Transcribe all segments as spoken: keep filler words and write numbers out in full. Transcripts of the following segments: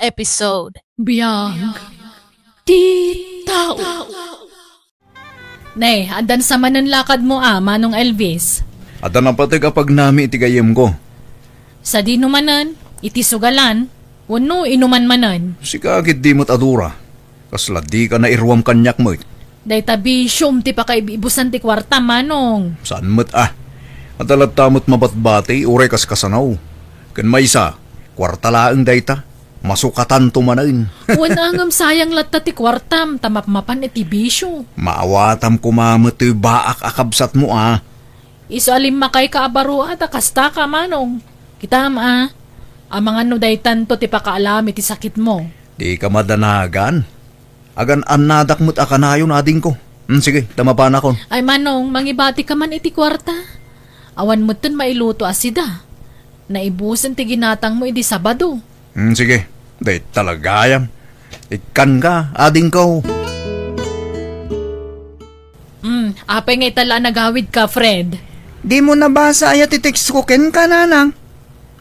episode. Biag ti tao. Ne, addan sa manen lakadmo a, Manong Elvis? Adda napateg a pagnami iti gayyemko. Sadino manen? Iti sugalan? Wenno inuman manen? Sika ketdi met a Dora. Kasla dika nairuam kaniak met. Dayta bisiom ti pakaibibusan ti kuarta, Manong. Saan met a. Adda latta met mabatbati, uray kas kasano. Ken maysa, kuarta laeng dayta. Masukatanto manen. Wen a ngem sayang latta ti kuartam, ta mapmapan iti bisio. Maawatam koma met toy baak a kabsatmo a. Isu a limmakayka a baro a ta kastaka, Manong. Kitam a, amangan no daytanto ti pakaalam iti sakitmo. Dika madanagan. Agan-annadak met a kanayon, adingko. Hmm, sige, ta mapanakon. Ay, Manong, mangibatika man iti kuarta. Awan metten mailuto a sida. Naibusen ti ginatangmo idi Sabado. Hmm, sige, dayta la gayam. Ikkanka, adingko. Hmm, apay nga ita la a nagawidka, Fred? Dimo nabasa aya ti text ko kenka, Nanang?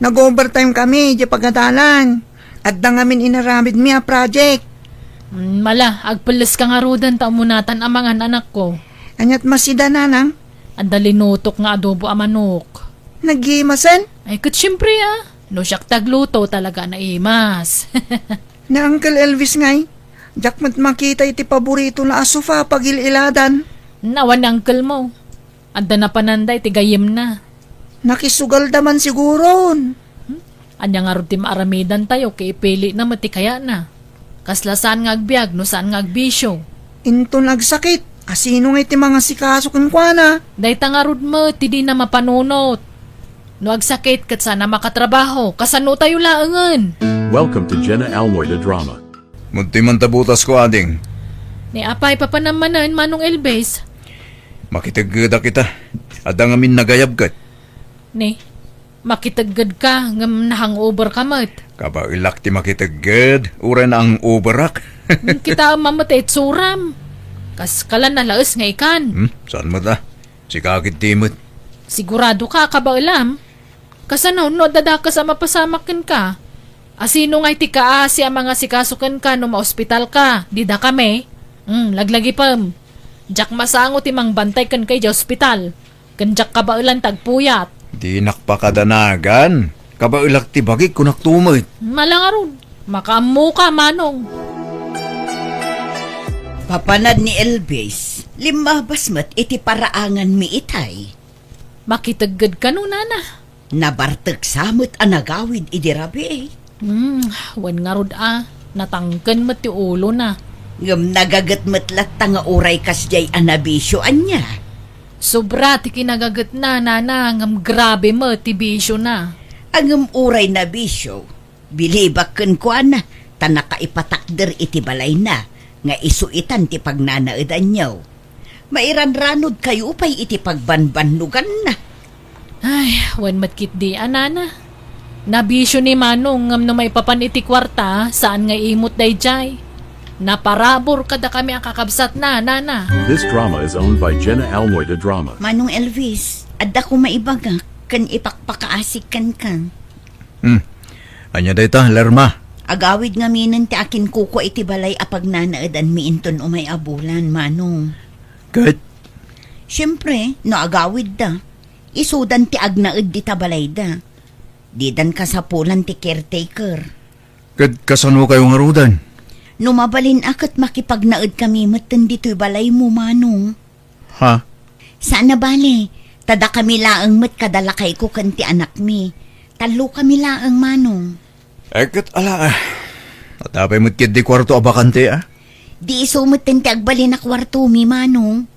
Nag-overtime kami, di pagadalan. Adda ngamin inaramidmi a project. Hmm, mala, agpelleska ngaruden ta umunatan a mangan, anakko. Aniat masida, Nanang? Adda linutok nga adobo a manok. Nagimasen? Ay, ket siempre, a. No siak ti agluto, talaga naimas. Ni Uncle Elvis ngay, diak met makita iti paboritona a sofa pagil-iladan. Awan ni uncle mo. Adda napananda iti gayyemna. Nakisugalda man siguron. Hmm? Ania ngarud ti maaramidantayo ket ipilina met ti kayatna? Kasla saan nga agbiag no saan nga agbisio. Inton agsakit, asino nga iti mangasikaso kenkuana? Dayta ngarud met ti dina mapanunot. No agsakit ket saanna makatrabaho, kasanotayo laengen? Welcome to Jenna Almoy the Drama. Munti man ta butas ko, ading. Ni apay papanam manen, Manong Elvis? Makiteggedak ita. Adda ngamin nagayab ket. Ni, makitegged ka, ngem na-hangover ka met. Kabaelak ti makitegged, uray na-hangoverak. Hmm, kita met ti itsuram. Kas kalan a laes nga ikan. Hmm, saan met a? Sika ketdi met. Sigurado ka, kabaelam? Kasano no adda dakes a mapasamak kenka? Asino nga iti kaasi a mangasikaso kenka no maospital ka? Dida kami? Hmm, laglagipem. Diak masango ti mangbantay kenka idiay ospital. Ken diak kabaelan ti agpuyat. Dinak pakadanagan. Kabaelak ti bagik, kunak tumet. Mala ngarud. Makaammoka, Manong. Papanad ni Elvis, limmabas met iti paraanganmi itay. Makitegged kano, Nana? Nabartek sa met a nagawid idi rabii. Hmm, wen ngarud a, natangken met ti ulona. Ngem nagaget met latta nga uray kasdiay a nabisio, ania? Sobra ti kinagagetna, Nana, ngem grabe met ti bisiona. A, ngem uray nabisio, bilibak kenkuana, ta nakaipatakder iti balayna nga isu itan ti pagnanaedanyo. Mairanranodkayo pay iti pagbanbannoganna. Ay, wen met ketdi a, Nana. Nabisio ni Manong ngem no maipapan iti kuarta, saan nga imut daydiay. Naparabur kadakami a kakabsatna, Nana. This drama is owned by Jenna Almoy de Drama. Manong Elvis, adda koma ibagak ken ipakpakaasik kenka. Hmm. Ania dayta, Lerma? Agawid ngaminen ti akinkukua iti balay a pagnanaedanmi inton umay a bulan, Manong. Ket? Siempre, no agawidda, isudan ti agnaed dita balayda. Didan kasapulan ti caretaker. Ket kasano kayo ngaruden? No mabalin a ket makipagnaedkami metten ditoy balaymo, Manong. Ha? Saan a bale, ta dakami laeng met kada lakayko ken ti anakmi. Tallokami laeng, Manong. Eh, ket ala, ah. Adda pay met ketdi kuarto a bakante, ah? Di isu metten ti agbalin a kuartomi, Manong.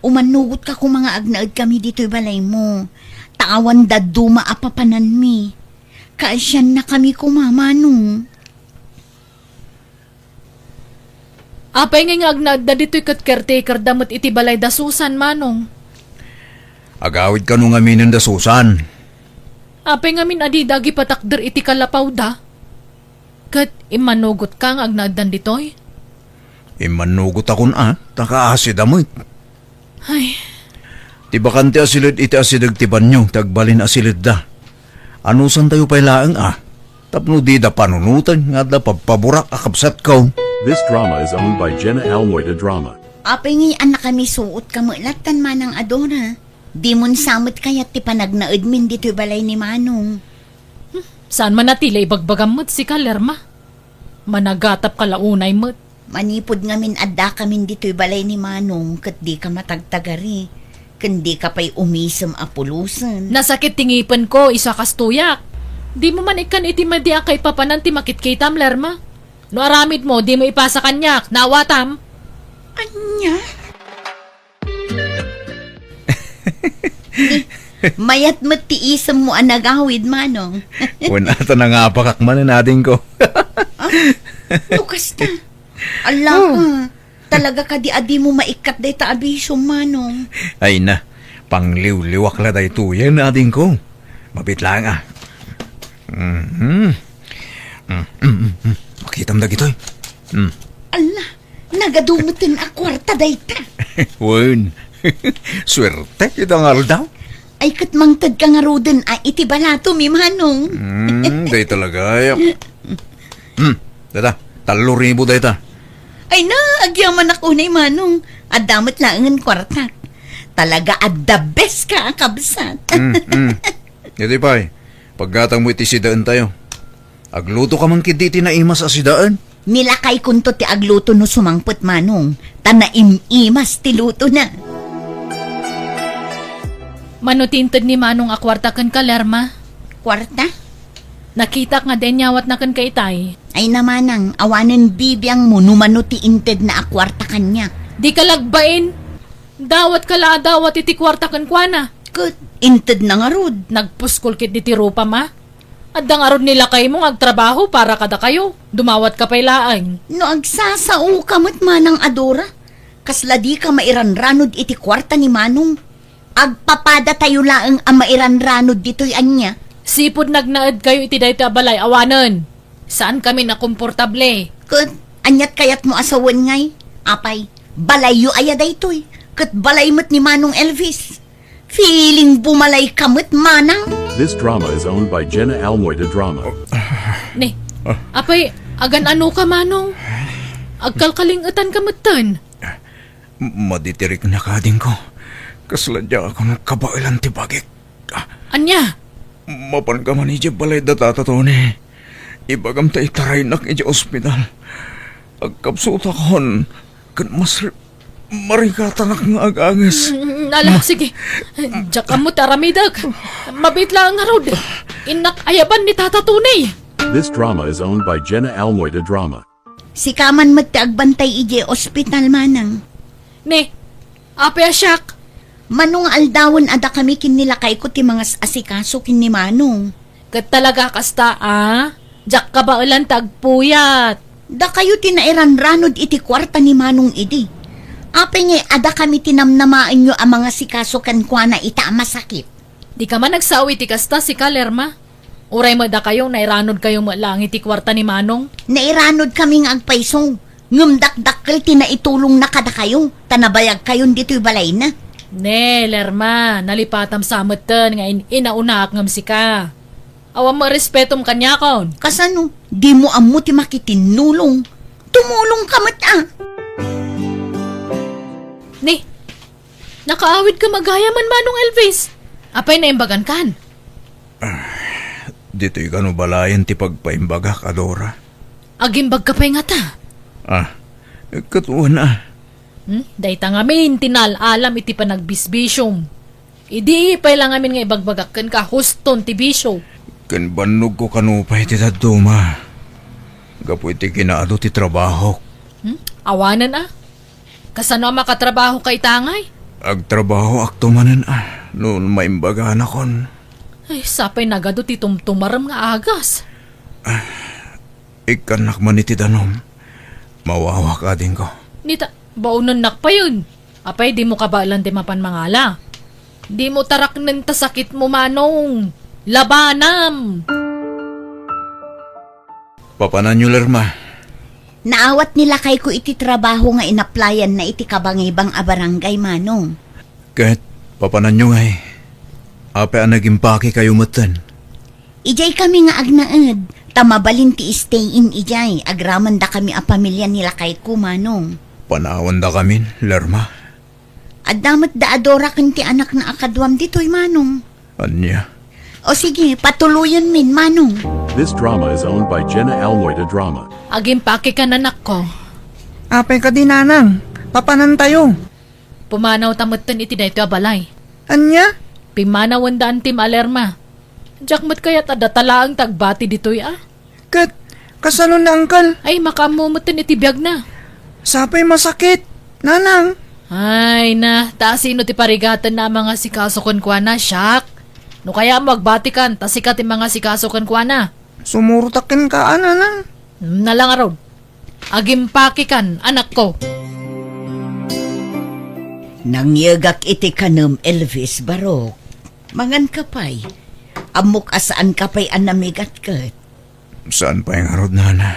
Umannugotka koma nga agnaedkami ditoy balaymo. Ta awan dadduma a papananmi. Kaasiannakami koma, Manong. Apay ngay nga agnaedda ditoy ket caretakerda met iti balay da Susan, Manong? Agawid kano ngaminen da Susan? Apay ngamin a dida agipatakder iti kalapawda? Ket immanugotka nga agnaeddan ditoy? Immanugotakon a, ta kaasida met. Ay. Ti bakante a siled iti asideg ti banio, ti agbalin a siledda. Anusantayo pay laeng a? Tapno dida panunoten nga adda pabpaburak a kabsatko. This drama is owned by Jenna Almoy de Drama. Apay ngay a nakamisuot ka met lattan, Manang Adora? Dimon sa met kayat ti panagnaedmin ditoy balay ni Manong? Hmm, saan man a ti la ibagbagam met sika, Lerma? Managatap ka la unay met. Manipud ngamin addakamin ditoy balay ni Manong ket dika matagtagari, ken dika pay umisem a pulosen. Nasakit ti ngipenko, isu a kastoyak. Dimo man ikkan iti madi a kaipapanan ti makitkitam, Lerma. No aramidmo, dimo ipasa kaniak, naawatam? Ania? Ni, mayat met ti isemmo a nagawid, Manong. Wen, ata nangabakak manen, adingko. Ah, no kasta. Ala ka, talaga kadi a dimo maikkat dayta a bisio, Manong? Ay na, pangliwliwak la daytoyen, adingko. Mabit laeng, ah. Mhm. Mm, mm, mm, mm. Makitam dagitoy. Mm. Ala, nagadu meten a kuarta dayta. Wen. Suerte ita nga aldaw. Ay, ket mangted ka ngaruden a iti balatom, Manong. Mm, dayta talaga, ay. Hmm, dayta, tallo ribu dayta. Ay na, agyamanak unay, Manong. Adda met laengen kuartak. Talaga a the best ka a kabsat. Mm, mm. Iti pay, paggatangmo iti sidaentayo. Agluto ka man ketdi iti naimas a sidaen. Nilakaykonto ti agluto no sumangpet, Manong, ta naim-imas ti lutona. Mano ti inted ni Manong a kuarta kenka, Lerma? Kuarta? Nakitak nga dayta inyawatna kenka itay. Ay na, Manang, awanen bibiangmo no mano ti intedna a kuarta kaniak. Dika lagbain. Dawat ka la a dawat iti kuarta kenkuana. Ket intedna ngarud. Nagpuskol ketdi ti rupam a. Adda ngarud ni lakaymo nga agtrabaho para kadakayo. Dumawat ka pay laeng. No agsasaoka met, Manang Adora, kasla dika mairanranod iti kuarta ni Manong. Agpapadatayo laeng a mairanranod ditoy ania. Sipud nagnaedkayo iti daytoy a balay, awanen. Saankami nakomportable. Ket aniat kayatmo a sawen ngay? Apay, balayyo aya daytoy? Ket balay met ni Manong Elvis. Feeling bumalay ka met, Manang. This drama is owned by Jenna Almoy de Drama. Ne, apay, agan-ano ka, Manong? Agkalkaling-etan ka metten. Maditiriknak, adingko. Kasla diakon kabaelan ti bagik. Ah. Ania? Mapanka man idiay balay da Tata Tony. Ibagam ta itaraynak idiay ospital. Agkabsutakon ken masri-, marigatanak nga aganges. Mm, ala, Ma- sige. Diak ammo ti aramidek. Mabiit laeng ngarud. Innak ayaban ni Tata Tony. This drama is owned by Jenna Almoy de Drama. Sika man met ti agbantay idiay ospital, Manang. Ne, apay a siak? Mano nga aldawen a dakami ken ni lakayko ti mangas-asikaso ken ni Manong. Ket talaga kasta, a? Diak kabaelan ta agpuyat. Dakayo ti nairanranod iti kuarta ni Manong idi. Apay ngay a dakami ti namnamaenyo a mangasikaso kenkuana ita a masakit? Dika man agsao iti kasta, sika, Lerma. Uray met dakayo, nairanodkayo met laeng iti kuarta ni Manong. Nairanodkami nga agpayso, ngem dakdakkel ti naitulongna kadakayo, ta nabayagkayon ditoy balayna. Ne, Lerma, nalipatam sa metten nga in-, inaunaak ngem sika. Awan met respetom kaniakon. Kasano? Dimo ammo ti makitinnulong. Tumulong ka met, a. Ne, nakaawid ka met gayam, Manong Elvis. Apay naimbagankan? Ah, ditoy kano balayen ti pagpaimbagak, Adora? Agimbag ka pay ngata? Ah, ket wen a. Hmm? Dayta ngamin ti naal-alam iti panagbisbisiom. Idi pay la ngamin nga ibagbagak kenka, huston ti bisio. Ken bannogko kano pay ti dadduma. Gapu iti kinaadu ti trabahok. Hmm? Awanen a? Kasano a makatrabaho ka ita ngay? Agtrabahoakto manen a, no maimbaganakon. Ay, sapay nagadu ti tumtumarem nga agas. Ah, ikkannak man iti danum. Mawawak, adingko. Nita, baonennak payen. Apay, dimo kabaelan ti mapan mangala? Dimo taraknen ta sakitmo, Manong. Labanam! Papananyo, Lerma? Naawat ni lakayko iti trabaho nga inaplayanna iti kabangaybang a barangay, Manong. Ket, papananyo ngay? Apay a nagimpake kayo metten? Idiay kami nga agnaed, ta mabalin ti stay-in idiay, agraman dakami a pamilia ni lakayko, Manong. Panawandakamin, Lerma. Adda met da a Dora ken ti anakna a kaduam ditoy, Manong. Ania? O sige, patuloyenmin, Manong. This drama is owned by Jenna Almoy de Drama. Agimpakikan, anakko. Apay kadi, Nanang? Papanantayo? Pumanawta metten iti daytoy a balay. Ania? Pimmanawenda Antim a Lerma. Diak met kayat a data laeng ti agbati ditoy a. Ket, kasano ni Uncle? Ay, makaammo metten iti biagna. Sapay masakit, Nanang. Ay na, ta sino ti parigatenna a mangasikaso kenkuana, siak? No kayatmo agbatikan, ta sika ti mangasikaso kenkuana. Sumurotak kenka, a, Nanang. Hmm, na la ngarud. Agimpakikan, anakko. Nangyegak iti kanem, Elvis, barok. Manganka pay. Ammok a saanka pay a namigat ket. Saan pay ngarud, Nana?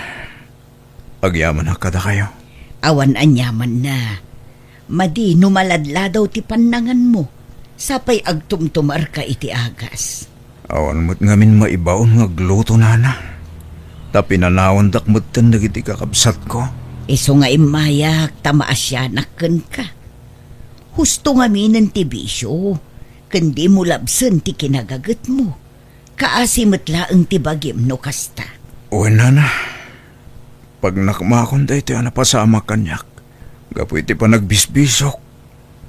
Agyamanak kadakayo. Awan aniamanna. Madi no maladladaw ti pannanganmo, sapay agtumtumarka iti agas. Awan met ngamin maibaon nga agluto, Nana. Ta pinanawandak metten dagiti kakabsatko. Isu nga immayak ta maasianak kenka. Husto ngaminen ti bisio, ken dimo labsen ti kinagagetmo. Kaasi met laeng ti bagim no kasta. Wen, Nana. Pagnakmakon daytoy a napasamak kaniak gapu iti panagbisbisok.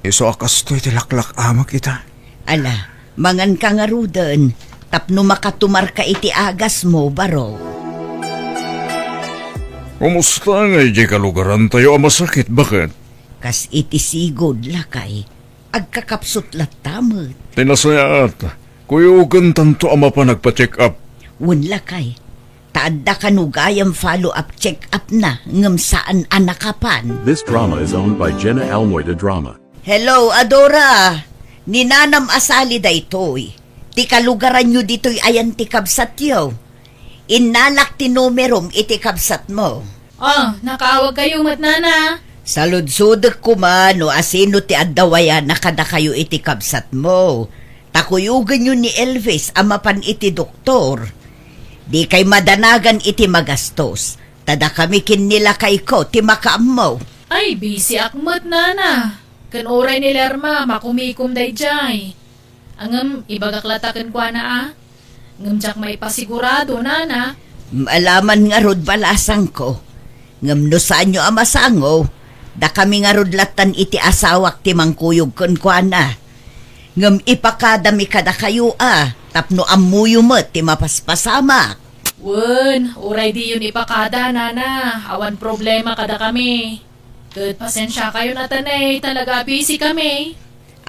Isu a kastoy ti laklak-amak ita. Ala, manganka ngaruden, tapno makatumarka iti agasmo, baro. Kumusta ngay diay kalugarantayo a masakit, baket? Kas iti sigud, lakay. Agkakapsut latta met. Ti nasayaat, kuyogentanto a mapan agpa-check up. Wen, lakay. Ta adda kano gayam follow-up check-up na ngem saan a nakapan. This drama is owned by Jenna Almoy de Drama. Hello, Adora! Ni nanam a Sally daytoy. Ti kalugaranyo ditoy ayan ti kabsatyo. Innalak ti numerom iti kabsatmo. Ah, nakaawagkayo met, Nana. Saludsodek koma no asino ti adda wayana kadakayo iti kabsatmo. Ta kuyogenyo ni Elvis a mapan iti doktor. Dikay madanagan iti magastos, ta dakami ken ni lakayko ti makaammo. Ay, bisiak met, Nana. Ken uray ni Lerma, makumikom daydiay. Ngem ibagak latta kenkuana a. Ngem diak maipasigurado, Nana. Maalaman ngarud, balasangko. Ngem no saanyo a masango, dakami ngarud lattan iti asawak ti mangkuyog kenkuana. Ngem ipakadami kadakayo a, tapno ammoyo met ti mapaspasamak. Wen, uray diyon ipakada, Nana. Awan problema kadakami. Ket pasensiakayon a tanay, talaga a busy kami.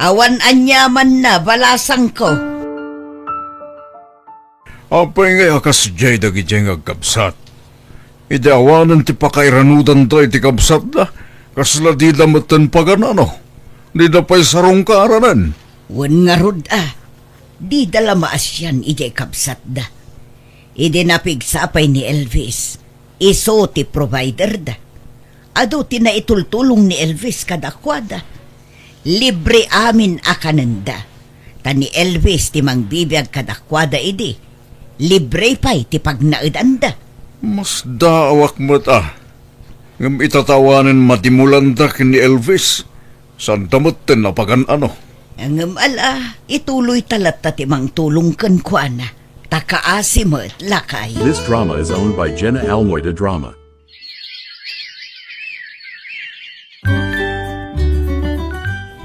Awan aniamanna, balasangko. Apay ngay a kasdiay dagidiay nga agkabsat? Idi awanen ti pakairanudanda iti kabsatda, kasla dida metten pagan-ano? Dida pay sarungkaranen? Wen ngarud a, dida la maasian idiay kabsatda. Idi napigsa pay ni Elvis, isu ti providerda. Adu ti naitultulong ni Elvis kadakuada. Libre amin a kanenda. Ta ni Elvis ti mangbibiag kadakuada idi. Libre pay ti pagnaedanda. Masdaawak met a. Ngem ita ta awanen madimulanda ken ni Elvis. Sanda metten a pagan-ano. Ngem ala, ituloyta latta ti mangtulong kenkuana. Ta kaasi met, lakay. This drama is owned by Jenna Almoy de Drama.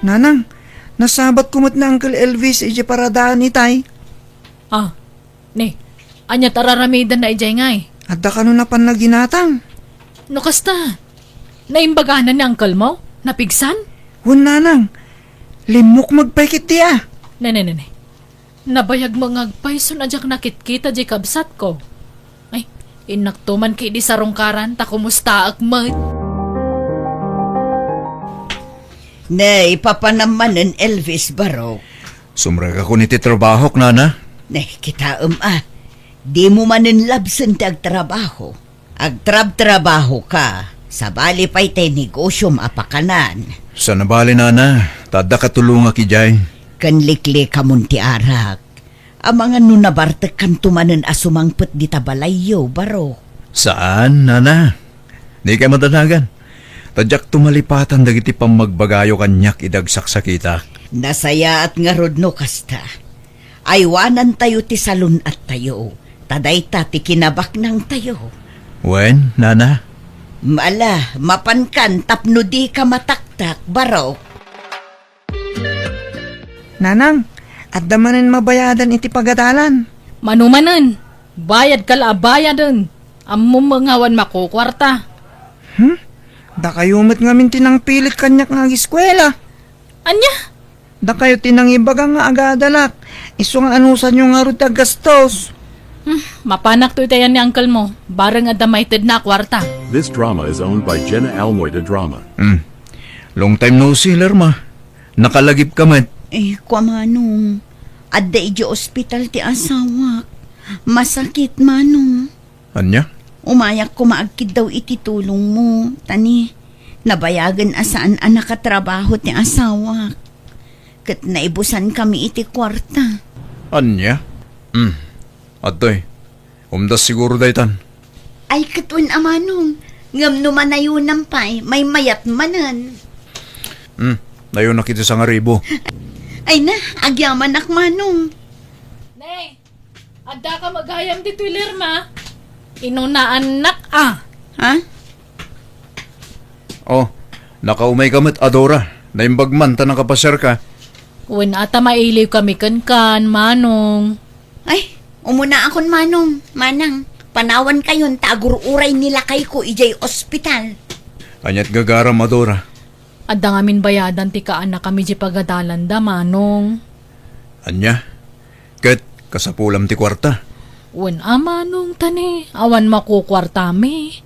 Nanang, nasabatko met ni Uncle Elvis idiay paradaan itay. Ah, ne, ania ti ar-aramidenna idiay ngay? Adda kano napanna ginatang? No kasta, naimbagana ni uncle mo? Napigsan? Wen, Nanang. Limmukmeg pay ketdi a. Ne, ne, ne, ne. Nabayag met nga agpayson a diak nakitkita diay kabsatko. Ay, innakto man ketdi sarungkaran ta kumustaek met. Ne, ipapanam manen, Elvis, barok. Sumrekakon iti trabahok, Nana. Ne, kitaem a. Dimo manen labsen ti agtrabaho. Agtrabtrabahoka, sabali pay tay negosiom a pakanan. Saan a bale, Nana, ta adda katulongak idiay. Ken liklikamon ti arak. Amangan no nabartekkanto manen a sumangpet dita balayyo, baro. Saan, nana? Dikay madanagan. Ta diakto malipatan dagiti pammagbagayo kaniak idi agsaksakitak. Nasayaat ngarud no kasta. Aywanantayo ti salun-attayo, ta dayta ti kinabaknangtayo. Wen, nana? Ala, mapankan tapno dika mataktak, baro. Nanang, adda manen mabayadan iti pagadalan. Mano manen, bayadka la a bayaden. Ammom nga awan makukuarta. Hmm? Dakayo met ngamin ti nangpilit kaniak nga agiskuela. Ania? Dakayo ti nangibaga nga agadalak. Isu nga anusanyo ngarud ti aggastos. Hmm, mapanakto iti ayan ni uncle mo. Bareng adda maitedna a kuarta. This drama is owned by Jenna Almoy de Drama. Hmm. Long time no see, Lerma. Nakalagipka met. Eh, kua, Manong. Adda idiay ospital ti asawak. Masakit, Manong. Ania? Umayak koma agkiddaw iti tulongmo, ta ni, nabayagen a saan a nakatrabaho ti asawak. Ket naibusankami iti kuarta. Ania? Hmm. Adtoy. Umdas siguro daytan. Ay, ket wen a, Manong. Ngem no manayonam pay, maymayat manen. Hmm, nayonak iti sangaribu. Ay na, agyamanak, Manong. Ne, adda ka magayam ditoy, Lerma. Inunaannak, a. Ha? Oh, nakaumayka met, Adora. Naimbag man ta nakapasiarka. Wen a ta mailiwkami kenkan, Manong. Ay, umunaakon, Manong. Manang, panawankayon ta agur-uray ni lakayko idiay ospital. Aniat gagaram, Adora? Adda ngamin bayadan ti kaannakami idiay pagadalanda, Manong. Ania? Ket kasapulam ti kuarta? Wen a, Manong, ta ni, awan makukuartami.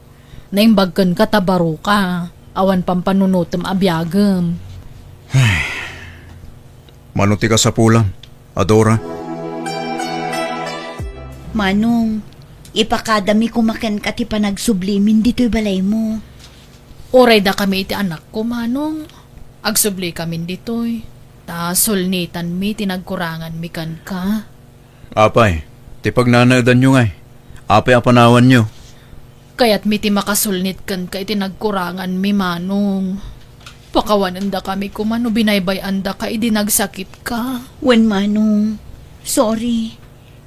Naimbag kenka ta baroka. Awan pampanunotem a biagem. Mano ti kasapulam, Adora? Manong, ipakadami koma kenka ti panagsublimin ditoy balaymo. Uray dakami iti anakko, Manong. Agsubli kamin ditoy. Ta sulnitanmi ti nagkuranganmi kenka. Apay, ti pagnanaedanyo ngay? Apay a panawanyo? Kayatmi ti makasulnit kenka iti nagkuranganmi, Manong. Pakawanendakami koma no binaybay-andaka idi nagsakitka. Wen, Manong. Sorry.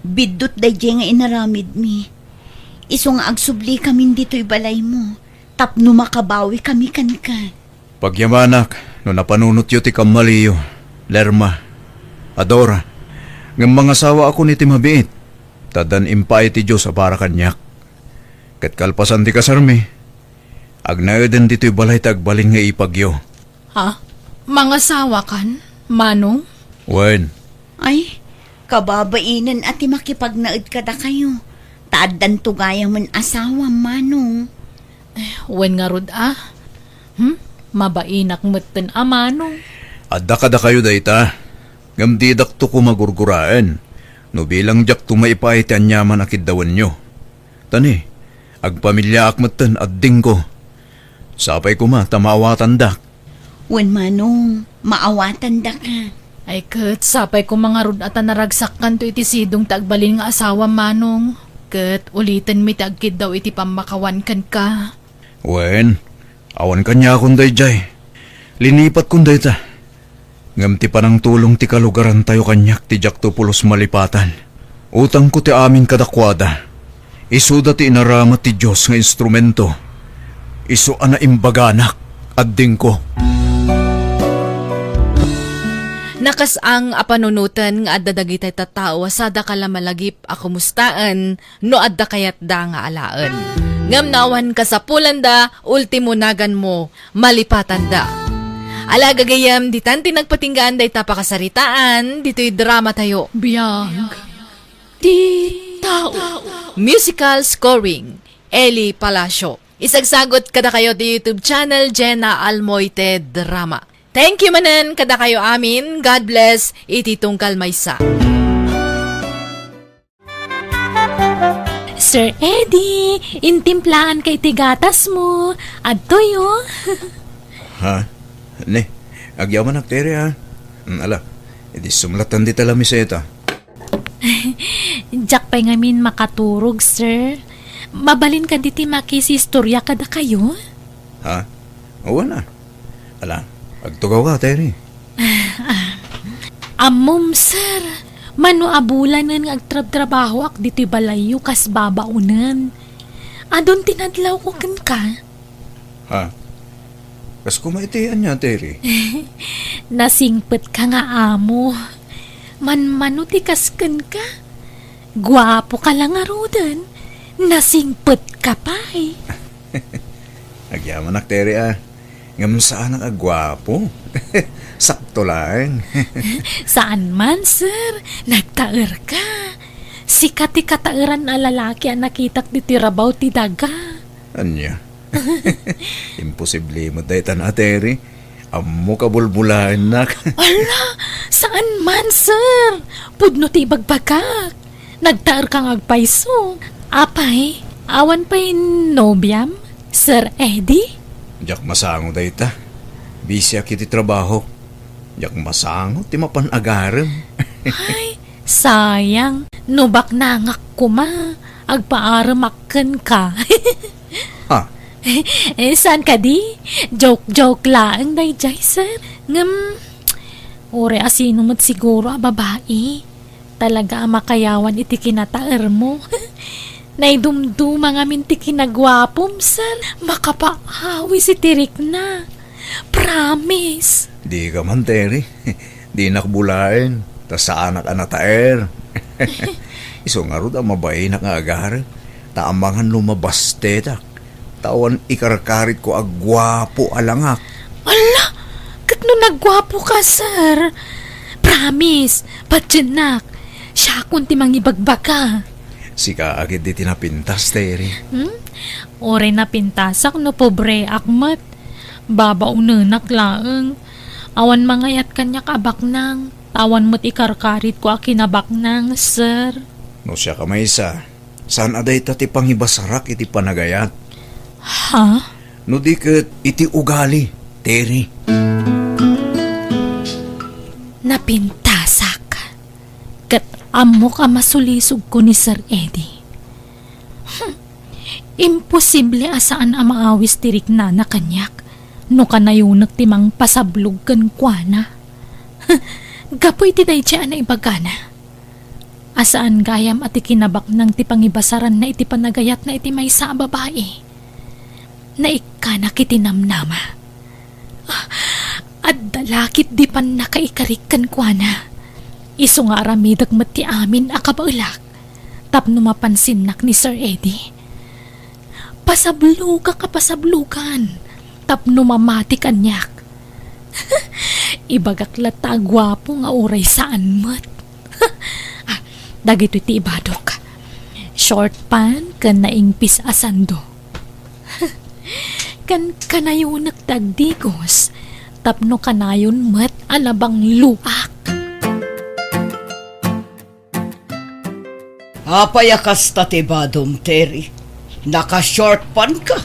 Biddut daydiay nga inaramidmi. Isu nga agsublikamin ditoy balaymo tapno makabawikami kenka. Pagyamanak no napanunotyo ti kammaliyo, Lerma, Adora, ngem mangasawaakon iti mabiit, ta addan impaay ti Dios a para kaniak. Ket kalpasan ti kasarmi, agnaeden ditoy balay ti agbalin nga ipagyo. Ha? Mangasawakan, Manong? Wen. Ay, kababainen a ti makipagnaed kadakayo, ta addanto gayamen asawam, Manong. Eh, wen ngarud a. Hmm? Mabainak metten a, Manong. Adda kadakayo dayta, ngem didakto koma gurguraen no bilang diakto maipaay ti aniaman a kiddawenyo. Ta ni, agpamiliaak metten, addingko. Sapay koma ta maawatandak. Wen, Manong, maawatandaka. Ay ket, sapay koma ngarud a ta naragsakkanto iti sidong ti agbalin nga asawam, Manong. Ket ulitenmi ti agkiddaw iti pammakawan kenka. Wen, awan kaniakon daydiay. Linipatkon dayta. Ngem ti panangtulong ti kalugarantayo kaniak ti diakto pulos malipatan. Utangko ti amin kadakuada. Isuda ti inarama ti Dios nga instrumento. Isu a naimbaganak, addingko. Nakasang a panunoten nga adda dagiti tattao a sadaka la malagip a kumustaen no adda kayatda nga alaen. Ngem no awan kasapulanda, ultimo naganmo, malipatanda. Ala, gagayyem, ditan ti nagpatinggaan dayta pakasaritaan ditoy dramatayo. Biag ti tao. Musical scoring, Eli Palacio. Isagsagut kadakayo ti YouTube channel, Jenna Almoite Drama. Thank you manen kadakayo amin. God bless iti tungkal maysa. Sir Eddie, intimplaan kay ti gatas mo. Adtoy, oh. Ha? Ne, agyamanak, Tere, ha? Mm, ala, idi sumlatan dita lamiseta. Diak pay ngamin makaturog, sir. Mabalin kadi ti makisistoria kadakayo? Ha? Wen a. Ala, agtugaw ka, Terry. Ammom, sir, mano a bulanen nga agtrabtrabahoak ditoy balayyo kas babaonen. Adun ti nadlawko kenka. Ha? Kas kuma iti ania, Terry? Nasingpetka nga amo. Manmano ti kas kenka? Guapoka la ngaruden. Nasingpetka pay. Agyamanak, Terry, a. Ngem saanak a guapo. Sakto laeng. Saan man, sir. Nagtaerka. Sika ti kataeran a lalaki a nakitak ditoy rabaw ti daga. Ania? Imposible met dayta, a, Terry. Ammok a bulbulaennak. Ala, saan man, sir. Pudno ti ibagbagak. Nagtaerka nga agpayso. Apay, awan pay nobiam, Sir Eddie? Diak masango dayta. Bisiak iti trabaho. Diak masango ti mapan agarem. Ay, sayang. No baknangak koma, agpaaremak kenka. Ha? Eh, saan kadi? Joke-joke laeng dayjay, sir. Ngem, uray a sino met siguro a babai. Talaga a makayawan iti kinataermo. Naidumduma ngamin ti kinaguapom, sir. Makapaawis iti rikna. Promise. Dika man, Terry. Dinak bulaen, ta saanak a nataer. Isu ngarud a mabainak nga agarem, ta amangan no mabastetak, ta awan ikarkaritko a guapo a langak. Ala! Ket no nagguapoka, sir? Promise, patiennak. Siakon ti mangibagbaga. Sika a ketdi ti napintas, Terry. Hmm? Uray napintasak no pobreak met. Babaonenak laeng. Awan mangayat kaniak a baknang. Awan met ikarkaritko a kinabaknang, sir. No siak a maysa, saan a dayta ti pangibasarak iti panagayat? Ha? No di ket iti ugali, Terry. Napintasak. Ket ammok a masulisogko ni Sir Eddie. Hmm. Imposible a saan a maawis ti riknana kaniak no kanayonek ti mangpasablog kenkuana. Gapu iti daydiay a naibagana, a saan gayam a ti kinabaknang ti pangibasaranna iti panagayatna iti maysa a babai. Naikkanak iti namnama. Ah, adda la ketdi pannakaikarik kenkuana. Isu nga aramidek met ti amin a kabaelak tapno mapansinnak ni Sir Eddie. Pasablogak a pasablogan tapno mamati kaniak. Ibagak latta a guapo nga uray saan met. Ah, dagitoy ti ibadok. Short pant ken naingpis a sando. Ken kanayonek ti agdigos tapno kanayon met a nabangloak. Apay a kasta ti badom, Terry? Naka-short pant ka,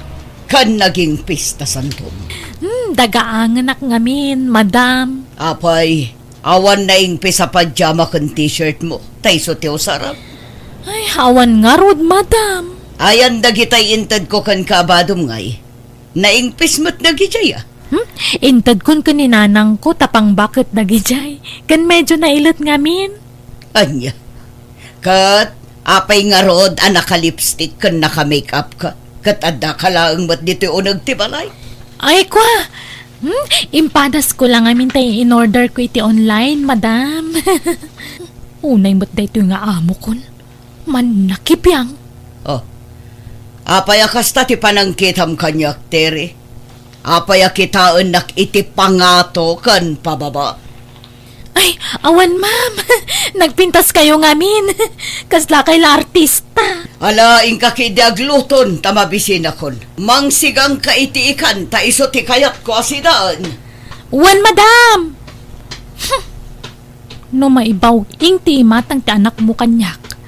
ken nagingpis ta sandom. Hmm, dagaangenak ngamin, madam. Apay, awan naingpis a pajama ken t-shirt mo, ta isu ti usaram. Ay, awan ngarud, madam. Ayan dagitay intedko kenka a badom ngay. Naingpis met dagijay, a. Hmm? Intedkon ken ni nanangko ta pangbaket dagijay. Ken medyo nailet ngamin. Ania? Ket apay ngarud a naka-lipstick ken naka-makeup ka? Ket adda ka laeng met ditoy uneg ti balay? Ay, kwa! Hmm? Impadasko la ngamin ta in-order ko iti online, madam. Unay met daytoy nga amokon. Mannakibiang. Oh. Apay a kasta ti panangkitam kaniak, Terry? Apay a kitaennak iti pangato ken pababa? Ay, awan, ma'am. Nagpintaskayo ngamin. Kaslakay la artista. Ala, inka ketdi agluton ta mabisinakon. Mangsigangka iti ikan ta isu ti kayatko a sidaen. Wen, madam. Hmm. No maibaw-ing ti imatang ti anakmo kaniak,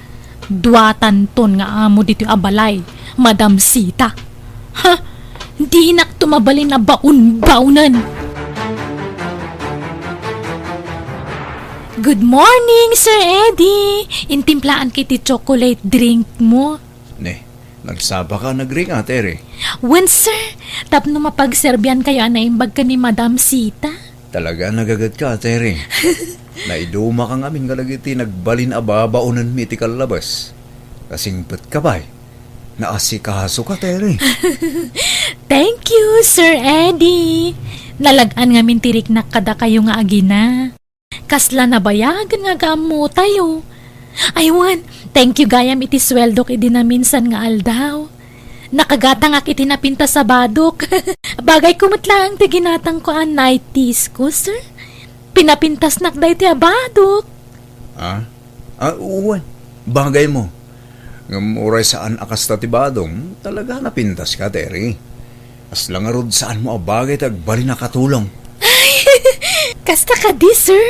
duatanton nga amo ditoy a balay, Madam Sita. Ha? Dinakto mabalin a baon-baonen. Good morning, Sir Eddie! Intimplaanka iti chocolate drink mo. Ne, nagsapa ka, nagring, Ate Ri? Wen, sir. Tapno mapagserbiankayo a naimbag ken ni Madam Sita. Talaga, nagaget ka, Ate Ri. Naiduma ka ngamin kadagiti nagbalin a babaonenmi iti kallabas. Kasingpet ka pay. Naasikaso ka, Ate Ri. Thank you, Sir Eddie. Nalag-an ngamin ti riknak kadakayo nga agina. Kasla nabayagen nga agaammotayo. Aywan, thank you gayam iti sueldok idi naminsan nga aldaw. Nakagatangak iti napintas a badok. Bagayko met laeng ti ginatangko a nighties ko, sir. Pinapintasnak daytoy a badok. Ah? Ah, uwan. Bagay mo. Ngem uray saan a kasta ti badom, talaga napintas ka, Terry. Kasla ngarud saan mo a bagay ti agbalin a katulong. Ay, kasta kadi, sir?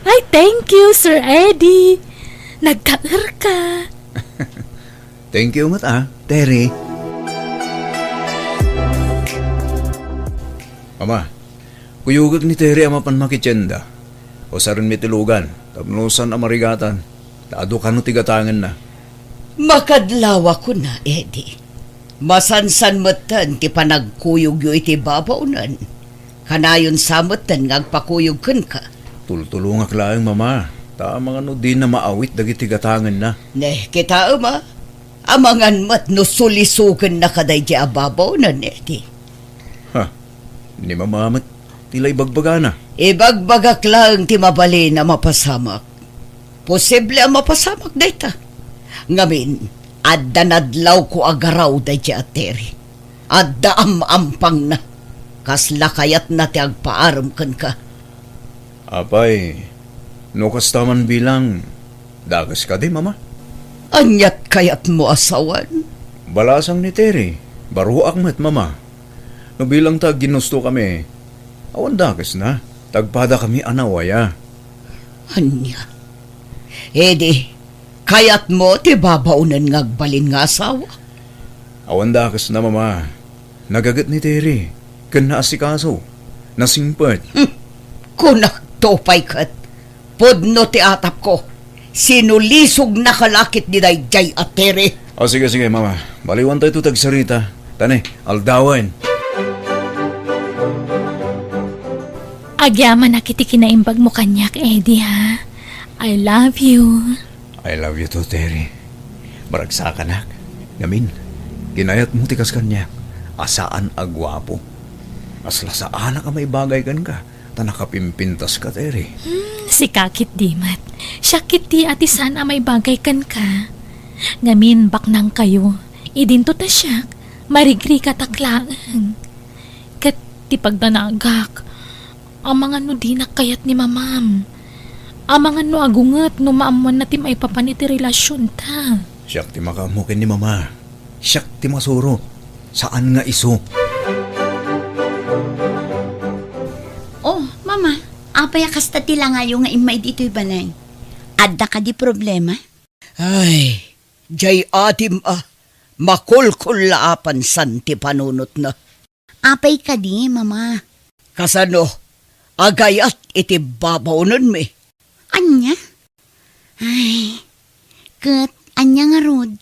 Ay, thank you, Sir Eddie. Nagtaer ka. Thank you met, ah, Terry. Mama, kuyogek ni Terry a mapan makitienda. Usarenmi ti lugan, tapno saan a marigatan. Ta adu kano ti gatangenna. Makadlawa kuna, Eddie. Masansan metten ti panagkuyogyo iti babaonen. Kanayon sa metten nga agpakuyog kenka. Tultulongak laeng, Mama. Ta amangan no dina maawit dagiti gatangenna. Ne, kitaem a. Amangan met no sulisogennaka daydiay a babaonen, Eddie. Ha? Ni Mama met ti la ibagbagana. Ibagbagak laeng ti mabalin a mapasamak. Posible a mapasamak dayta. Ngamin, adda nadlawko a garaw daydiay a Terry. Adda am-ampangna. Kasla kayatna ti agpaarem kenka. Apay, no kasta man bilang, dakes kadi, Mama? Aniat kayatmo a sawen? Balasang ni Terry, baruak met, Mama. No bilang ta aginustokami, awan dakesna, ta agpadakami a nawaya. Ania? Idi, kayatmo ti babaonen nga agbalin nga asawa? Awan dakesna, Mama. Nagaget ni Terry, ken naasikaso. Nasingpet. Hmm. Kunakto pay ket, pudno ti atapko. Sinulisognaka la ketdi daydiay a Terry. O, sige, sige, Mama. Baliwantayto ti agsarita. Ta ne, aldawen. Agyamanak iti kinaimbagmo kaniak, Eddie, ha? I love you. I love you too, Terry. Maragsakanak. Ngamin, kinayatmo ti kas kaniak a saan a guapo. Kasla saanak a maibagay kenka, ta nakapimpintaska, Terry. Hmm, sika ketdi met. Siak ketdi a ti saan a maibagay kenka. Ngamin, baknangkayo. Idinto ta siak, marigrikatak laeng. Ket ti pagdanagak, amangan no dinak kayat ni Mamam. Amangan no agunget no maammoanna ti maipapan iti relasionta. Siak ti makaammo ken ni Mama. Siak ti masuro. Saan nga isu. Oh, Mama, apay a kasta ti langayo nga immay ditoy balay? Adda kadi problema? Ay, jay adim a, makulkullaapan san ti panunotna. Apay kadi, Mama? Kasano? Agayat iti babaonenmi. Ania? Ay, ket ania ngarud?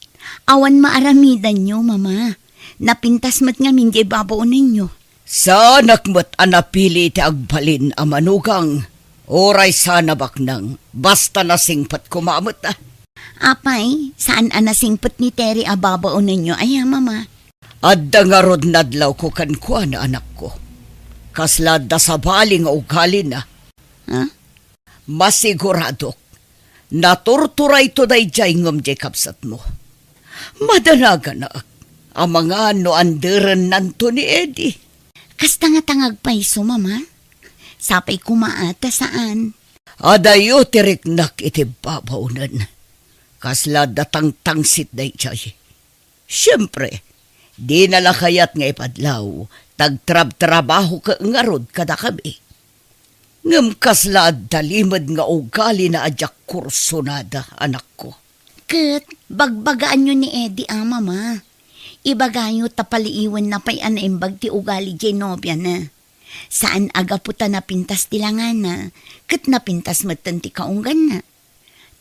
Awan maaramidanyo, Mama. Napintas met ngamin diay babaonenyo. Saanak met a napili ti agbalin a manugang. Uray saan a baknang, basta nasingpet koma met, a. Apay, saan a nasingpet ni Terry a babaonenyo aya, Mama? Adda ngarud nadlawko kenkuana, anakko. Kasla adda sabali nga ugalina. Ha? Masiguradok, naturturayto daydiay ngem diay kabsatmo. Madanaganak, amangan no anderennanto ni Eddie. Kasta nga ta nga agpayso, Mama? Sapay koma a ta saan. Adayo ti riknak iti babaonen. Kasla adda tangtangsit daydiay. Siempre, dina la kayat nga ipadlaw, ta agtrabtrabaho ket ngarud kadakami. Ngem kasla adda limed nga ugalina a diak kursunada, anakko. Ket bagbagaanyo ni Eddie a, Mama. Ibagayo ta paliiwenna pay a naimbag ti ugali diay nobiana. Saan a gapu ta napintas ti langana, ket napintas metten ti kaungganna.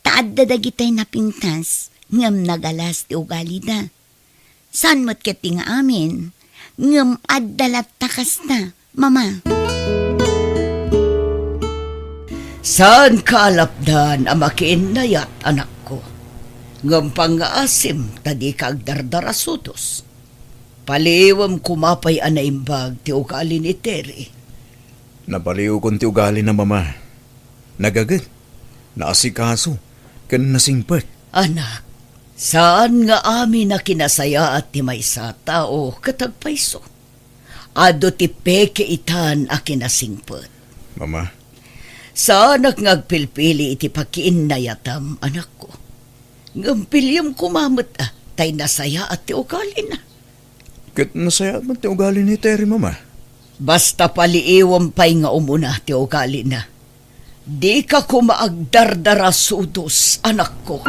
Ta adda dagitay napintas, ngem nagalas ti ugalida. Saan met ket ti nga amin, ngem adda latta kasta, Mama. Saanka a lapdan a makiinnayat, anakko. Ngem pangngaasim ta dika agdardarasudos. Paliiwem koma pay a naimbag ti ugali ni Terry. Napaliwkon ti ugalina, Mama. Nagaget, naasikaso, ken nasingpet. Anak, saan nga amin a kinasayaat ti maysa a tao ket agpayso. Adu ti peke itan a kinasingpet. Mama. Saanak nga agpilpili iti pakiinnayatam, anakko. Ngem piliem koma met, a, tay nasayaat ti ugalina. Ket nasayaat met ti ugali ni Terry, Mama. Basta paliiwem pay nga umuna ti ugalina. Dika koma agdardarasudos, anakko.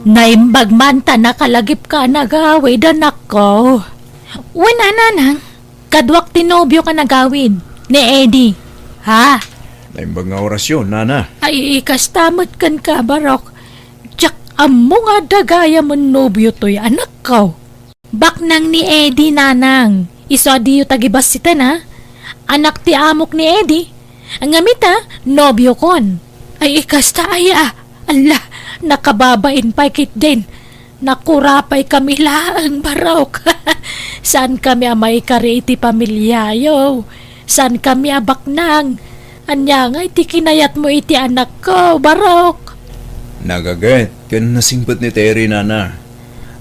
Naimbag man ta nakalagipka a nagawid, anakko. Wen a, nanang, kaduak ti nobio ka nagawid, ni Eddie. Ha? Naimbag nga orasyon, nana. Ay, ikasta met kenka, Barok. Diak ammo nga adda gayam a nobio toy, anakko. Baknang ni Eddie, nanang. Isu a diyo tagibassitan, a. Anak ti amok ni Eddie. Ngem ita, nobiokon. Ay, ikasta aya. Alla, nakababain pay ketdin. Nakura pay kami laeng, Barok. Saan kami a maikari iti pamiliayo? Saan kami a baknang? Ania ngay ti kinayatmo iti anakko, Barok? Nagaget ken nasingpet ni Terry, nana.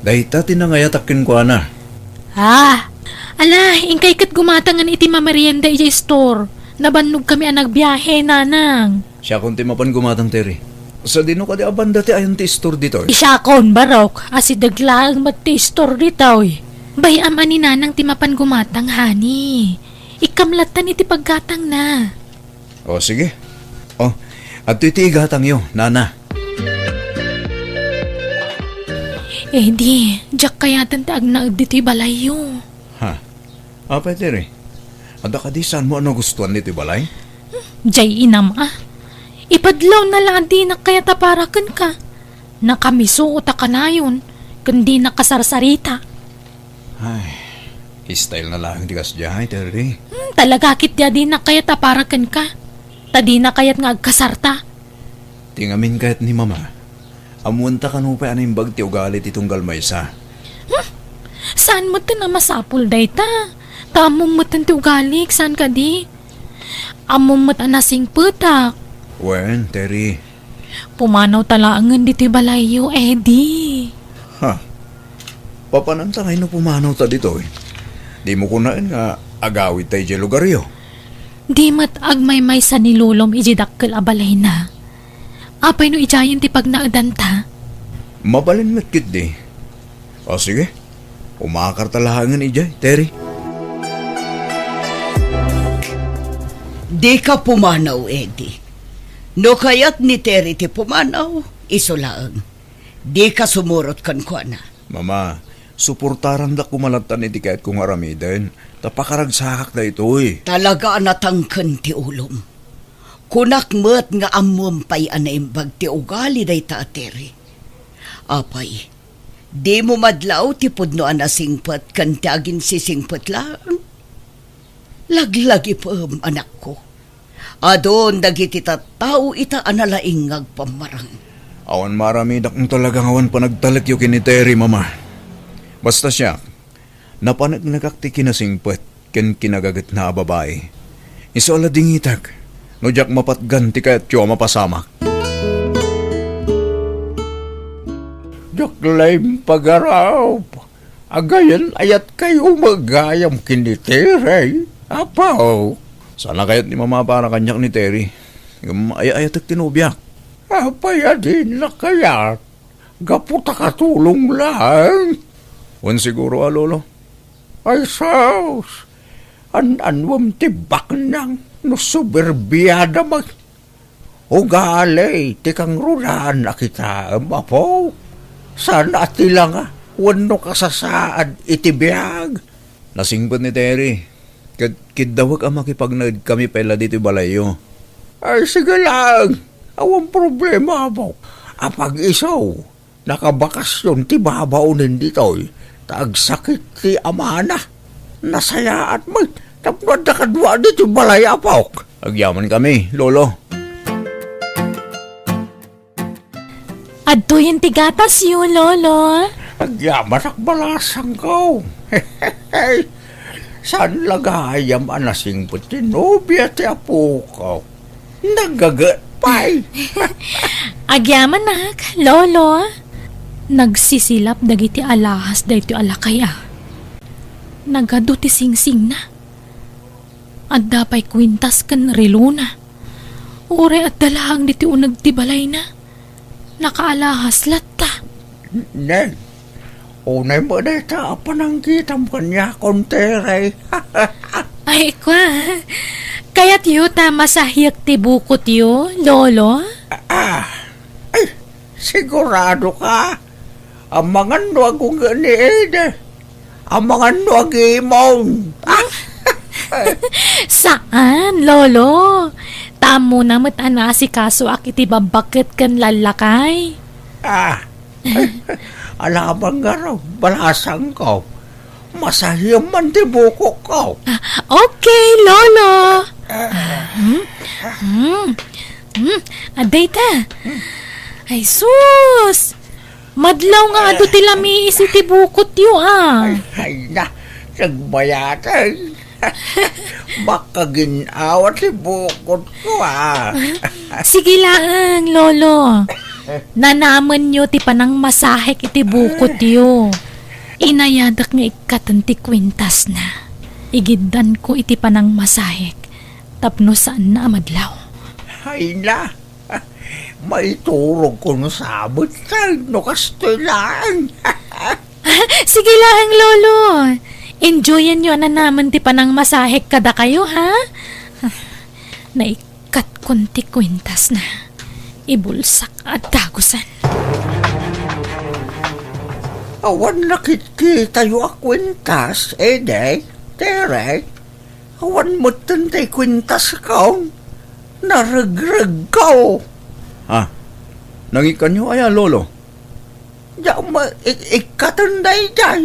Dayta ti nangayatak kenkuana. Ah! Ala, inkay ket gumatangan iti mamerienda idiay store. Nabannog kami a nagbiahe, nanang. Siakon ti mapan gumatang, Terry. Sadino kadi a banda ti ayan ti store ditoy? Siakon, Barok. Asideg laeng met ti store ditoy. Bay-am a ni nanang ti mapan gumatang, honey. Ikkam lattan iti paggatangna. O, sige. O, adtoy ti igatangyo, nana. Eddie, diak kayaten ti agnaed ditoy balayyo. Ha? Apay, Terry? Adda kadi saanmo a nagustuan ditoy balay? Jay inam a. Ipadlawna la a dinak kayat a para kenka. Nakamisuot a kanayon, ken dinak kasarsarita. Ay, style na laeng ti kasdiay, Terry. Hmm, talaga ket dia dinak kayat a para kenka. Ta dinak kayat nga agkasarta. Ti ngamin kayat ni Mama, ammoenta kano pay a naimbag ti ugali ti tunggal maysa. Hmm? Saan metten a masapul dayta? Ta ammom metten ti ugalik, saan kadi? Ammom met a nasingpetak. Wen, Terry. Pumanawta laengen ditoy balayyo, Eddie. Ha? Papananta ngay no pumanawta ditoy? Dimo kunaen nga agawidta idiay lugaryo? Di met agmaymaysa ni Lolom idiay dakkel a balayna. Apay no idiayen ti pagnaedanta? Mabalin met ketdi. O, sige. Umakarta laengen idiay, Terry. Dika pumanaw, Eddie. No kayat ni Terry ti pumanaw, isu laeng. Dika sumurot kenkuana. Mama, suportarandak koma lattan iti kayatko nga aramiden, ta pakaragsakak daytoy. Talaga a natangken ti ulom. Kunak met nga ammom pay a naimbag ti ugali dayta a Terry. Apay, dimo madlaw ti pudno a nasingpet ken ti aginsisingpet laeng? Laglagipem, anakko. Adun dagiti tattao ita a nalaing nga agpammarang. Awan maaramidak no talaga nga awan panagtalekyo ken ni Terry, Mama. Basta siak, napanegnegak ti kinasingpet ken kinagagetna a babai. Isu a ladingitak no diak mapatgan ti kayatyo a mapasamak. Diak la impagarup. Agayan ayat kayo magayam ken ni Terry, Apo? Sana kayat ni Mama para kaniak ni Terry. Ngem ay-ayatek ti nobiak. Apay a dina kayat? Gapu ta katulong laeng? Wen siguro a, Lolo. Ay sus! An-anuem ti baknang no suberbiada met? Ugali ti kangrunaan a kitaem, Apo. Saan a ti langa wenno kasasaad iti biag. Nasingpet ni Terry. Ket kiddawek a makipagnaed kami pay la ditoy balayyo. Ay, sige lang. Awan problema, Apo. Apag isu, nakabakasyon ti babaonen ditoy, ta agsakit ti amana. Nasayaat met tapno adda kadua ditoy balay, Apok. Agyaman kami, Lolo. Adtoyen ti gatasyo, Lolo. Agyamanak, balasangko. Saan la gayam a nasingpet ti nobia ti apoko? Nagaget pay. Agyamanak, Lolo. Nagsisilap dagiti alahas daytoy a lakay a. Nagadu ti singsingna. Adda pay kuintas ken relona. Uray adda laeng ditoy uneg ti balayna. Nakaalahas latta. Neng, unay met dayta a panangkitam kaniakon, Terry. Ay, kua. Kayatyo ta masahiek ti bukotyo, Lolo? Ah, ay, sigurado ka? Amangan no agunge ni Ede. Amangan no agimon. Saan, Lolo? Ta ammona met a naasikasoak iti babbaket ken lallakay. Ah, alamang ngarud, balasangko. Masahiem man ti bukokko. Ah, okay, Lolo. Ah, hmm? Hmm. Hmm. Adda ita. Ay, sus! Madlaw nga adu ti lamiis iti bukotyo, ah. Ay, ay na, nagbayatan. Makagin-awa ti bukotko, ah. Sige laeng, Lolo. Nanamenyo ti panangmasahek iti bukotyo. Inayadak nga ikkaten ti kuintasna. Igiddanko iti panangmasahek tapno saanna a madlaw. Ay na, maiturogko no sabet no kastoy laeng. Sige laeng, Lolo. Enjoyanyo a nanamen ti panangmasahek kadakayo, ha? Naikkatkon ti kuintasna. Ibulsak a dagusen. Awan nakitkitayo a kuintas, Ede, Tere. Awan metten ti kuintasko. Naregregko. Ha? Nangikkanyo aya, Lolo? Diak ma-, ik-, ikkaten daydiay.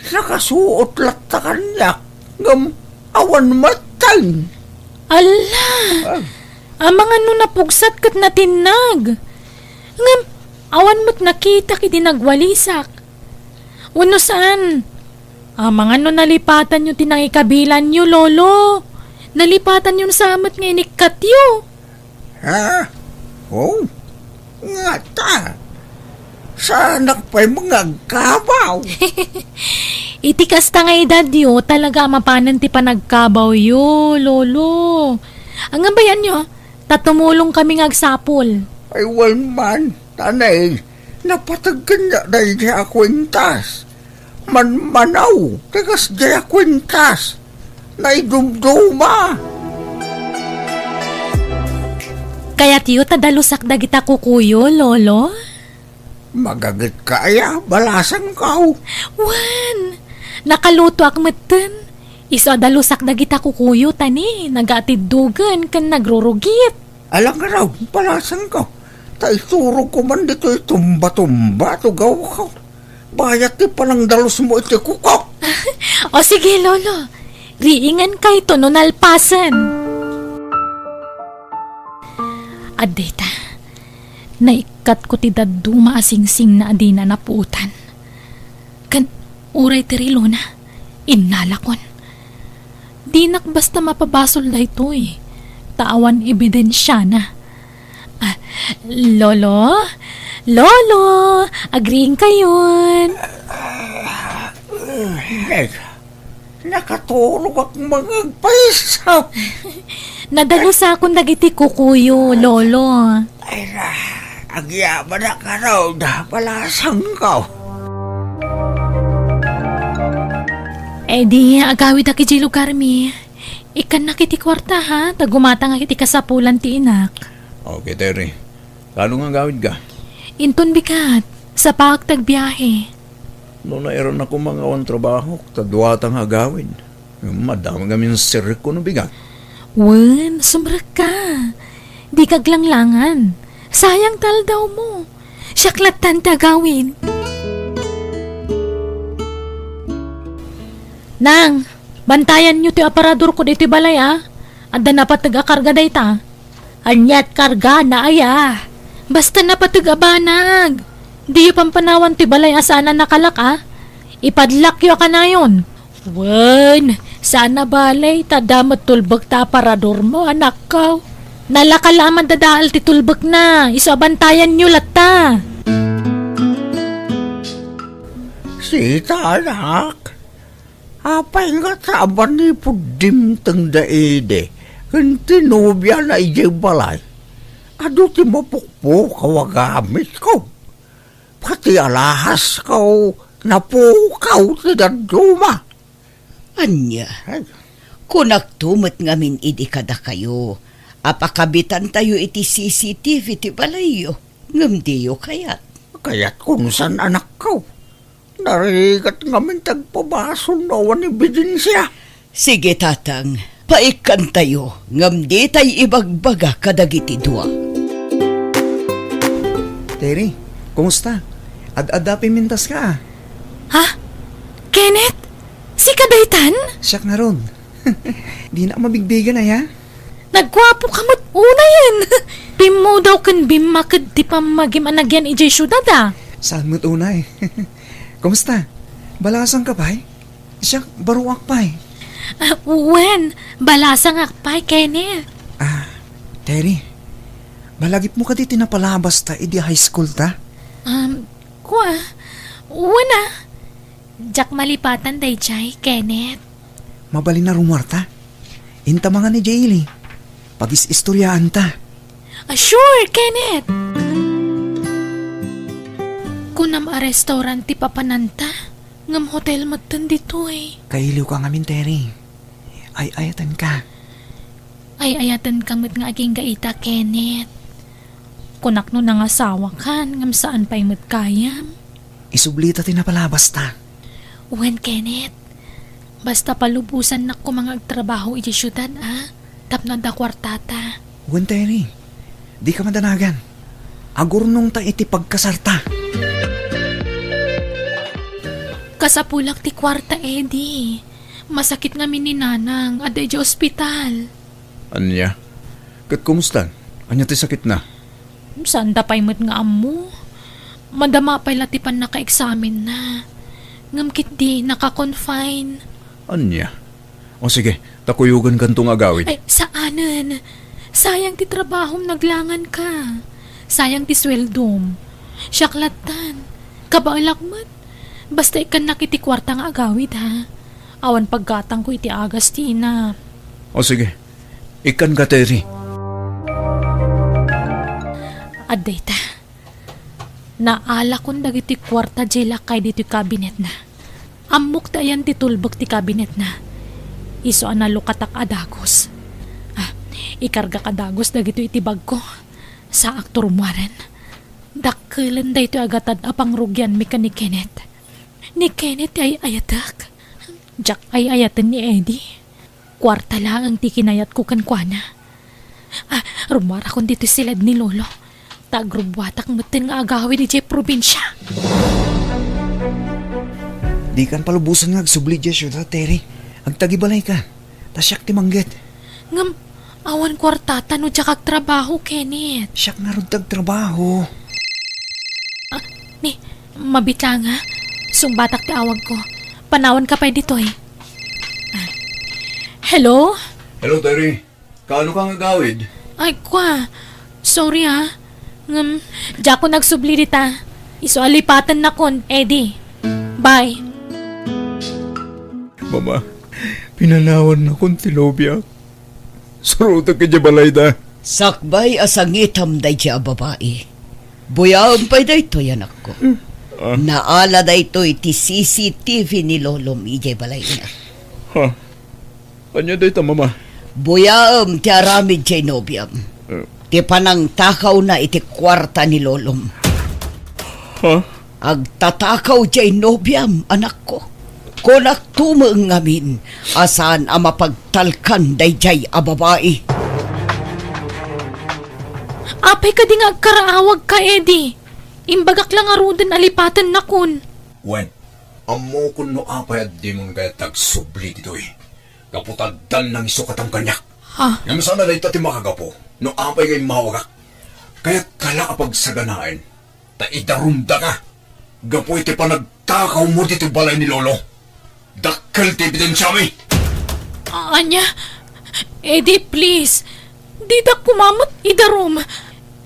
Nakasuot latta kaniak, ngem awan metten. Alla! Ah. Amangan no napugsat ket natinnag. Ngem awan met nakitak idi nagwalisak. Wenno saan? Amangan no nalipatanyo ti nangikabilanyo, Lolo. Nalipatanyo sa met nga inikkatyo. Ha? Oh? Ngata? Saanak pay mangagkabaw? Iti kasta nga edadyo, talaga a mapanen ti panagkabawyo, Lolo. Anggabayanyo, ta tumulong kami nga agsapul. Ay, wen man, tanay, napateg kaniak daydi a kuentas. Manmanaw, ti kasdiay a kuentas. Naidumduma. Kayatyo ta dalusak dagita kukuyo, Lolo? Magaget ka aya, balasangko. Wen, nakalutoak metten. Isu a dalusak dagita kukuyo, ta ni, nagaatiddogen ken nagrurugit. Alang ngarud, balasangko. Ta iturogko man ditoy tumba-tumba, tugawko. Bayat ti panangdalusmo iti kukok. O sige, Lolo. Riingan kayto no nalpasen. Addeta, naikkatko ti dadduma a singsingna a dina napuotan. Ken uray ti relona, innalakon. Dinak basta mapabasol daytoy, ta awan ebidensiana. Ah, Lolo? Lolo! Agriingkayon! Ay, nakaturogak nga agpayso. Nadalusakon dagiti kukuyo, Lolo. Ay na, agyamanak ngarud, balasangko. Eh di, agawidak idiay lugarmi. Ikkannak iti kuarta, ha? Ta gumatangak iti kasapulan ti inak. Okay, Terry. Kaano nga agawidka? Inton bigat, sapaak ti agbiahe. No nairnak koma nga awan trabahok, ta duata nga agawid. Madam ngamin sirrek ko no bigat. Wen, sumrekka. Dika aglanglangan. Sayang ti aldawmo. Siak lattan ti agawid. Nang, bantayanyo ti aparadorko ditoy balay, a. Adda napateg a karga dayta. Aniat kargana aya? Basta napateg a banag. Diyo pampanawan ti balay a saan a nakalak, a. Ipadlakyo a kanayon. Wen, saan a bale, ta adda met tulbek ta aparadormo, anakko. Nalaka la a madadael ti tulbekna, isu a bantayanyo latta. Sita, anak. Apay nga ta manipud dimteng da idi ken ti nobiana idiay balay, adu ti mapukpukaw a gamitko. Pati alahasko, napukaw ti dadduma. Ania? Ay. Kunakto met ngamin idi kadakayo a pakabitantayo iti C C T V ti balayyo, ngem diyo kayat. Kayatko no saan, anakko. Narigat ngamin ti agpabasol no awan ebidensia. Sige, Tatang, paikkantayo, ngem ditay ibagbaga kadagiti dua. Terry, kumusta? Ad-adda pimintas ka, a. Ha? Kenneth? Sika daytan? Siak ngarud. Dina mabigbigan, aya? Nagguapoka met unayen. Pimmudaw ken bimmaked ti pammagim a nagyan idiay siudad, a. Saan met unay? Kumusta? Balasangka pay? Siak, baruak pay. Ah, wen, balasangak pay, Kenneth. Ah, Terry, malagipmo kadi ti napalabasta idi high school ta? Um, kua, wen a. Diak malipatan daydiay, Kenneth. Mabalin a rumuarta. Inta mangan idiay ili. Pagis-istoryaanta. Ah, sure, Kenneth! Kunam a restaurant ti papananta, ngem hotel metten ditoy. Kailiwka ngamin, Terry. Ay-ayatenka. Ay-ayatenka met nga agingga ita, Kenneth. Kunak no nangasawakan, ngem saan pay met gayam. Isublita ti napalabasta. Wen, Kenneth. Basta palubosannak koma nga agtrabaho idiay siudad, a. Tapno adda kuartata. Wen, Terry. Dika madanagan. Agurnongta iti pagkasarta. Kasapulak ti kuarta, Eddie. Masakit ngamin ni Nanang, adda idiay ospital. Ania? Ket kumusta? Ania ti sakitna? Saanda pay met nga ammo. Madama pay la ti pannakaexamenna. Ngem ketdi, naka-confine. Ania? O sige, ta kuyogankanto nga agawid. Ay, saanen. Sayang ti trabahom, naglanganka. Sayang ti sueldom. Siak lattan. Kabaelak met. Basta ikkannak iti kuarta nga agawid, ha? Awan paggatangko iti agas ti ina. O sige, ikkanka, Terry. Adda ita. Naalakon dagiti kuarta diay lakay ditoy kabinetna. Ammok ti ayan ti tulbek ti kabinetna. Isu a nalukatak a dagus. Ah, ikargak a dagus dagitoy iti bagko. Saak ti rummuaren. Dakkelen daytoy a gatad a pangrugianmi ken ni Kenneth. Ni Kenneth ti ay-ayatek. Diak ay-ayaten ni Eddie. Kuarta laeng ti kinayatko kenkuana. Ah, rummuarakon ditoy siled ni Lolo. Ta agrubbuatak metten nga agawid idiay probinsia. Dikan palubosan nga agsubli idiay siudad, Terry. Agtagibalayka. Ta siak ti mangget. Ngem, awan kuartata no diak agtrabaho, Kenneth. Siak ngarud ti agtrabaho. Ah, ni, mabitlang, ha? Sungbatak ti awagko. Panawanka pay ditoy. Ah. Hello? Hello, Terry. Kaano ka nga agawid? Ay, kwa. Sorry, ha. Ngem, diakon agsubli dita. Isu a lipatennakon, Eddie. Bye. Mama, pinanawannakon ti nobiak. Surotek idiay balayda. Sakbay a sangitam daydiay a babai. Buyaem pay daytoy, anakko. Ah. Naala daytoy ti C C T V ni lolom idiay balayna. Ha? Ania dayta, Mama? Buyaem ti aramid diay nobiam. Eh. Ti panangtakawna iti kuarta ni lolom. Ha? Agtatakaw diay nobiam, anakko. Kunak tumeng ngamin a saan a mapagtalkan daydiay a babai. Apay kadi nga agkaraawagka, Eddie? Imbagak la ngaruden a lipatennakon. Wen, ammokon no apay a dimon kayat agsubli ditoy. Gapu ta addan nangisukatmo kaniak. Ha? Ngem saan a dayta ti makagapu no apay nga immawagak. Kayatka la a pagsaganaen ta idarumdaka gapu iti panagtakawmo ditoy balay ni Lolo. Dakkel ti ebidensiami. Ania? Eddie, please. Didak koma met idarum.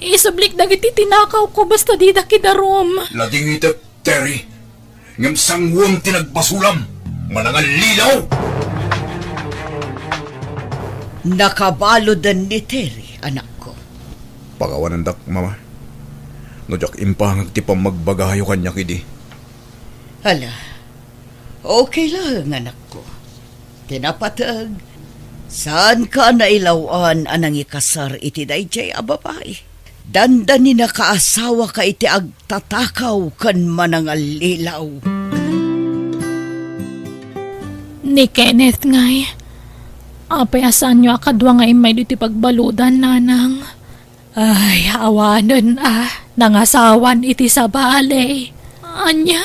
Isublik dagiti tinakawko basta didak idarum. Ladingitek, Terry. Ngem sanguem ti nagbasolam. Manangallilaw! Nakabaluden ni Terry, anakko. Pakawanendak, Mama. No diak impangag ti pammagbaga yo kaniak idi. Hala, okay lang, anakko. Ti napateg, saanka nailaw-an a nangikasar iti daydiay a babai. Dandani nakaasawaka iti agtatakaw ken manangallilaw. Ni Kenneth ngay, apay a saanyo a kadua nga immay ditoy pagbaludan, nanang? Ay, awanen a, nangasawan iti sabali. Ania?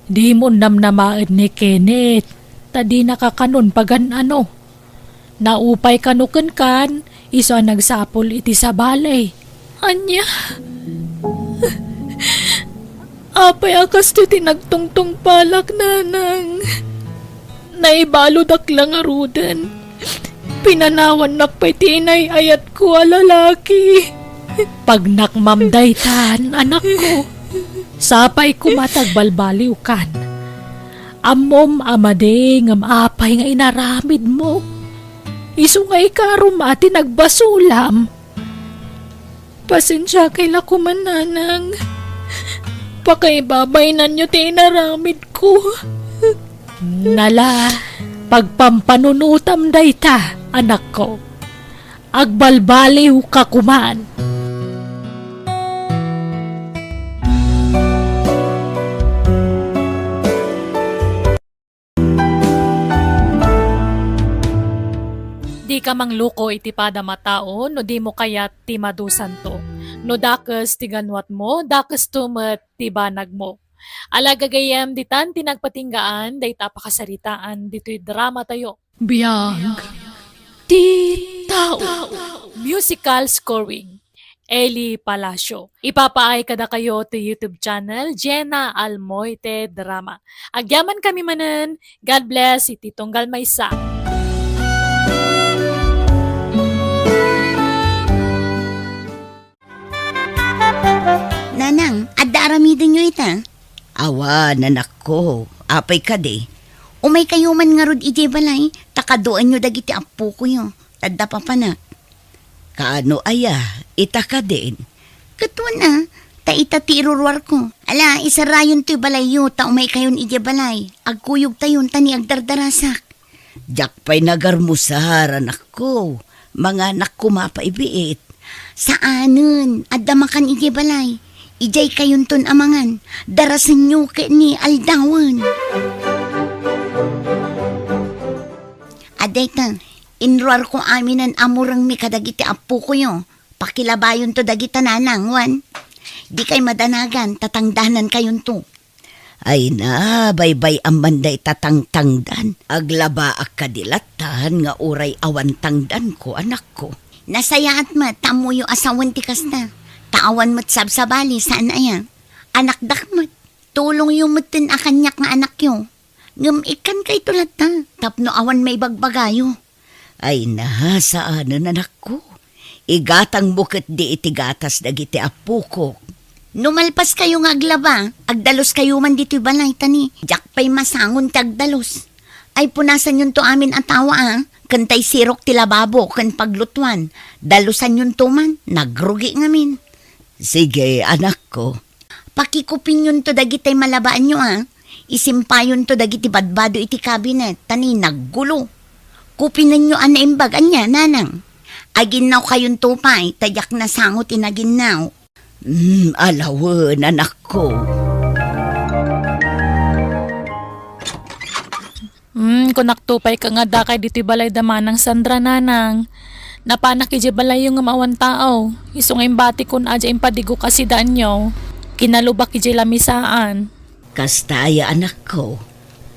Dimon namnamaen ni Kenneth, ta dinaka kanon pagan-ano. Naupay kano kenkan, isu a nagsapul iti sabali. Ania? Apay a kastoy ti nagtungtungpalak, nanang? Naibaludak la ngaruden. Pinanawannak pay ti inay-ayatko a lalaki. Pagnakmam daytan, anakko. Sapay koma ti agbalbaliwkan. Ammom a madi ngem apay nga inaramidmo. Isu nga ikarom a ti nagbasolam. Pasensiakay la koma, nanang. Pakaibabainanyo ti inaramidko. Nala, pagpampanunotam dayta, anakko. Agbalbaliwka koman. Dika mangluko iti padam a tao no dimo kayat ti madusanto. No dakes ti ganuatmo, dakesto met ti banagmo. Ala gagayyem, ditan ti nagpatinggaan dayta a pakasaritaan ditoy dramatayo. Biag ti tao. Musical scoring, Eli Palacio. Ipapaay kadakayo ti YouTube channel, Jenna Almoite Drama. Agyamankami manen. God bless iti tunggal maysa. Nanang, adda aramidenyo ita? Awan, anakko. Apay kadi? Umaykayo man ngarud idiay balay, ta kaduaenyo dagiti appokoyo, ta adda papanak. Kaano aya, ita kadin? Ket wen a, ta ita ti iruruarko. Ala, isarayon toy balayyo, ta umaykayon idiay balay. Agkuyogtayon, ta ni agdardarasak. Diak pay nagarmusar, anakko. Manganak koma pay biit. Saanen, adda makan idiay balay. Idiay kayonton a mangan. Darasenyo ket ni aldawen. Adayta, inruarko aminen a murengmi kadagiti appokoyo. Pakilabayonto dagita nanang, wen. Dikay madanagan, ta tangdanan kayonto. Ay na, baybay-am man dayta tangtangdan. Aglabaak kadi lattan nga uray awan tangdanko, anakko. Nasayaat met, ta ammoyo a sawen ti kasta. Ta awan met sabsabali, saan aya? Anakdak met. Tulongyo metten a kaniak nga anakyo. Ngem ikkankayto latta, tapno awan maibagbagayo. Ay na, saanen, anakko. Igatangmo ketdi iti gatas dagiti appokok. No malpaskayo nga aglaba, agdaluskayo man ditoy balay, ta ni, diak pay masangon ti agdalus. Ay, punasanyonto amin a tawa, a, ken tay sirok ti lababo ken paglutuan. Dalusanyonto man, nagrugi ngamin. Sige, anakko. Pakikupinyonto dagitay malabaanyo, a. Isimpayonto dagiti badbado iti kabinet, ta ni naggulo. Kupinenyo a naimbag, ania, nanang? Aginnawkayonto pay, ta diak nasango ti naginnaw. Hmm, alawen, anakko. Hmm, kunakto pay ka nga dakay ditoy balay da Manang Sandra, nanang. Napanak idiay balayyo ngem awan tao. Isu nga imbatikon a diay impadiguka sidaanyo. Kinalubak idiay lamisaan. Kasta aya, anakko,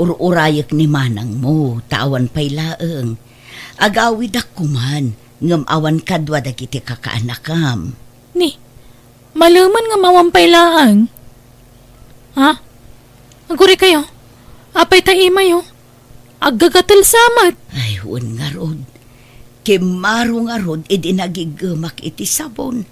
ur-urayek ni manangmo, ta awan pay laeng. Agawidak koman, ngem awan kadua dagiti kakaanakam. Ni, malemen nga awan pay laeng. Ha? Agurikayo? Apay ta imayo? Aggagatel sa met. Ay, wen ngarud. Kimmaro ngarud idi nagiggemak iti sabon.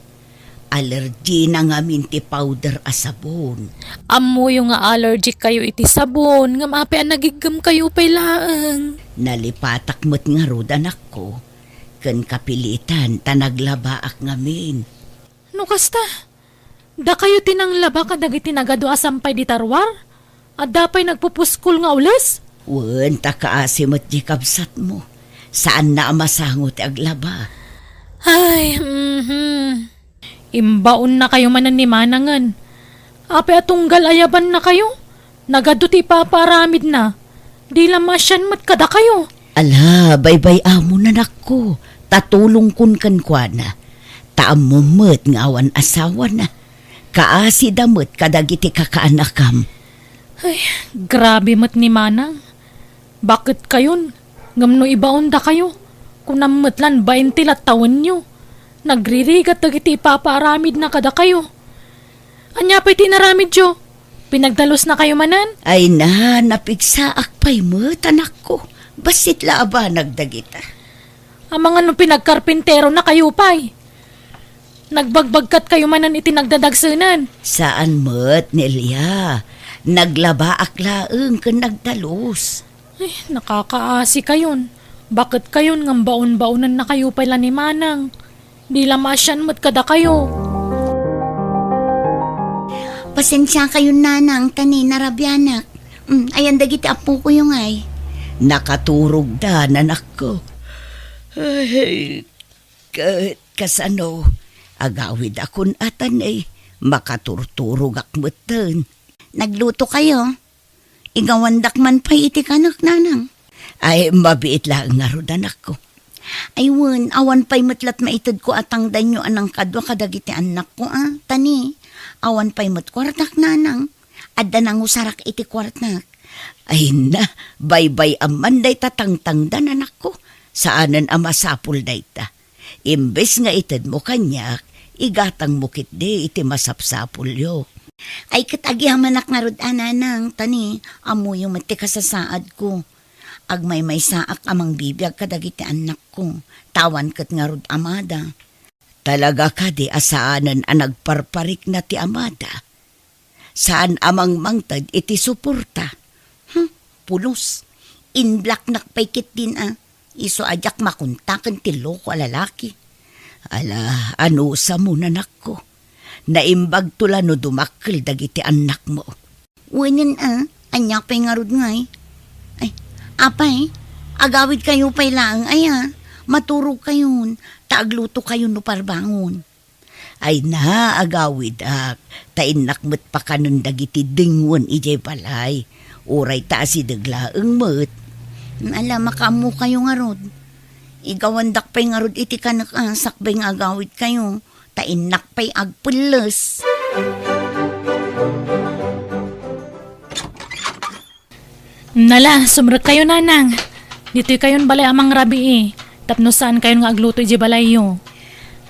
Allergy na ngamin ti powder a sabon. Ammoyo nga allergic kayo iti sabon, ngem apay a nagiggemkayo pay laeng? Nalipatak met ngarud, anakko, ken kapilitan ta naglabaak ngamin. No kasta, dakayo ti nanglaba kadagiti nagadu a sampay dita ruar? Adda pay nagpupuskol nga ules? Wen, ta kaasi met diay kabsatmo. Saanna a masango ti aglaba. Ay, mhm. Imbaonnakayo manen ni manangen. Apay a tunggal ayabannakayo? Nagadu ti ipapaaramidna. Di la maasian met kadakayo. Ala, baybay-amon, anakko, ta tulongkon kenkuana. Ta ammom met nga awan asawana. Kaasida met kadagiti kakaanakam. Ay, grabe met ni manang. Baket kayon, ngem no ibaondakayo, kunam met lan bainte la tawenyo. Nagririgat dagiti ipapaaramidna kadakayo. Ania pay ti inaramidyo? Pinagdalusnakayo manen? Ay na, napigsaak pay met, anakko. Bassit la a banag dagita. Amangan no pinagkarpinteronakayo pay. Nagbagbagkatkayo manen iti nagdadagsenen. Saan met, Nelia. Naglabaak laeng ken nagdalus. Ay, nakakaasi kayon. Baket kayon ngem baon-baonennakayo pay la ni manang. Di la maasian met kadakayo. Pasensia kayon, nanang, ta ni narabianak. Mm, ayan dagiti appokoyo ngay? Nakaturogda, nanakko. Ay, ket kasano? Agawidakon a ta ni, makaturturogak metten. Nagluto kayo? Igawandak man pay iti kanek, nanang. Ay, mabiit laeng ngarud, anakko. Ay wen, awan pay met lat maitedko a tangdanyo a nangkadua kadagiti annakko, a. Ta ni, awan pay met kuartak, nanang. Adda nangusarak iti kuartak. Ay na, baybay-am man dayta tangtangdan, anakko. Saanen a masapul dayta. Imbes nga itedmo kaniak, igatangmo ketdi iti masapsapulyo. Ay, ket agyamanak ngarud a, nanang, ta ni, ammoyo met ti kasasaadko. Agmaymaysaak a mangbibiag kadagiti annakko, ta awan ket ngarud amada. Talaga kadi a saanen a nagparparikna ti amada? Saan a mangmangted iti suporta. Hmm, pulos. Inblaknak pay ketdin a. Isu a diak makontaken ti loko a lalaki. Ala, anusam, nanakko. Naimbagto la no dumakkel dagiti annakmo. Wenen a, ania pay ngarud ngay? Ay, apay, agawidkayo pay laeng aya. Maturogkayon, ta aglutokayon no parbangon. Ay na, agawidak, ta innak met pakanen dagiti dingwen idiay balay. Uray ta asideg laeng met. Ala, makaammokayo ngarud. Igawandak pay ngarud iti kanek a sakbay nga agawidkayo, ta innak pay agpelles. Nala, sumrekkayo, nanang. Ditoykayon balay a mangrabii, tapno saankayon nga agluto idiay balayyo.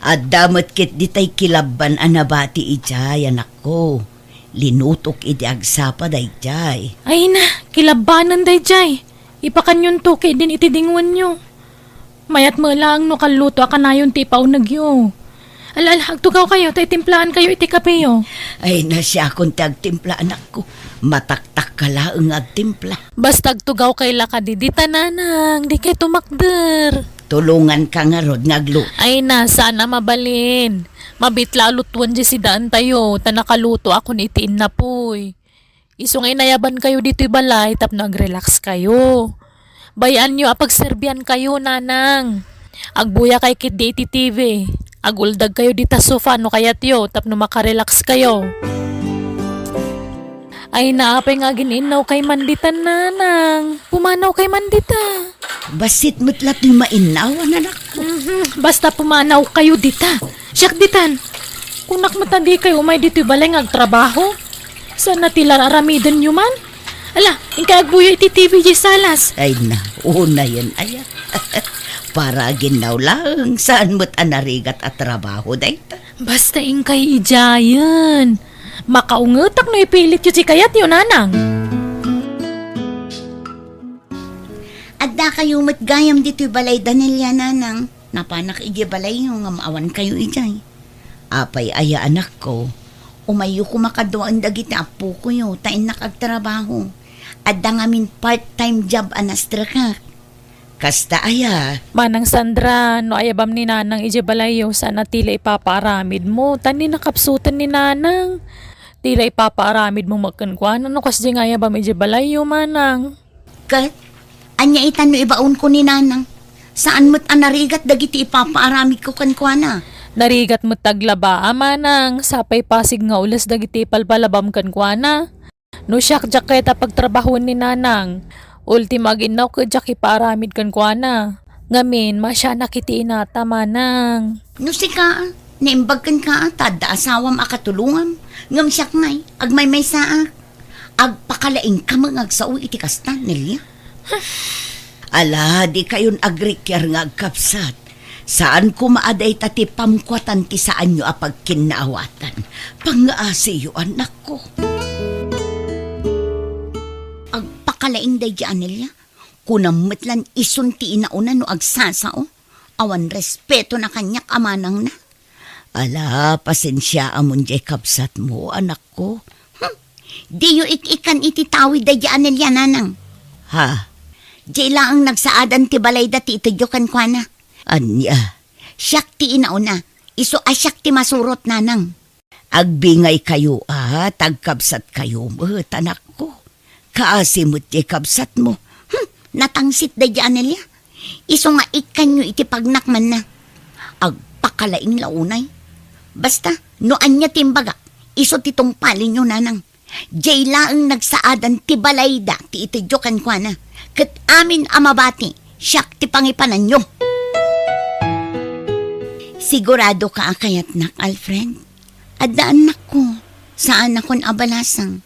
Adda met ketdi tay kilabban a nabati idiay, anakko. Linutok idi agsapa daydiay. Ay na, kilabbanen daydiay. Ipakanyonto ketdin iti dingwenyo. Mayat met laeng no kalluto a kanayon ti ipaunegyo. Ala, ala, agtugawkayo ta itimplaankayo iti kapeyo. Ay, na, siakon ti agtimpla, anakko. Mataktakka laeng nga agtimpla. Basta agtugawkay la kadi dita, nanang, dikay tumakder. Tulonganka ngarud nga agluto. Ay na, saan a mabalin. Mabitla a lutoen diay sidaentayo, ta nakalutoakon iti innapuy. Isu nga inayabankayo ditoy balay tapno agrelaxkayo. Bay-anyo a pagserbiankayo, nanang. Agbuyakay ketdi iti T V. Aguldagkayo dita sofa no kayatyo tapno makarelaxkayo. Ay, naapay nga agin-innawkay man ditan, nanang? Pumanawkay man dita. Bassit met la toy mainnaw, anakko. Mhm, basta pumanawkayo dita. Siak ditan. Kunak met a dikay umay ditoy balay nga agtrabaho. Saan a ti la ar-aramidenyo man? Ala, inkay agbuya iti T V diay salas. Ay na, unayen aya. Para aginnaw laeng, saan met a narigat a trabaho dayta. Basta inkay idiayen. Makaungetak no ipilityo ti kayatyo, nanang. Addakayo met gayam ditoy balay da Nelia, nanang. Napanak idiay balayyo ngem awankayo idiay. Apay aya, anakko? Umayyo koma kaduaen dagiti appokoyo ta innak agtrabaho. Adda ngamin part-time job a nastrekak. Kasta aya? Manang Sandra, no ayabam ni nanang idiay balayyo, saan a ti la ipapaaramidmo, ta ni nakapsuten ni nanang. Ti la ipapaaramidmo met kenkuana no kasdiay nga ayabam idiay balayyo, manang. Ket, ania ita no ibaonko ni nanang? Saan met a narigat dagiti ipapaaramidko kenkuana? Narigat met ta aglaba, manang, sapay pasig nga ules dagiti ipalpalabam kenkuana. No siak, diak kayat a pagtrabahoen ni nanang. Ultimo, aginnaw ket diak ipaaramid kenkuana. Ngamin, masianak iti inata, manang. No sika, naimbag kenka, ta adda asawam a katulongam. Ngem siak ngay, agmaymaysaak. Agpakalaingka met nga agsao iti kasta, Nelia. Ala, dikayon agrikiar nga agkabsat. Saan koma a dayta ti pamkuatan ti saanyo a pagkinnaawatan. Pangngaasiyo, anakko. Agpakalaing daydi a Nelia. Kunam met lan isun ti inauna no agsasao. Awan respetona kaniak a manangna. Ala, pasensiaamon diay kabsatmo, anakko. Hmm. Diyo ik-ikkan iti tawid daydi a Nelia, nanang. Ha? Diay laeng nagsaadan ti balayda ti itedyo kenkuana. Ania? Siak ti inauna. Isu a siak ti masurot, nanang. Agbingaykayo, a, ta agkabsatkayo met, anakko. Kaasi met diay kabsatmo. Hmm, natangsit daydi a Nelia. Isu nga ikkanyo iti pagnakmanna. Agpakalaing la unay. Basta, no ania ti imbagak, isu ti tungpalenyo, nanang. Diay laeng nagsaadan ti balayda ti itedyo kenkuana. Ket amin a mabati, siak ti pangipananyo. Siguradoka a kayatnak, Alfred? Adda annakko, saanakon a balasang.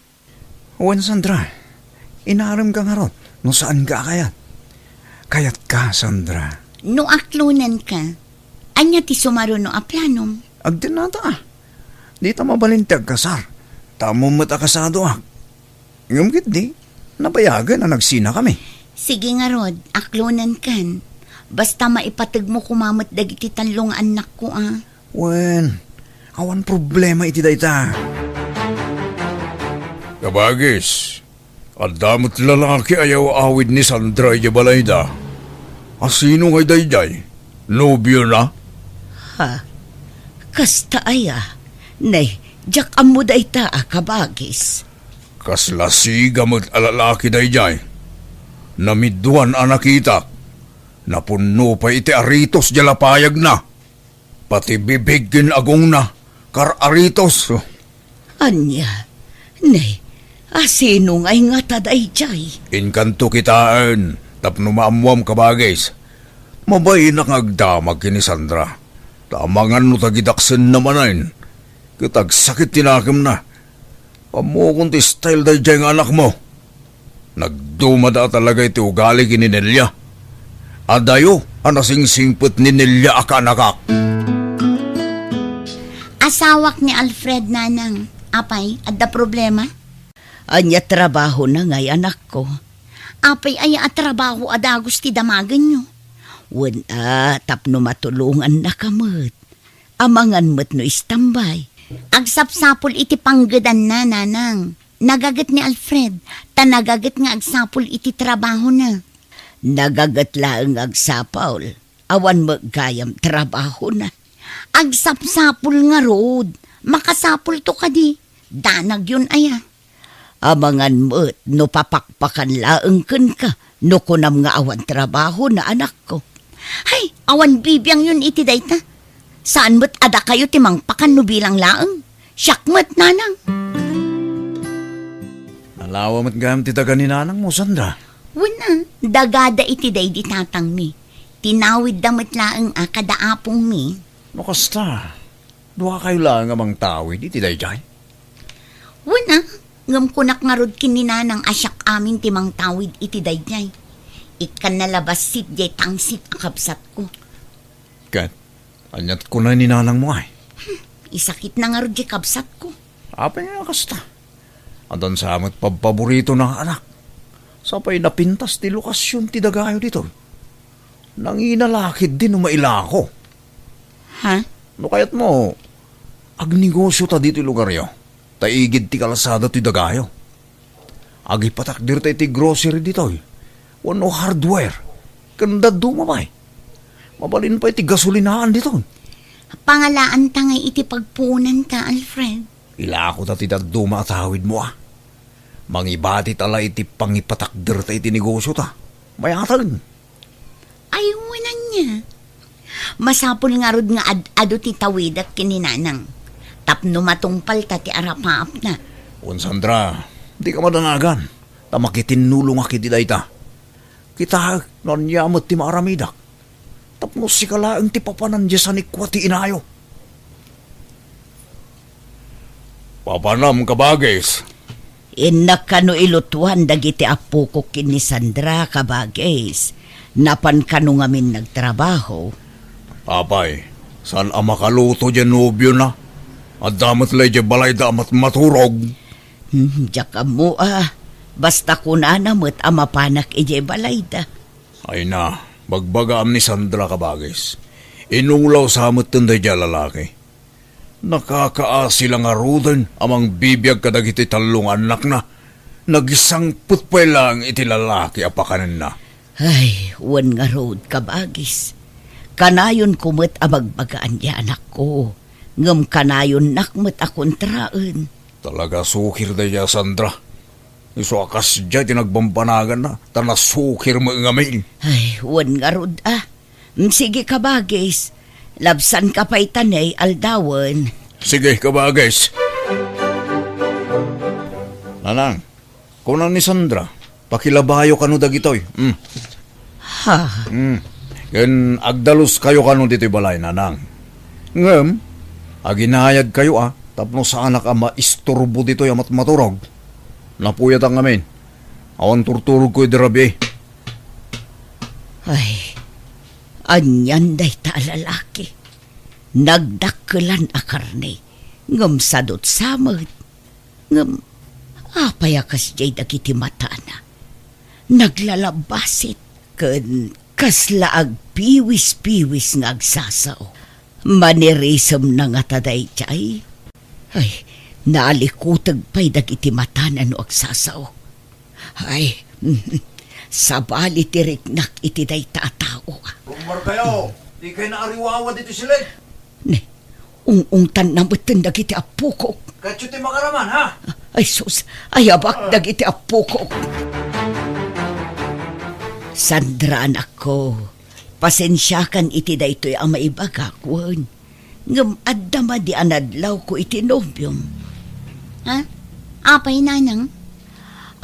Wen, Sandra, inaremka ngarud no saanka a kayat. Kayatka, Sandra. No aklonanka, ania ti sumaruno a planom? Agdennata. Dita mabalin ti agkasar. Ta ammom met a kasadoak. Ngem ketdi, nabayagen a nagsinakami. Sige ngarud, aklonankan. Basta maipategmo koma met dagiti tallo nga annakko a. Wen, awan problema iti dayta. Kabagis, adda met lalaki a yaw-awid ni Sandra idiay balayda. A sino ngay daydiay? Nobiona? Ha? Kasta aya? Nay, diak ammo dayta a kabagis. Kasla siga met a lalaki daydiay. Namiduan a nakitak. Napunno pay iti aritos diay lapayagna. Pati bibig ken agongna, kar-aritos. Ania? Nay, a sino ngay ngata daydiay? Inkanto kitaen, tapno maammuam, kabagis. Mabainak nga agdamag ken ni Sandra. Ta amangan no tagidaksenna manen, ket agsakit ti nakemna. Ammokon ti style daydiay nga anakmo. Nagdumada talaga iti ugali ken ni Nelia. Adayo a nasingsingpet ni Nelia a kaanakak. Asawak ni Alfred, nanang. Apay, adda problema? Ania trabahona ngay, anakko? Apay aya a trabaho a dagus ti damagenyo? Wen a, tapno matulongannaka met. Amangan met no istambay. Agsapsapul iti panggedanna, nanang. Nagaget ni Alfred, ta nagaget nga agsapul iti trabahona. Nagaget laeng nga agsapul. Awan met gayam trabahona. Agsapsapul ngarud. Makasapulto kadi. Danagyon aya. Amangan met no papakpakan laeng kenka no kunam nga awan trabahona, anakko. Hay, awan bibiangyon iti dayta. Saan met a dakayo ti mangpakan no bilang laeng. Siak met, nanang. Lawa met gayam ti daga ni nanangmo, Sandra. Wen a, dagada iti daydi tatangmi. Tinawidda met laeng a kada apongmi. No kasta, duakayo laeng a mangtawid iti daydiay? Wen a, ngem kunak ngarud ken ni nanang a siak amin ti mangtawid iti daydiay. Ikkanna la bassit diay tangsit a kabsatko. Ket, aniat kuna ni nanangmo ay? Isakitna ngarud diay kabsatko. Apay nga kasta? Addan sa met pabpaboritona nga anak. Sapay napintas ti lokasion ti dagayo ditoy. Nangina la ketdi no mailako. Ha? No kayatmo, agnegosiota ditoy lugaryo, ta igid ti kalsada toy dagayo. Agipatakderta iti grocery ditoy, wenno hardware, ken dadduma pay. Mabalin pay ti gasolinaan ditoy. Pangalaanta ngay iti pagpuonanta, Alfred. Ilakota ti dadduma a tawidmo a. Mangibatita la iti pangipatakderta iti negosiota. Mayatag. Ay, wen ania. Masapul ngarud nga ad-adu ti tawidak ken ni nanang. Tapno matungpalta ti arapaapna. Wen Sandra, dika madanagan. Ta makitinnulongak iti dayta. Kitaek no ania met ti maaramidak. Tapno sika laeng ti papanan diay sanikua ti inayo. Papanam, kabagis. Innak kano ilutuan dagiti appokok ken ni Sandra, kabagis. Napan kano ngamin nagtrabaho. Apay, saan a makaluto diay nobiona? Adda met la idiay balayda a mat-, maturog. Hmm, diak ammo a. Basta kunana met a mapanak idiay balayda. Ay na, bagbagaam ni Sandra, kabagis. Inulaw sa metten daydiay a lalaki. Nakakaasi la ngaruden a mangbibiag kadagiti tallo nga annakna. Nagisangpet pay laeng iti lalaki a pakanenna. Ay, wen ngarud, kabagis. Kanayonko met a bagbagaan diay anakko, ngem kanayonnak met a kontraen. Talaga sukir daydiay a Sandra. Isu a kasdiay ti nagbambanaganna, ta nasukir met ngamin. Ay, wen ngarud a. Mm, sige, kabagis. Labsanka pay ta ne aldawen. Sige, kabagis. Nanang, kuna ni Sandra, pakilabayo kano dagitoy. Mm. Ha? Mm. Ken agdaluskayo kano ditoy balay, nanang. Ngem, aginayadkayo a, tapno saanak a maisturbo ditoy a mat-, maturog. Napuyatak ngamin. Awan turturogko idi rabii. Ay, anian dayta a lalaki? Nagdakkelan a karne, ngem sadutsa met. Ngem, apay a kasdiay dagiti matana? Naglalabbasit ken kasla agpiwispiwis nga agsasao. Manirisemna ngata daydiay? Ay, nalikuteg pay dagiti matana no agsasao. Ay, sabali ti riknak iti dayta a tao. Rummuarkayo, dikay naariwawa ditoy siled. Ne, ung-ungtanna metten dagiti appokok. Kayo ti makaraman, ha? Ay, sus, ayabak dagiti appokok. Sandra, anakko, pasensiakan iti daytoy a maibagak, wen. Ngem adda madi a nadlawko iti nobiom. Ha? Apay, nanang?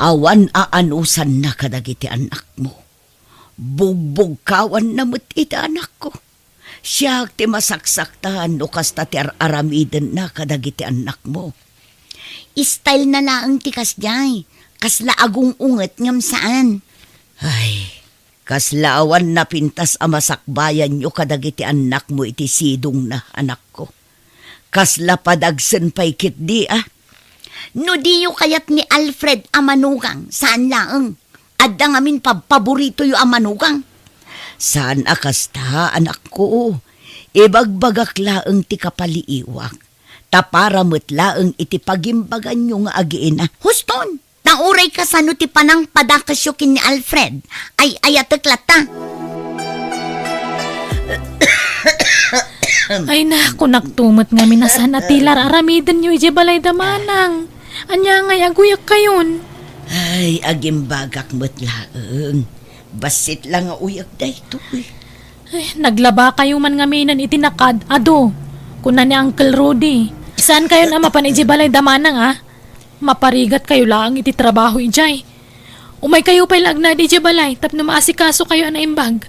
Awan aanusanna kadagiti annakmo. Bugbugkawanna met iti anakko. Siak ti masaksaktan no kasta ti ar-aramidenna kadagiti annakmo. Style na laeng ti kasdiay. Kasla agung-unget ngem saan. Ay, kasla awan napintas a masakbayanyo kadagiti annakmo iti sidongna, anakko. Kasla padagsen pay ketdi a. No diyo kayat ni Alfred a manugang, saan laeng. Adda ngamin pabpaboritoyo a manugang. Saan a kasta, anakko. Ibagbagak laeng ti kapaliiwak. Ta para met laeng iti pagimbaganyo nga agiina. Huston! Ta uray kasano ti panangpadakesyo ken ni Alfred, ay-ayatek latta. Ay na, kunakto met ngamin a saan a ti ar-aramidenyo idiay balay da manang. Ania ngay aguyakkayon? Ay, agimbagak met laeng. Bassit la nga uyek daytoy. Ay, naglabakayo man ngaminen iti nakaad-adu, kuna ni Uncle Rudy. Saankayon a mapan idiay balay da manang, a? Maparigatkayo laeng iti trabaho idiay. Umaykayo pay la agnaed idiay balay tapno maasikasokayo a naimbag.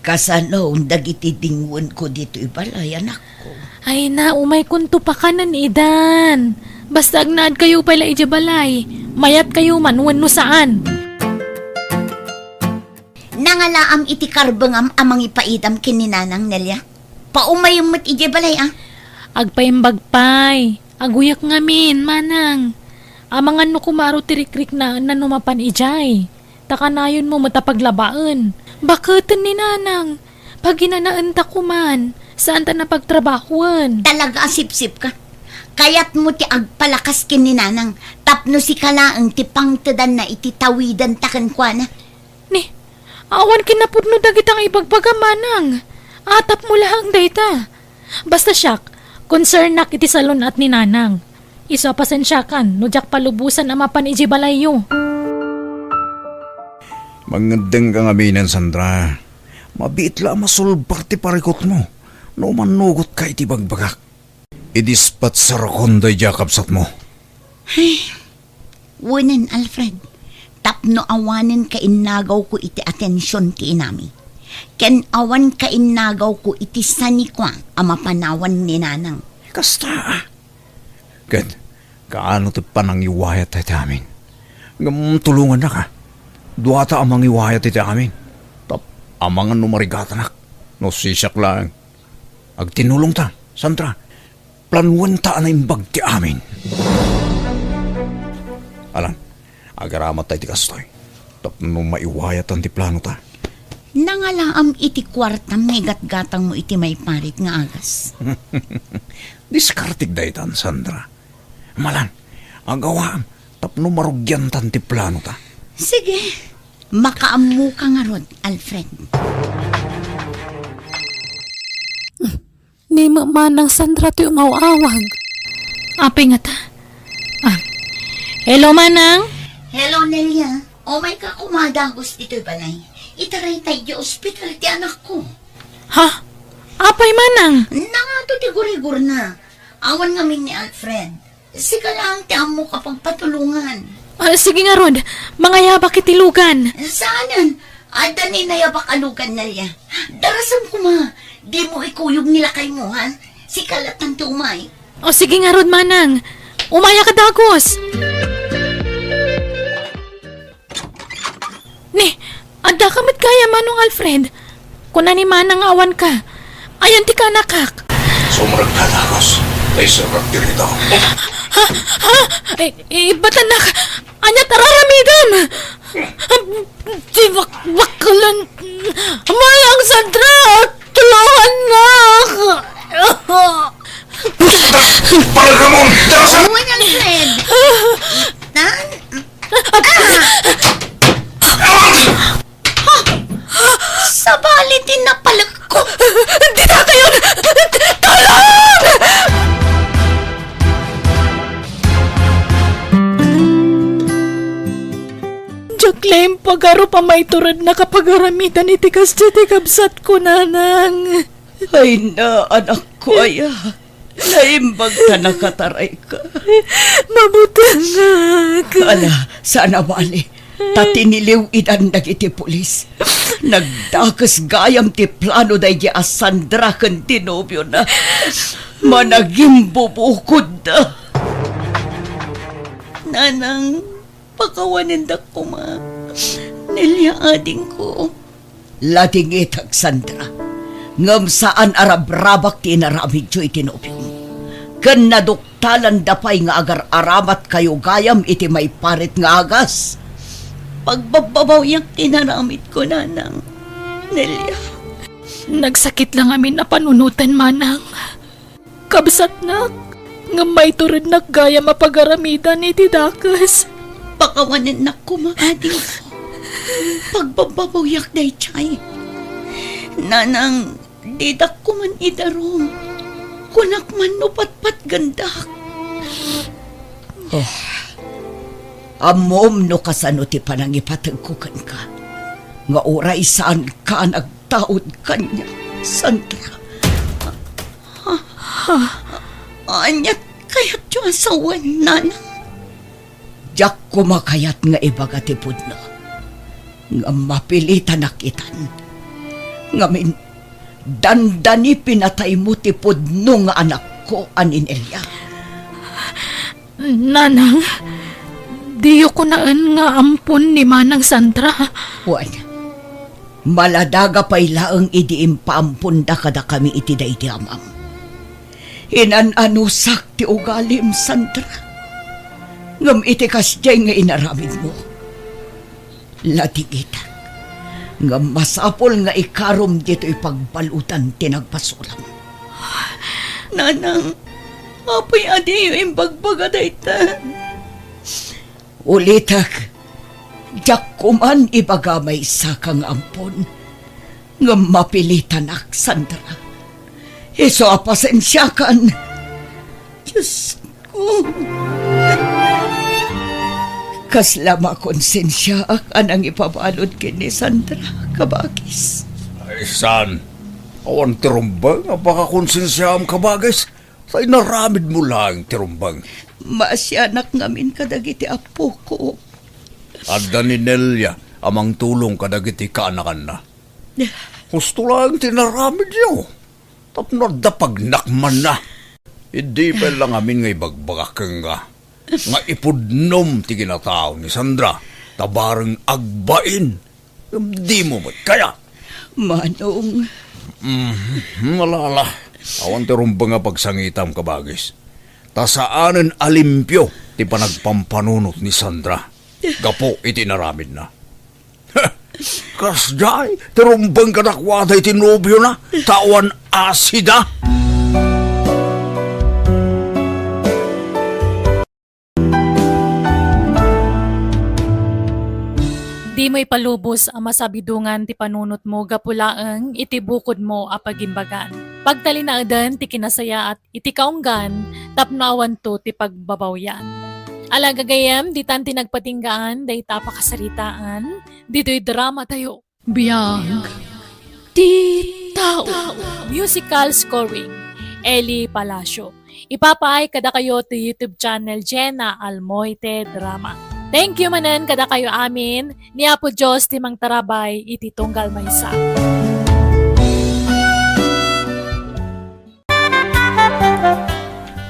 Kasano dagiti dingwenko ditoy balay, anakko? Ay na, umaykonto pakanen idan. Basta agnaedkayo pay la idiay balay. Mayatkayo man wenno saan. Nangalaam iti karbengam a mangipaidam ken ni Nanang, Nelia. Paumayem met idiay balay, a. Agpaimbag pay. Aguyek ngamin, Manang. Amangan no kumaaro ti rikriknaenna no mapan idiay. Ta kanayonmo met a paglabaen. Baketen ni Nanang. Paginanaenta koman. Saanta a pagtrabahoen. Talaga a sipsipka. Kayatmo ti agpalakas ken ni Nanang tapno sika laeng ti pangtedanna iti tawidenta kenkuana. Ni, awan kinapudno dagita nga ibagbagam, Manang. Atapmo laeng dayta. Basta siak, concernnak iti salun-at ni Nanang. Isu a pasensiakan no diak palubosan a mapan idiay balayyo. Mangngeddengka ngaminen, Sandra. Mabiit la a masulbar ti parikutmo no umannugotka iti bagbagak. Idispatsarkon daydiay a kabsatmo. Ay, wenen, Alfred, tapno awanen kainnagawko iti atension ti inami, ken awan kainnagawko iti sanikua a mapanawan ni Nanang. Kasta, a. Ket kaano ti panangiwayat iti amin? Ngem tulongannaka. Duata a mangiwayat iti amin. Tap-, amangan no marigatanak. No sisiak laeng. Agtinulongta, Sandra. Planuenta a naimbag ti amin. Alan, agaramatta iti kastoy. Tapno maiwayatan ti planota. Nangalaam iti kuartam nga igatgatangmo iti maiparit nga agas. Diskartek daytan, Sandra. Malan, agawaam tapno marugiantan ti planota. Sige, makaammoka ngarud, Alfred. Ni ma-, Manang Sandra ti umaw-awag. Apay ngata? Ah. Hello, Manang? Hello, Nelia. Umayka koma dagus ditoy balay. Itaraytay idiay ospital ti anakko. Ha? Apay, Manang? Nangato ti gurigurna. Awan ngamin ni Alfred. Sika laeng ti ammok a pagpatulongan. Ah, sige ngarud, mangayabak iti lugan. Saanen, adda ni nayabak a lugan, Nelia. Darasem koma, dimo ikuyog ni lakaymo, ha? Sika latta ti umay. O, sige ngarud, Manang. Umayak a dagus. Ni, addaka met gayam, Manong Alfred? Kuna ni Manang nga awanka. Ayan ti kaanakak. Sumrekka, dagus. Tay serrek ti rida. Ha? Ha? Ay, ibatannak. Anya ti ar-aramidem? Ti bakbaklan. Manang Sandra, tulongannak. Paragramon! Darasem! Manang Alfred! Tan? Sabali ti napalekko. Dita kayon! Tulong! Diak la impagarup a maiturednak a pagaramidan iti kasdi ti kabsatko, Nanang. Ay na, anakko aya. Naimbag ta nakatarayka. Mabutengak. Ala, saan a bali. Ta tiniliw-idan dagiti pulis. Nagdakes gayam ti plano daydi a Sandra ken ti nobiona. Managimbubukodda. Nanang, pakawanendak koma. Nelia, adingko. Ladingitek, Sandra. Ngem saan a rabrabak ti inaramidyo iti nobiom. Ken naduktalanda pay nga agar-aramatkayo gayam iti maiparit nga agas. Pagbabbabawiak ti inaramidko, Nanang. Nelia. Nagsakit la ngamin a panunoten, Manang. Kabsatnak, ngem maiturednak gayam a pagaramidan iti dakes. Pakawanennak koma, adingko. Pagbabbabawiak daydiay. Nanang, didak koman idarum. Kunak man no patpatgendak. Oh. Ammom no kasano ti panangipategko kenka. Nga uray saanka a nagtaud kaniak, Sandra. Ha? Ania ti kayatyo a sawen, Nanang? Diak koma kayat nga ibaga ti pudno. Ngem mapilitanak itan. Ngamin, dandani pinataymo ti pudno nga anakko a ni Nelia. Nanang, diyo kunaen nga ampon ni Manang Sandra. Wen, maladaga pay laeng idi impaamponda kadakami iti daydi amam. Inan-anusak ti ugalim, Sandra. Ngem iti kasdiay nga inaramidmo, latigitak. Ngem masapul nga ikarom ditoy pagbaludan ti nagpasulam. Nanang, apay a diyo imbagbaga dayta? Ulitek, diak koman ibaga maysaka nga ampon, ngem mapilitanak, Sandra. Isu a pasensiakan. Diosko. Kasla makonsensiaak a nangipabalud ken ni Sandra, kabagis. Ay, saan? Awan ti rumbeng a pakakonsensiaam, kabagis? Ta inaramidmo laeng ti rumbeng. Maasianak ngamin kadagiti appoko. Adda ni Nelia a mangtulong kadagiti kaanakanna. Husto laeng ti inaramidyo. Tapno adda pagnakmanna. Idi pay la ngamin nga ibagbagak kenka nga ipudnom ti kinatao ni Sandra, ta bareng agbain. Ngem dimo met kayat. Manong. Mm, ala, ala. Awan ti rumbeng a pagsangitam, kabagis. Ta saanen a limpio ti panagpampanunot ni Sandra gapu iti inaramidna. Kasdiay ti rumbeng kadakuada iti nobiona, ta awan asida. Dimo ipalubos a masabidongan ti panunotmo gapu laeng iti bukodmo a pagimbagan. Pagtalinaeden ti kinasayaat iti kaunggan tapno awanto ti pagbabawian. Ala gagayyem, ditan ti nagpatinggaan dayta a pakasaritaan ditoy dramatayo. Biag ti tao. Musical scoring, Eli Palacio. Ipapaay kadakayo ti YouTube channel Jenna Almoite Drama. Thank you manen kadakayo amin. Ni Apo Dios ti mangtarabay iti tunggal maysa.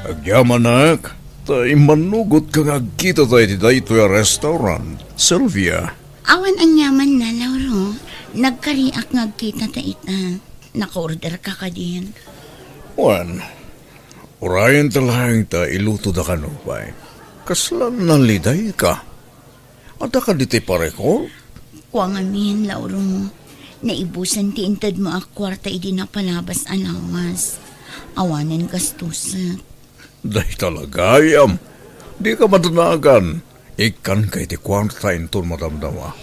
Agyamanak, ta immanugotka nga agkitata iti daytoy a restaurant, Sylvia. Awan aniamanna, Lauro. Nagkariak nga agkitata ita. Naka-orderka kadin? Wen, urayenta laeng ta ilutoda kano pay. Kasla nalidayka. Adda kadi ti parekor? Kua ngamin, Lauro. Naibusan ti intedmo a kuarta idi napalabas a lawas. Awanen gastusek. Dayta la gayam. Dika madanagan. Ikkanka iti kuarta inton madamdama.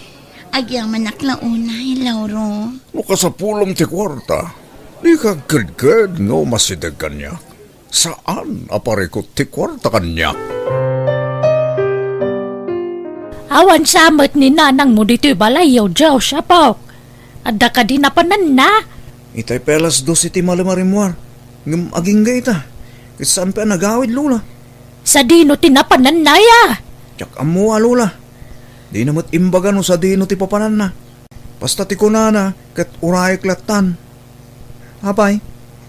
Agyamanak la unay, Lauro. No kasapulem ti kuarta, dika agkedked nga umasideg kaniak. Saan a parikut ti kuarta kaniak. Awan sa met ni nanangmo ditoy balayyo, Dios, apok. Adda kadi napananna? Itay pay alas dos iti malem a rimmuar, ngem agingga ita. Ket saan pay a nagawid, Lola. Sadino ti napananna, ya? Diak ammo a, Lola. Dina met imbaga no sadino ti papananna. Basta ti kunana, ket urayek lattan. Apay,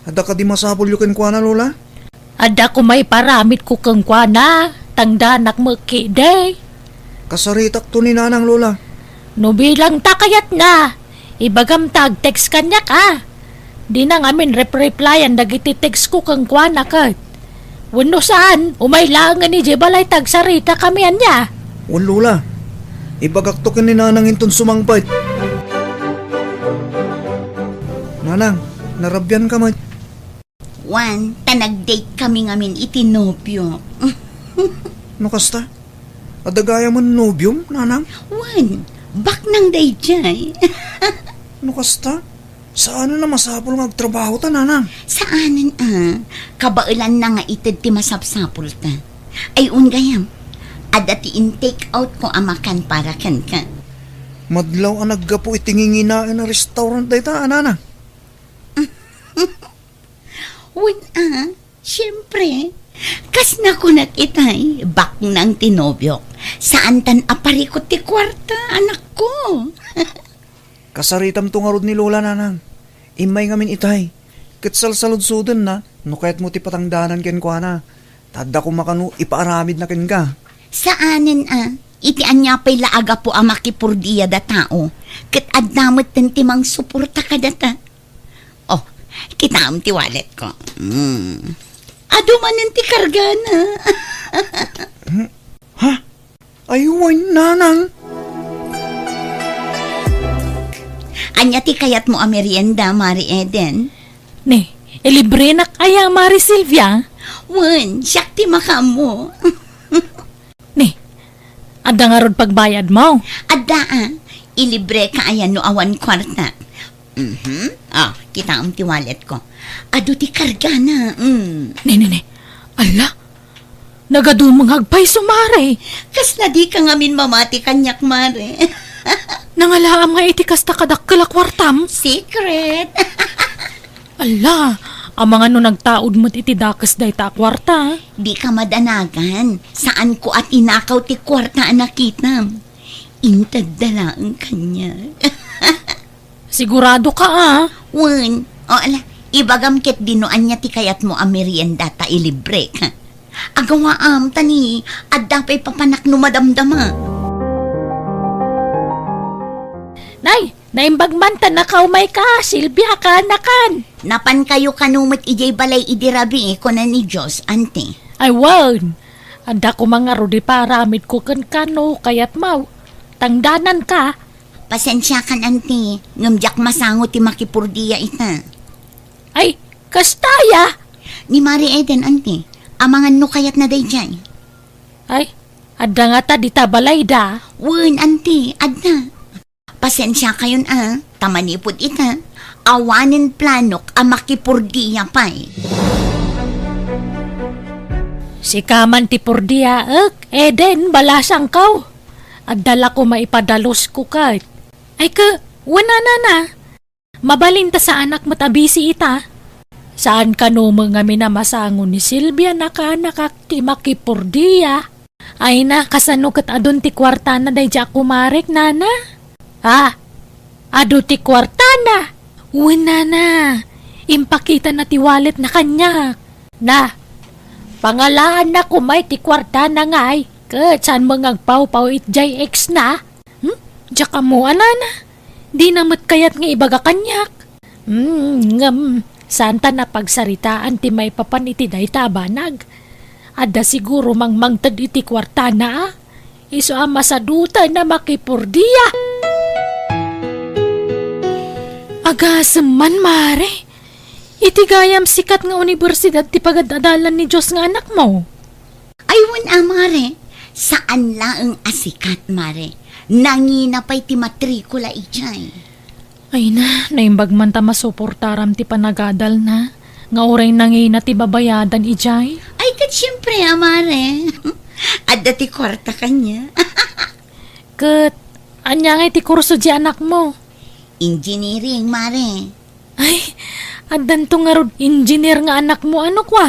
adda kadi masapulyo kenkuana, Lola? Adda koma iparamidko kenkuana, tangdanak met ketdi. Kasaritakto ni Nanang, Lola. No bilang ta kayatna, ibagam ta ag-text kaniak, a. Dina ngamin rep-replyan dagiti textko kenkuana ket. Wenno saan, umay laengen idiay balay ta agsaritakami ania. Wen, Lola. Ibagakto ken ni Nanang inton sumangpet. Nanang, narabianka met. Wen, ta nag-date kami ngamin iti nobio. No kasta, adda gayamen nobiom, Nanang? Wen, baknang daydiay. No kasta, saanen a masapul nga agtrabahota, Nanang? Saanen a. Kabaelanna nga ited ti masapsapulta. Ay, un gayam. Adda ti in-take outko a makan para kenka. Madlaw a naggapu iti nginginaen a restaurant dayta, a, Nanang? Wen a, siempre. Kas nakunak itay, baknang ti nobiok. Saantan a parikut ti kuarta, anakko. Kasaritamto ngarud ni Lola, Nanang. Immay ngamin itay. Ket salsaludsodenna no kayatmo ti patangdanan kenkuana. Ta adda koma kano ipaaramidna kenka. Saanen a, iti ania pay la a gapu a makipurdia datao, ket adda metten ti mangsuporta kadata. Oh, kitaem ti walletko. Mm. Adu manen ti kargana. Hmm? Ha? Ay, wen, Nanang. Ania ti kayatmo a merienda, Mari Eden? Ni, ilibrenak aya, Mari Silvia? Wen, siak ti makaammo. Ni, adda ngarud pagbayadmo? Adda a. Ilibreka aya no awan kuarta. Mhm. Ah, kitaem ti walletko. Adu ti kargana. Mm. Ni, ni, ni. Ala, nagadumengag pay isu, Mare. Kasla dika ngamin mamati kaniak, Mare. Nangalaam nga iti kasta kadakkel a kuartam? Secret. Ala, amangan no nagtaud met iti dakes dayta a kuarta. Dika madanagan. Saanko a tinakaw ti kuarta a nakitam. Intedda laeng kaniak. Siguradoka a? Wen. O, ala, ibagam ketdi no ania ti kayatmo a merienda ta ilibrek. Agawaam, ta ni, adda pay papanak no madamdama. Nay, naimbag man ta nakaumayka, Silvia, kaanakan. Napankayo kano met idiay balay idi rabii, kuna ni Diyos, anti. Ay, wen. Adda koma ngarud ipaaramidko kenka no kayatmo. Tangdananka. Pasensiakan, anti, ngem diak masango ti makipurdia ita. Ay, kasta aya? Ni Mari Eden, anti, amangan no kayatna daydiay. Ay, adda ngata dita balayda? Wen, anti, adda. Pasensiakayon a, ta manipud ita, awanen planok a makipurdia pay. Sika man ti purdiaek, Eden, balasangko. Adda la koma ipadalusko ket. Ay ke, wen a, Nana. Mabalin ta saanak met a bisi ita. Saan kano met ngamin a masango ni Silvia, nakaanakak, ti makipurdia. Ay na, kasano ket adun ti kuartana daydiay a kumarek, Nana? Ah, adu ti kuartana? Wen, Nana. Impakitana ti walletna kaniak. Na, pangalaanna koma iti kuartana ngay, ket saan met nga agpawpaw iti ex na? Hmm? Diak ammo, Nana. Dina met kayat nga ibaga kaniak. Hmm, ngem, saanta a pagsaritaan ti maipapan iti dayta a banag. Adda siguro mangmangted iti kuartana, a. Isu a masadutan a makipurdia. Agasem man, Mare. Iti gayam sikat nga universidad ti pagad-adalan ni Diyos nga anakmo. Ay, wen a, Mare. Saan laeng a sikat, Mare. Nangina pay ti matrikula idiay. Ay na, naimbag man ta masuportaram ti panagadalna, nga uray nangina ti babayadan idiay. Ay, ket siempre a, Mare. Adda ti kuarta kaniak. Ket, ania ngay ti kurso ti anakmo? Engineering, Mare. Ay, addanto ngarud engineer nga anakmo, ano kua?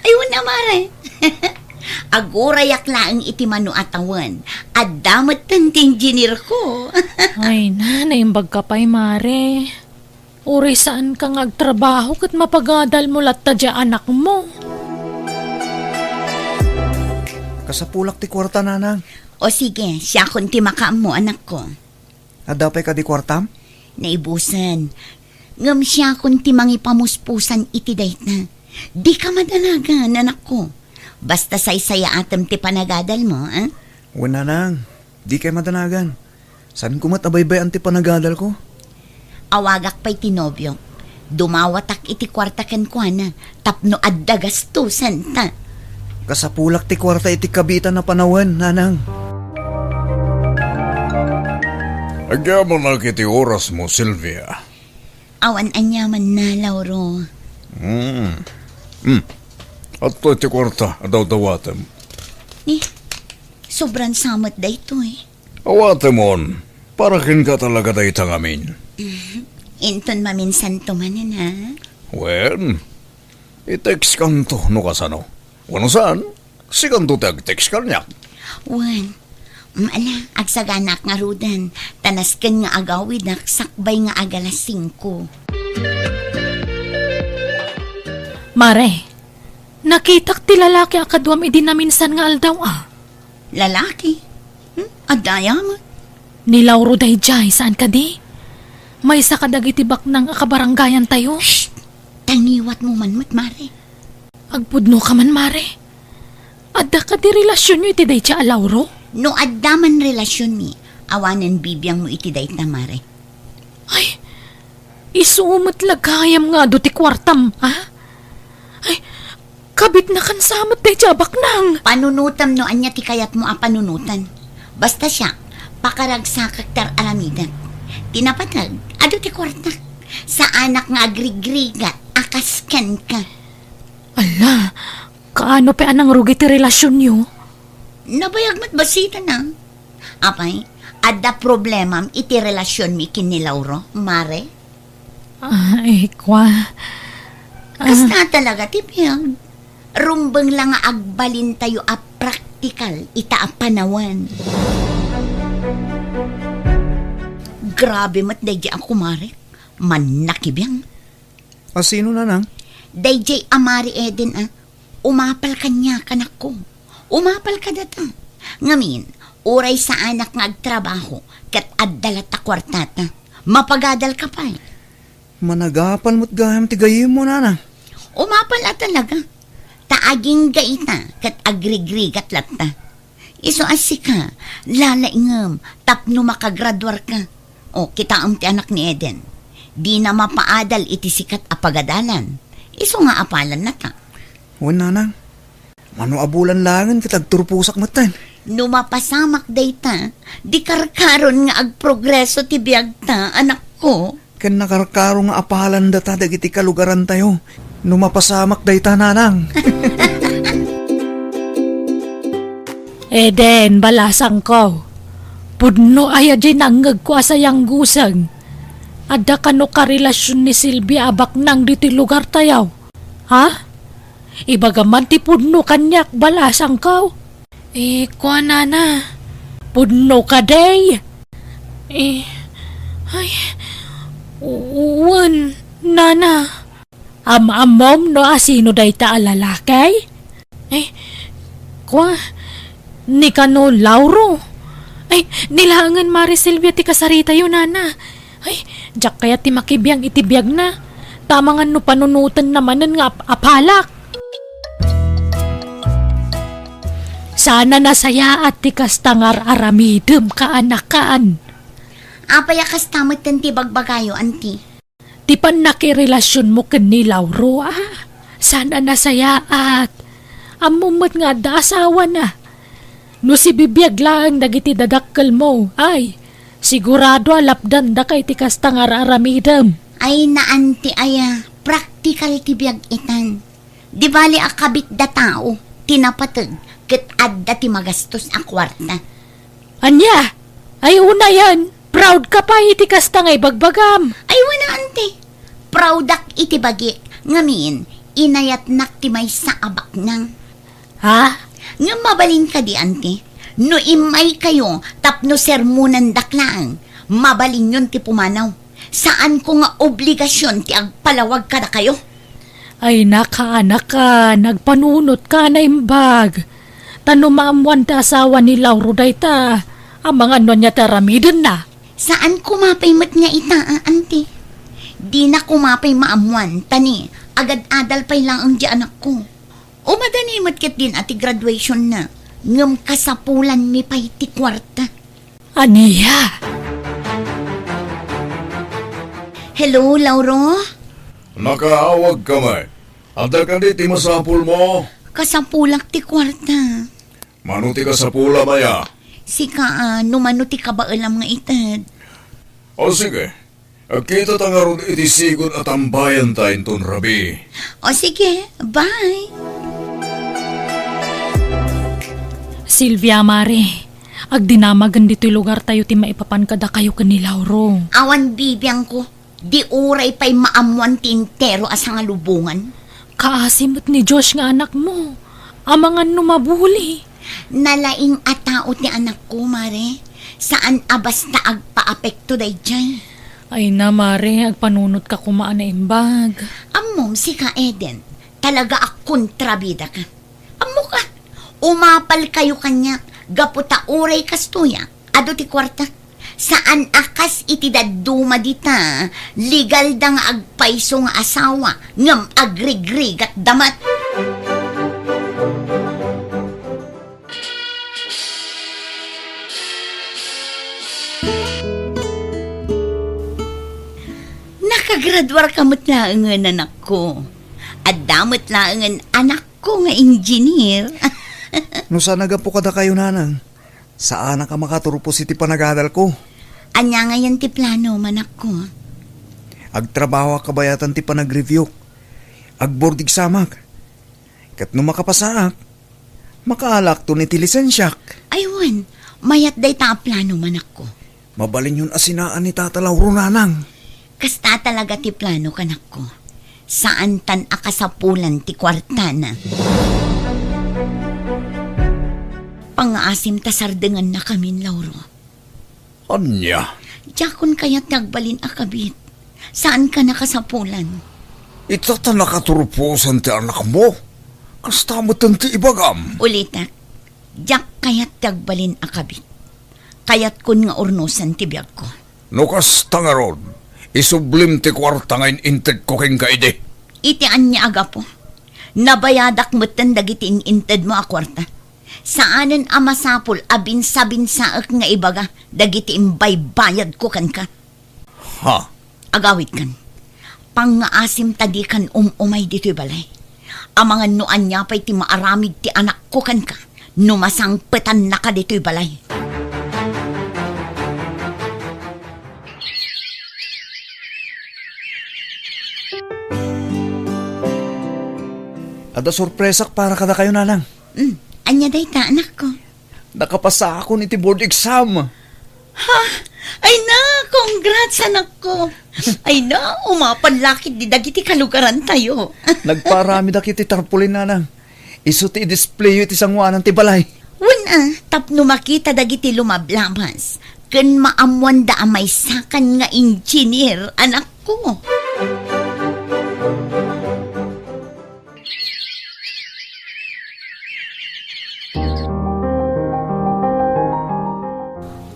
Ay, wen a, Mare. Agurayak laeng iti mano a tawen. Adda metten ti engineer ko. Ay na, naimbagka pay, Mare. Uray saanka nga agtrabaho ket mapagadalmo latta diay anakmo. Kasapulak ti kuarta, Nanang. O sige, siakon ti makaammo, anakko. Adda pay kadi kuartam? Naibusen. Ngem siakon ti mangipamuspusan iti dayta. Dika madanagan, anakko. Basta saysayaatem ti panagadalmo, a? Wen, Nanang. Dikay madanagan. Saanko met a baybay-an ti panagadalko. Awagak pay ti nobiok. Dumawatak iti kuarta kenkuana tapno adda gastosenta. Kasapulak ti kuarta iti kabiitan a panawen, Nanang. Agyamanak iti orasmo, Silvia. Awan aniamanna, Lauro. Hmm. Hmm. Adtoy ti kuarta a dawdawatem. Ni, sobran sa met daytoy. Awatemon, para kenka talaga dayta ngamin. Inton maminsanto manen, a? Wen, i-textkanto no kasano. Wenno saan, sikanto ti ag-text kaniak. Wen, mm, ala, agsaganak ngaruden, ta nasken nga agawidak sakbay nga agalas singko. Mare, nakitak ti lalaki a kaduam idi naminsan nga aldaw, a. Lalaki? Hmm? Adda aya met? Ni Lauro daydiay, saan kadi? Maysa kadagiti baknang a kabarangayantayo. Shh! Tangiwatmo man met, Mare. Agpudno ka man, Mare. Adda kadi relasionyo iti dayta a Lauro? No adda man relasionmi, awanen bibiangmo iti dayta, Mare. Ay, isu met la gayam nga adu ti kuartam, a? Ay, kabitna kan sa met dayta a baknang. Panunotem no ania ti kayatmo a panunoten. Basta siak, pakaragsakek ti ar-aramidek. Ti napateg, adu ti kuartak. Saanak nga agrigrigat a kas kenka. Ala, kaano pay a nangrugi ti relasionyo? Nabayag met basiten, a. Apay, adda problemam iti relasionmi ken ni Lauro, Mare? Ay, kua. Ah. Kasta talaga ti biag. Rumbeng la nga agbalintayo a praktikal ita a panawen. Grabe met daydi a kumarek. Mannakibiang. A sino, nanang? Daydiay a Mari Eden a, umapal kaniak, anakko. Umapal kadata. Ngamin, uray saanak nga agtrabaho, ket adda latta kuartata. Mapagadalka pay. Managapal met gayam ti gayyemmo, nanang. Umapal a talaga. Ta agingga ita, ket agrigrigat latta. Isu a sika, lalaingem tapno makagraduarka. O, kitaem ti anak ni Eden. Dina mapaadal iti sikat a pagadalan. Isu nga apalannata. Wen, nanang. Mano a bulan laengen ket agturposak metten. No mapasamak dayta, di karkaron nga agprogreso ti biagta, anakko. Ken nakarkaro nga apalandata dagiti kalugarantayo no mapasamak dayta, nanang. Eden, balasangko. Pudno aya diay nangngegko a sayangguseng. Adda kano karelasion ni Silvia a baknang ditoy lugartayo? Ha? Ibagam man ti pudno kaniak, balasangko. Eh, kua, nana. Pudno kadi? Eh, ay, u-, wen, nana. Am-ammom no asino dayta a lalaki? Eh, kua, ni kano Lauro? Ay, ni laengen Mari Silvia ti kasaritayo, nana. Ay, diak kayat ti makibiang iti biagna. Ta amangan no panunotenna manen nga ap-, apalak. Saan a nasayaat ti kasta nga ar-aramidem, kaanakan. Apay a kasta metten ti bagbagayo, anti? Ti pannakirelasionmo ken ni Lauro, a? Saan a nasayaat. Ammom met nga adda asawana. No sibibiag laeng dagiti dadakkelmo, ay, sigurado a lapdandaka iti kasta nga ar-aramidem. Ay, naan ti aya, praktikal ti biag itan. Di bali a kabit da tao ti napateg ket adda ti magastos a kuarta. Ania? Ay, unayen, proud ka pay iti kasta nga ibagbagam. Ay, wen a, anti. Proudak iti bagik, ngamin, inayatnak ti maysa a baknang. Ha? Ngem mabalin kadi, anti? No immaykayo tapno sermonandak laeng, mabalinyon ti pumanaw. Saanko nga obligasion ti agpalawag kadakayo. Ay, nakaanakan, agpanunotka a naimbag. Ta no maammoan ti asawa ni Lauro dayta, amangan no ania ti aramidenna. Saan koma pay met nga ita, a, anti. Dina koma pay maammoan, ta ni, agad-adal pay laeng di anakko. Umadani met ketdin a ti graduationna, ngem kasapulanmi pay ti kuarta. Ania? Hello, Lauro? Nakaawagka met. Adda kadi ti masapulmo? Kasapulak ti kuarta. Mano ti kasapulam aya? Sika, a, no mano ti kabaelam nga ited. O sige, agkitata ngarud iti sigud a tambayanta inton rabii. O sige, bye. Silvia, Mari, agdinamagen ditoy lugartayo ti maipapan kadakayo ken ni Lauro. Awan bibiangko, di uray pay maammoan ti entero a sangalubongan. Kaasi met ni Josh nga anakmo. Amangan no mabuli. Nalaing a tao ti anakko, Mare. Saan a basta agpaapekto daydiay. Ay na, Mare, agpanunotka koma a naimbag. Ammom, sika, Eden, talaga a kontrabida ka. Ammok a, umapal kayo kaniak, gapu ta uray kastoy a, adu ti kuarta. Saan a kas iti dadduma dita, legal da nga agpayso nga asawa, ngem agrigrigat da met. Nakagraduar ka met laengen, anakko. Adda met laengen anakko nga engineer. No saan a gapu kadakayo, nanang, saanak a makaturpos iti panagadalko. Ania ngayen ti plano, manakko? Agtrabahoak kabayatan ti panagreviewk. Agboard examak. Ket no makapasaak, makaalakton iti lisensiak. Ay wen, mayat dayta a plano, manakko. Mabalinyon a sinaan ni Tata Lauro, nanang. Kasta talaga ti plano, kanakko. Saantan a kasapulan ti kuartana. Pangngaasim ta sardengannakamin, Lauro. Ania? Diakon kayat ti agbalin a kabit. Saankan a kasapulan. Ita ta nakaturposan ti anakmo? Kasta metten ti ibagam. Ulitek, diak kayat ti agbalin a kabit. Kayatkon nga urnosen ti biagko. No kasta ngarud, isublim ti kuarta nga in-intedko kenka idi. Iti ania a gapu? Nabayadak metten dagiti in-intedmo a kuarta. Saanen a masapul a binsabinsaek nga ibaga dagiti imbaybayadko kenka. Ha? Agawidkan. Pangngaasim ta dikan um-umay ditoy balay. Amangan no ania pay ti maaramid ti anakko kenka no masangpetannaka ditoy balay. Adda sorpresak para kadakayo, nanang. Hmm, ania dayta, anakko? Nakapasakon iti board exam. Ha? Ay na, congrats, anakko. Ay na, umapal la ketdi dagiti kalugarantayo. Nagpaaramidak iti tarpaulin, nanang. Isu ti i-displayyo iti sangoanan ti balay. Wen a, tapno makita dagiti lumablabas ken maammoanda a maysakan nga engineer, anakko.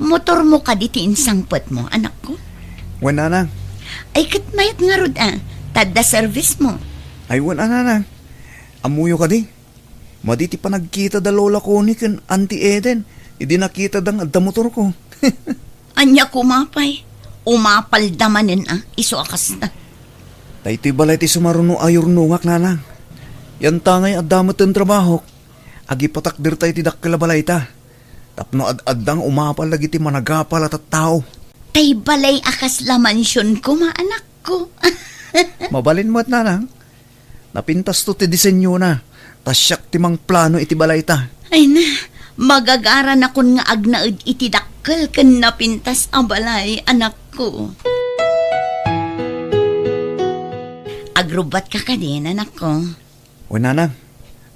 Motormo kadi ti insangpetmo, anakko? Wen, nanang. Ay, ket mayat ngarud a, ta adda servismo. Ay, wen a, nanang. Ammoyo kadi? Madi ti panagkita da Lola Connie ken Auntie Eden idi nakitada nga adda motorko. Ania koma pay? Umapalda manen a, isu a kasta. Daytoy balay ti sumaruno a yurnongak, nanang. Yantangay adda metten trabahok, agipatakderta iti dakkel a balayta. Tapno ad-adda nga umapal dagiti managapal a tattao. Tay balay a kasla mansion koma, anakko. Mabalin met, nanang. Napintasto ti disenyona, ta siak ti mangplano iti balayta. Ay na, magagaranakon nga agnaed iti dakkel ken napintas a balay, anakko. Agrubbatka kadin, anakko? Wen, nanang,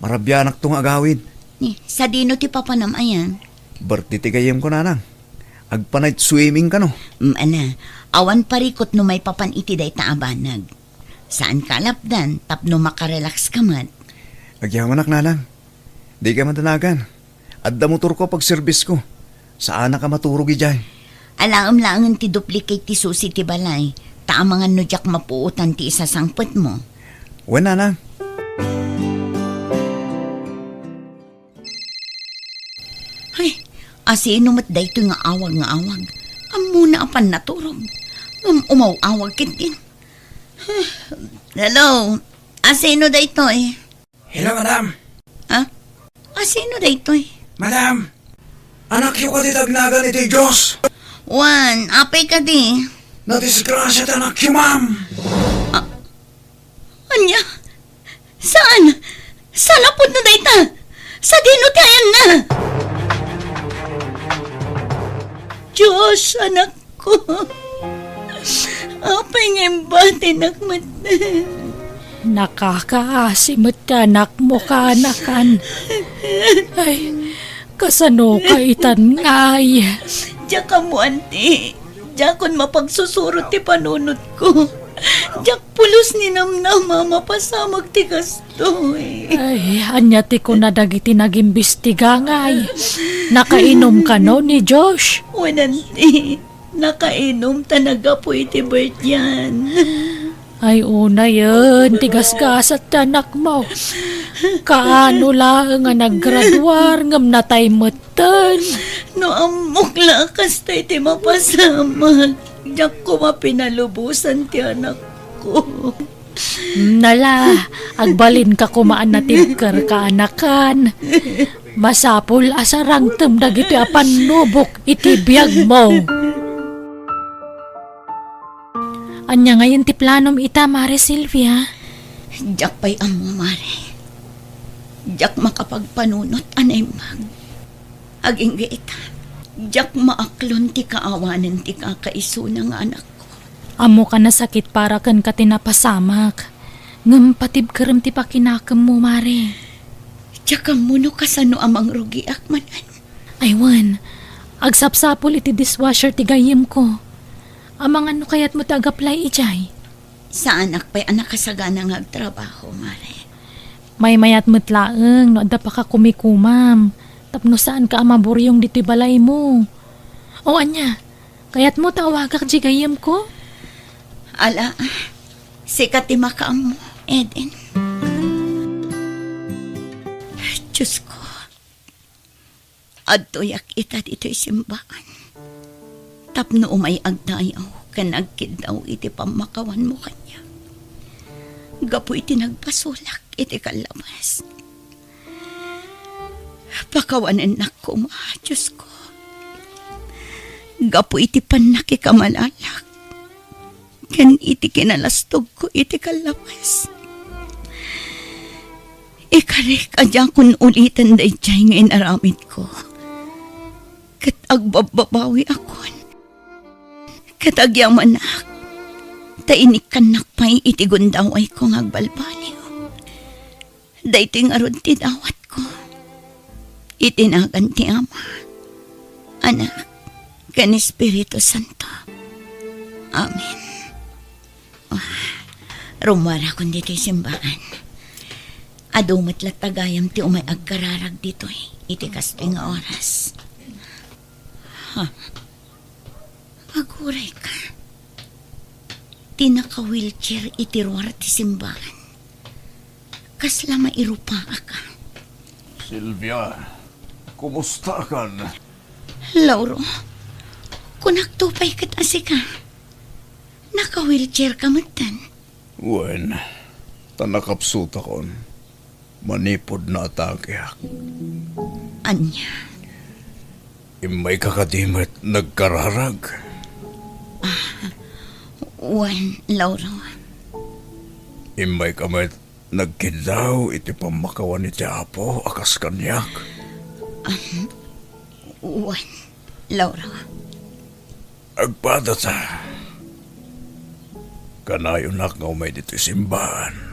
marabianakto nga agawid. Ni, sadino ti papanam ayan? Birthday ti gayyemko, nanang. Agpa-night swimming kano? Mm, ana, awan parikut no maipapan iti dayta a banag. Saanka a lapdan tapno makarelax ka met. Agyamanak, nanang. Dika madanagan. Adda motorko a pagserbisko. Saanak a maturog idiay. Alaem laengen ti duplicate ti susi ti balay, ta amangan no diak mapuotan ti isasangpetmo. Wen, nanang. Ay, asino met daytoy nga awag nga awag? Ammona a pannaturog. Ngem umaw-awag ketdin. Hello, asino daytoy? Hello, madam. Ha? Asino daytoy? Madam, anakyo kadi ti agnagan iti Dios? Wen, apay kadi? Nadisgrasia ti anakyo, ma'am. Ah, ania? Saan? Saan a pudno dayta? Sadino ti ayanna? Dios, anakko. Apay nga imbatinak met? Nakakaasi met ti anakmo, kaanakan. Ay, kasano ka itan ngay? Diak ammo, anti. Diakon mapagsusurot ti panunotko. Diak pulos ni namnama a mapasamak ti kastoy. Ay, ania ti kuna dagiti nagimbestiga ngay? Nakainom kano ni Josh? Wen, anti. Nakainom ta naggapu iti birthday-an. Ay, unayen, ti gasgasat ti anakmo. Kaano laeng a naggraduar ngem natay metten. No ammok la a kasta iti mapasamak, diak koma pinalubosan ti anakko. Nala, agbalinka koma a natibker, kaanakan. Masapul a sarangtem dagitoy a pannubok iti biagmo. Ania ngayen ti planom ita, Mare Silvia? Diak pay ammo, Mare. Diak makapagpanunot a naimbag. Agingga ita, diak maaklon ti kaawanen ti kakaisuna nga anakko. Ammok a nasakit para kenka ti napasamak, ngem patibkerem ti pakinakemmo, Mare. Diak ammo no kasano a mangrugiak manen. Ay wen, agsapsapul iti dishwasher ti gayyemko. Amangan no kayatmo ti agaplay idiay. Saanak pay a nakasagana nga agtrabaho, Mare. Maymayat met laeng no adda pakakumikomam tapno saanka a maburiong ditoy balaymo. O ania, kayatmo ta awagak diay gayyemko? Ala, sika ti makaammo, Eden. Diosko, adtoyak ita ditoy simbaan tapno umay agdayaw ken agkiddaw iti pammakawanmo kaniak. Gapu iti nagbasolak iti kallabas, pakawanennak koma, Diosko, gapu iti pannakikamalalak ken iti kinalastogko iti kallabas. Ikarik a diakon uliten daydiay nga inaramidko, ket agbabbabawiakon, ket agyamanak ta inikkannak pay iti gundawayko nga agbalbaliw. Daytoy ngarud ti dawatko iti nagan ti Ama, Anak, ken Espiritu Santo. Amen. Ah, rummuarakon ditoy simbaan. Adu met latta gayam ti umay agkararag ditoy iti kastoy nga oras. Ha? Agurayka. Ti naka-wheelchair iti ruar ti simbaan. Kasla mairupaak a. Silvia, kumustakan? Lauro, kunakto pay ket a sika. Naka-wheelchair ka metten. Wen, ta nakapsutakon. Manipud naatakeak. Ania? Immayka kadi met nagkararag? Ah, wen, Lauro. Immayka met nagkiddaw iti pammakawan iti Apo a kas kaniak? Ah, wen, Lauro. Agpadata. Kanayonak nga umay ditoy simbaan.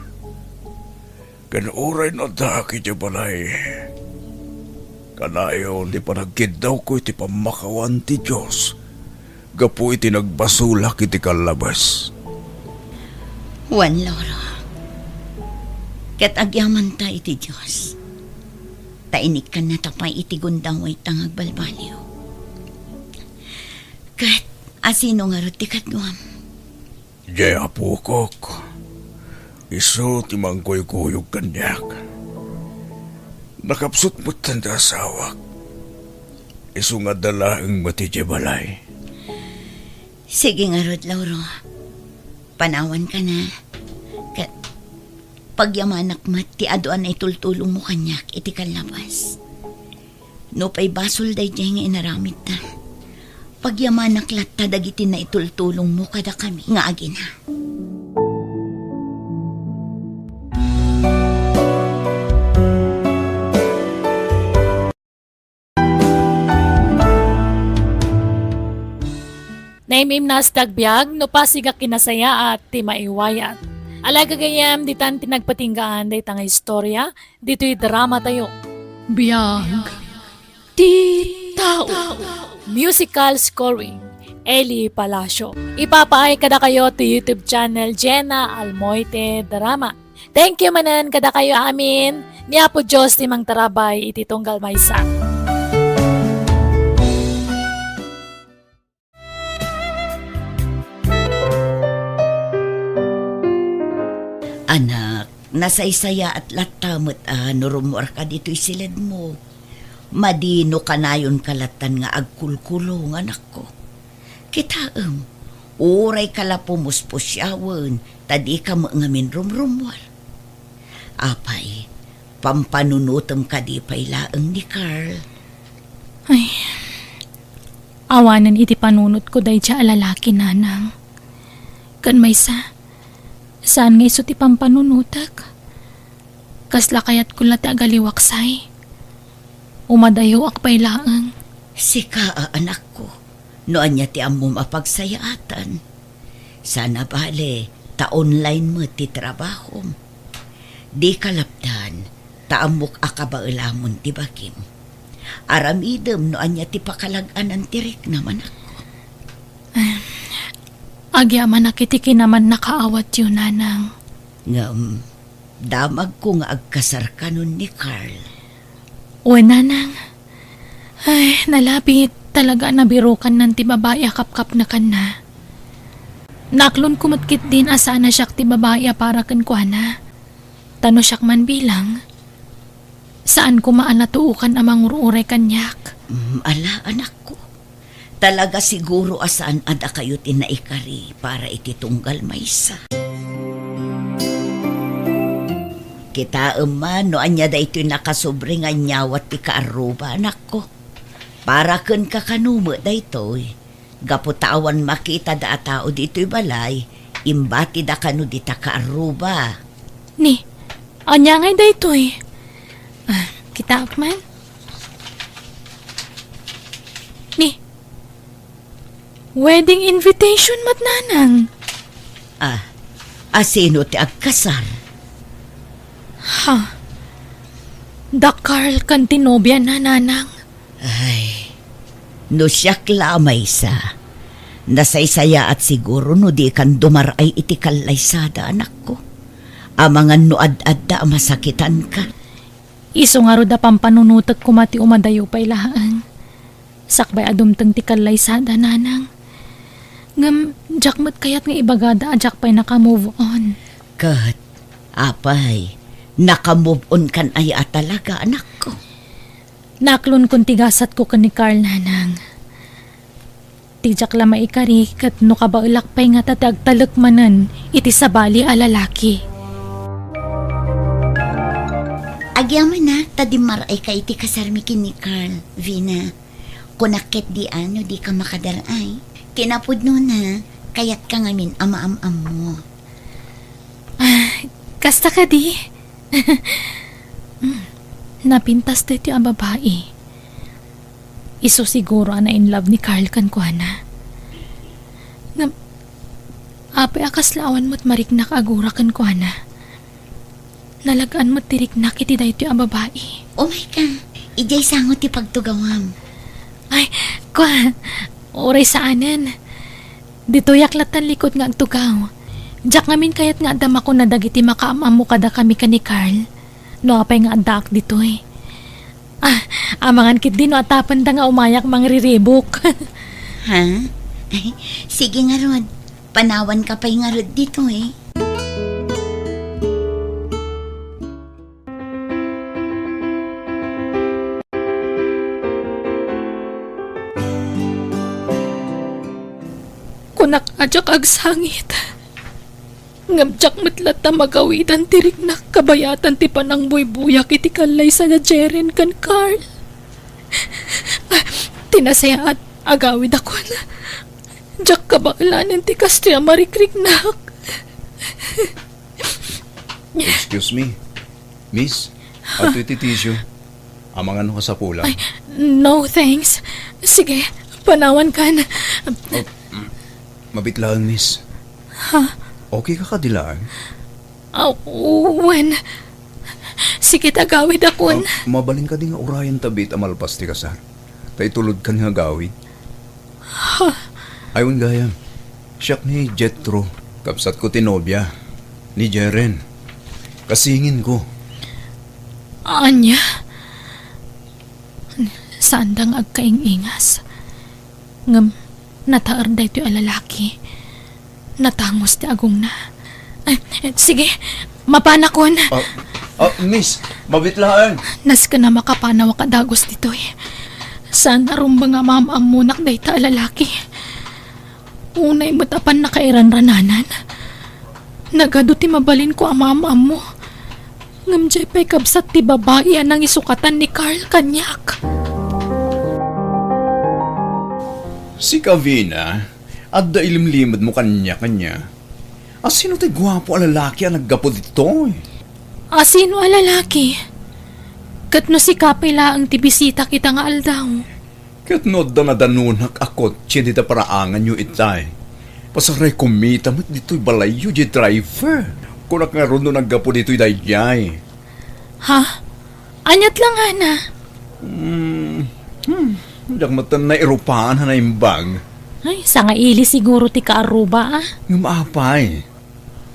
Ken uray no addaak idiay balay, kanayon ti panagkiddawko iti pammakawan ti Dios gapu iti nagbasolak iti kallabas. Wen, Lauro. Ket agyamanta iti Dios, ta inikkannata pay iti gundawayta nga agbalbaliw. Ket asino ngarud ti kaduam? Diay apokok, isu ti mangkuykuyog kaniak. Nakapsut metten ti asawak. Isu nga adda laeng met idiay balay. Sige ngarud, Lauro. Panawanka na. Ket pagyamanak met ti adu a naitultulongmo kaniak iti kallabas. Nupay basol daydiay nga inaramidta, pagyamanak latta dagiti naitultulongmo kadakami nga agina. Naim-imnas ti agbiag no pasig a kinasayaat ti maiwayat. Ala gagayyem, ditan ti nagpatinggaan dayta nga istorya, ditoy drama tayo. Biag ti tao. Musical scoring, Eli Palacio. Ipapaay kadakayo ti YouTube channel Jenna Almoite Drama. Thank you manen kadakayo amin. Ni Apo Dios ti mangtarabay iti tunggal maysa. Anak, nasaysayaat latta met a no rummuarka ditoy siledmo. Madi no kanayonka lattan nga agkulkulong, anakko. Kitaem, urayka la pumuspusiawen, ta dika met ngamin rumrummuar. Apay, pampanunotem kadi pay laeng ni Carl? Ay, awanen iti panunotko daydiay a lalaki, nanang. Ken maysa, saan nga isu ti pampanunotek. Kasla kayatko la ti agaliwaksay. Umadayoak pay laeng. Sika a anakko, no ania ti ammom a pagsayaatan. Sana bale, ta online met ti trabahom. Dika lapdan, ta ammok a kabaelamon ti bagim. Aramidem no ania ti pakalag-anan ti riknam, anakko. Agyamanak iti kinamannakaawatyo, nanang. Ngem, damagko nga agkasar kanon ni Carl. Wen, nanang. Ay, nalabit. Talaga a nabirukannan ti babai a kapkapnekanna. Naaklonko met ketdin a saan a siak ti babai a para kenkuana. Ta no siak man bilang, saan koma a natuokan a mangur-uray kaniak. Mm, ala, anakko. Talaga siguro a saan a dakayo ti naikari para iti tunggal maysa. Kitaem man no ania daytoy nakasobri nga inyawat ti kaarruba, anakko. Para kenka kano met daytoy. Gapu ta awan makita da a tao ditoy balay, imbatida kano dita kaarruba. Ni, ania ngay daytoy? Ah, kitaak man. Ni, wedding invitation met, nanang. Ah, a sino ti agkasar? Ha? Da Carl ken ti nobiana, nanang. Ay, no siak la a maysa, nasaysayaat siguro no dikan dumar-ay iti kallaysada, anakko. Amangan no ad-adda a masakitanka. Isu ngarud a pampanunotek koma ti umadayo pay laeng. Sakbay a dumteng ti kallaysada, nanang. Ngem, diak met kayat nga ibagada a diak pay naka-move on. Ket, apay, naka-move on kan aya a talaga, anakko? Naaklonkon ti gasatko ken ni Carl, nanang. Ti diak la maikari ket no kabaelak pay ngata ti agtalek manen iti sabali a lalaki. Agyamanak ta dimmaray ka iti kasarmi ken ni Carl, Vina. Kunak ketdi a no dika makadar-ay. Kinapudnona, kayatka ngamin a maam-ammo. Ah, kasta kadi? Mm, napintas daytoy a babai. Isu siguro a na-in love ni Carl kenkuana. Ngem, apay a kasla awan met mariknak a gura kenkuana? Nalag-an met ti riknak iti daytoy a babai. Umayka, idiay sango ti pagtugawam. Ay, kua, uray saanen. Ditoyak lattan likod nga agtugaw. Diak ngamin kayat nga adda makuna dagiti makaam-ammo kadakami ken ni Carl. No apay nga addaak ditoy. Ah, amangan ketdi no atapenda nga umayak mangriribok. Ha? Ay, sige ngarud. Panawanka pay ngarud ditoy. Kunak a diak agsangit. Ngem diak met latta magawidan ti riknak kabayatan ti panangbuybuyak iti kallaysa da Jeren ken Carl. Ah, ti nasayaat, agawidakon. Diak kabaelanen ti kastoy a marikriknak. Excuse me, miss. Adtoy ti tissue. Amangan no kasapulan. Ay, no, thanks. Sige, panawankan. Oh, mm, mabit laeng, miss. Ha? Okay ka kadi laeng? Aw, wen. Sige, ta agawidakon. Ah, mabalin kadi nga urayen ta biit a malpas ti kasar? Ta itulodkan nga agawid. Ha? Ay, wen gayam. Siak ni Jethro, kabsatko ti nobia, ni Jeren. Kasinginko. Ania? Saanda nga agkaing-ingas. Ngem nataer daytoy a lalaki. Natangos ti agongna. Ay, sige, mapanakon. Ah, ah, miss, mabiit laeng. Nasken a makapanawak a dagus ditoy. Saan a rumbeng a maam-ammonak dayta a lalaki. Unay met a pannakairanrananan. Nagadu ti mabalinko a maam-ammo. Ngem diay pay kabsat ti babai a nangisukatan ni Carl kaniak. Si Kavina, adda ilimlimedmo kaniak ania? A sino ti guapo a lalaki a naggapu ditoy? A sino a lalaki? Ket no sika pay laeng ti bisitak ita nga aldaw? Ket no adda nadanunak a kotse dita paraanganyo itay, pasarayko mita met ditoy balayyo diay driver. Kunak ngarud no naggapu ditoy daydiay. Ha? Aniat la ngana? Hmm, hmm, diak met nairupaan a naimbag. Ay, sangaili siguro ti kaarruba, a. Ngem apay,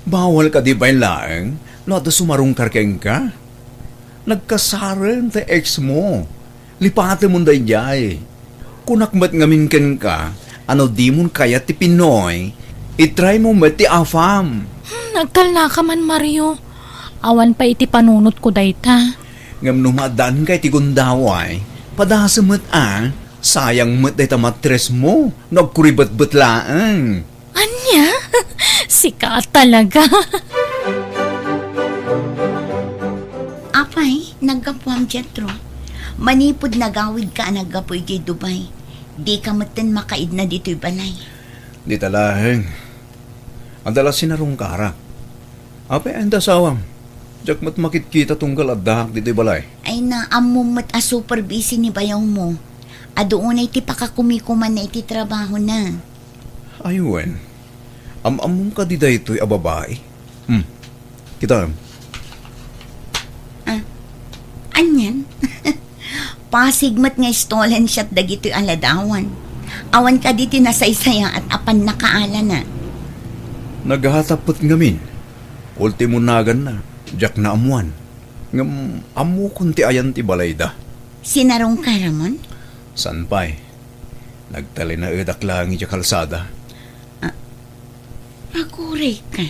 bawal kadi pay laeng no adda sumarungkar kenka? Nagkasaren ti ex mo. Lipatemon daydiay. Kunak met ngamin kenka a no dimon kayat ti Pinoy, itraymo met ti AFAM. Hmm, nagtalnaka man, Mario. Awan pay iti panunotko dayta. Ngem no maaddaanka iti gundaway, padasem met a, sayang met dayta matresmo no agkuribetbet laeng. Ania? Sika talaga. Apay, naggapuam, Jethro? Manipud nagawidka a naggapu idiay Dubai, dika metten makaidna ditoy balay? Dita laeng. Adda la sinarungkarak. Apay, anda asawam? Diak met makitkita tunggal addaak ditoy balay. Ay, naammom met a super busy ni bayawmo. Adu unay ti pakakumikumanna iti trabahona. Ay, wen. Am-ammom kadi daytoy a babai? Hmm. Kitaem. Ah, anian? Pasig met nga stolen shot dagitoy a ladawan. Awan kadi ti nasaysayaat a pannakaalana. Naghatap met ngamin. Ultimo naganna, diak naammuan. Ngem ammokon ti ayan ti balayda. Sinarungkaramon? Saan pay? Nagtalinaedak laeng idiay kalsada. Ah, agurayka.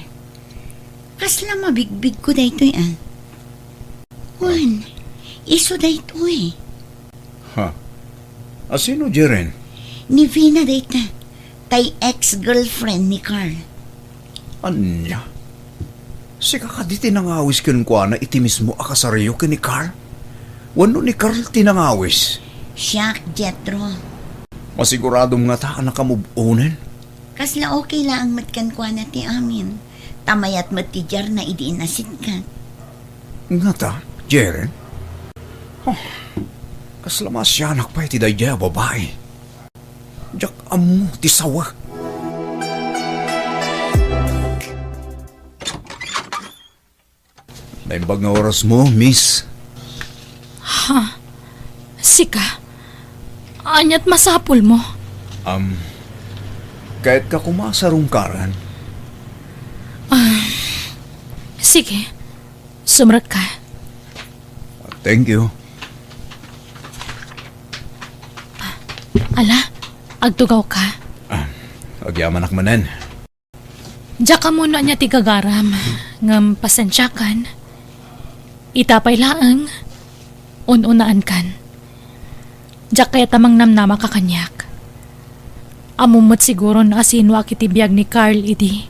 Kasla mabigbigko daytoy, a. Wen, isu daytoy. Ha? A sino, Jeren? Ni Vina dayta. Tay ex-girlfriend ni Carl. Ania? Sika kadi ti nangawis kenkuana iti mismo a kasaryo ken ni Carl? Wenno ni Carl ti nangawis? Siak, Jethro. Masiguradom ngata a nakamove-onen? Kasla okay laeng met kenkuana ti amin. Ta mayat met ti diarna idi inasitgat. Ngata, Jeren? Oh, kasla maasianak pay ti daydiay a babai. Diak ammo ti sawa. Naimbag nga orasmo, miss. Ha? Sika? Aniat masapulmo? Um, kayatka koma a sarungkaran? Ah, sige. Sumrekka. Thank you. Ala, agtugawka. Ah, agyamanak manen. Diak ammo no ania ti gagaram, ngem pasensiakan. Ita pay laeng, un-unaankan. Diak kayat a mangnamnamaka kaniak. Ammom met siguro no asinoak iti biag ni Carl idi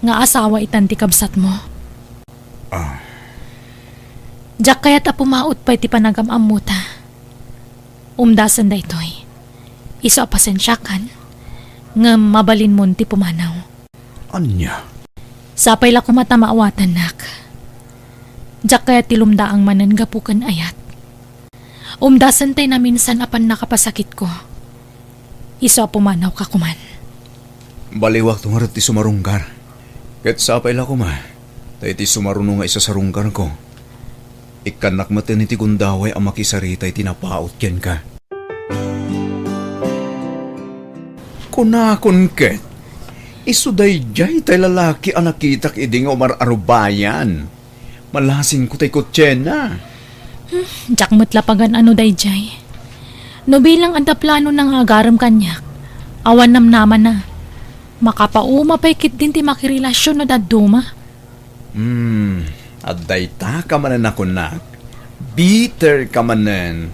nga asawa itan ti kabsatmo. Ah. Diak kayat a pumaut pay ti panagam-ammota. Umdasen daytoy. Isu a pasensiakan, ngem mabalinmon ti pumanaw. Ania? Sapay la koma ta maawatannak. Diak kayat ti lumdaang manen gapu ken ayat. Umdasen tay naminsan a pannakapasakitko. Isu a pumanawka koman. Baliwakto ngarud ti sumarungkar. Ket sapay la koma. Ta iti sumaruno nga isasarungkarko, ikkannak met iti gundaway a makisarita iti napaut kenka. Kunakon ket, isu daydiay tay lalaki a nakitak idi nga umar-arubayan. Malasingko tay kotsena. Hmm, diak met la pagan-ano daydiay. No bilang adda planona nga agarem kaniak, awan namnamana. Makapauma pay ketdin ti makirelasion no dadduma. Hmm, adda ita ka manen a kunak. Bitter ka manen.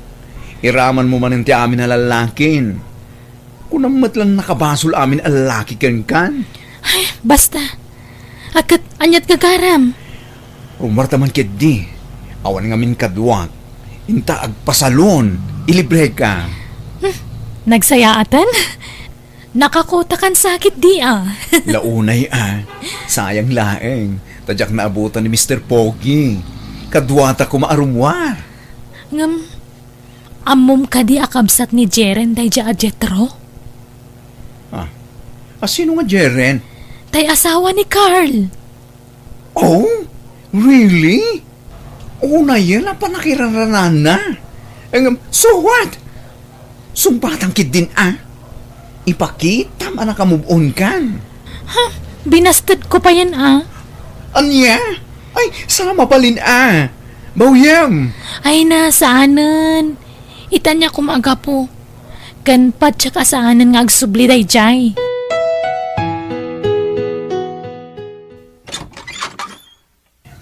Iramanmo manen ti amin a lallakin. Kunam met la nakabasol amin a lallaki kenkan. Ay, basta. Ket aniat gagaram? Rumarta man ketdi. Awan ngamin kaduak. Inta agpasalon. Ilibreka. Hmm, nagsayaatan? Nakakotakan sakit di a. Launay a. Sayang laeng. Ta diak naabutan ni Mister Pogi. Kaduata koma a rummuar. Ngem, ammom kadi a kabsat ni Jeren daydiay a Jetro? Ah, a sino nga Jeren? Tay asawa ni Carl. Oh, really? Unayen a pannakiraranaanna. Ngem, so what? Sungbatang ketdin a. Ipakitam a nakamove on kan. Ha? Binastedko payen a. Ania? Ay, sa mabalin a. Bawyem. Ay na, saanen. Ita ania koma a gapu. Ken patiek a saanen nga agsubli daydiay.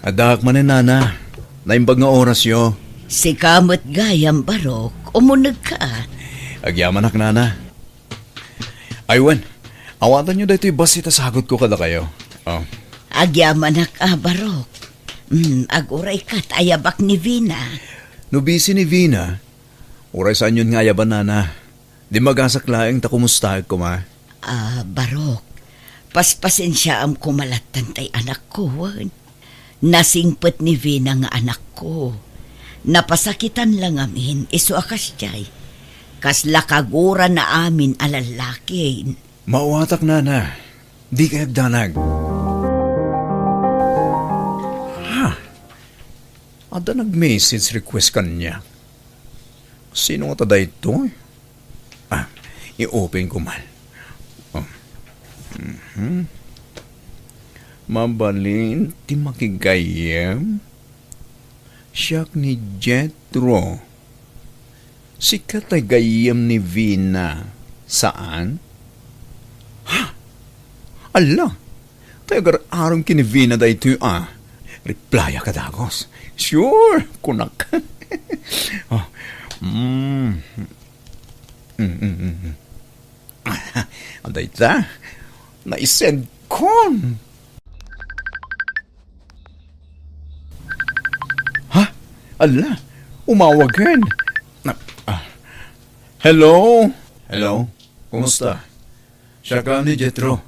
Addaak manen, nana. Naimbag nga orasyo. Sika met gayam, Barok. Umunegka. Agyamanak, nana. Ay wen, awatanyo daytoy bassit a sagutko kadakayo. Oh. Agyamanak a, Barok. Hmm, agurayka ta ayabak ni Vina. No busy ni Vina, uray saanyon nga ayaban, nana. Dimmagasak laeng ta kumustaek koma. Ah, Barok, paspasensiaam koma lattan tay anakko, wen. Nasingpet ni Vina nga anakko. Napasakitan la ngamin, isu a kasdiay. Kasla kagurana amin a lallaki. Maawatak, nana. Dikay agdanag. Ha? Adda nag-message request kaniak. Sino ngata daytoy? Ah, i-open ko man. Oh. Mhm. Mabalin ti makigayyem? Siak ni Jetro. Sika tay gayyem ni Vina, saan? Ha? Alla, tay agar-arem ken ni Vina daytoy a. Replyak a dagus. Sure, kunak. Oh. Mm. Mm, mm, mm, mm. Adda ita. Naisendkon. Ha? Alla, umawagen. Na, ah. Hello? Hello? Kumusta? Siak ni Jetro.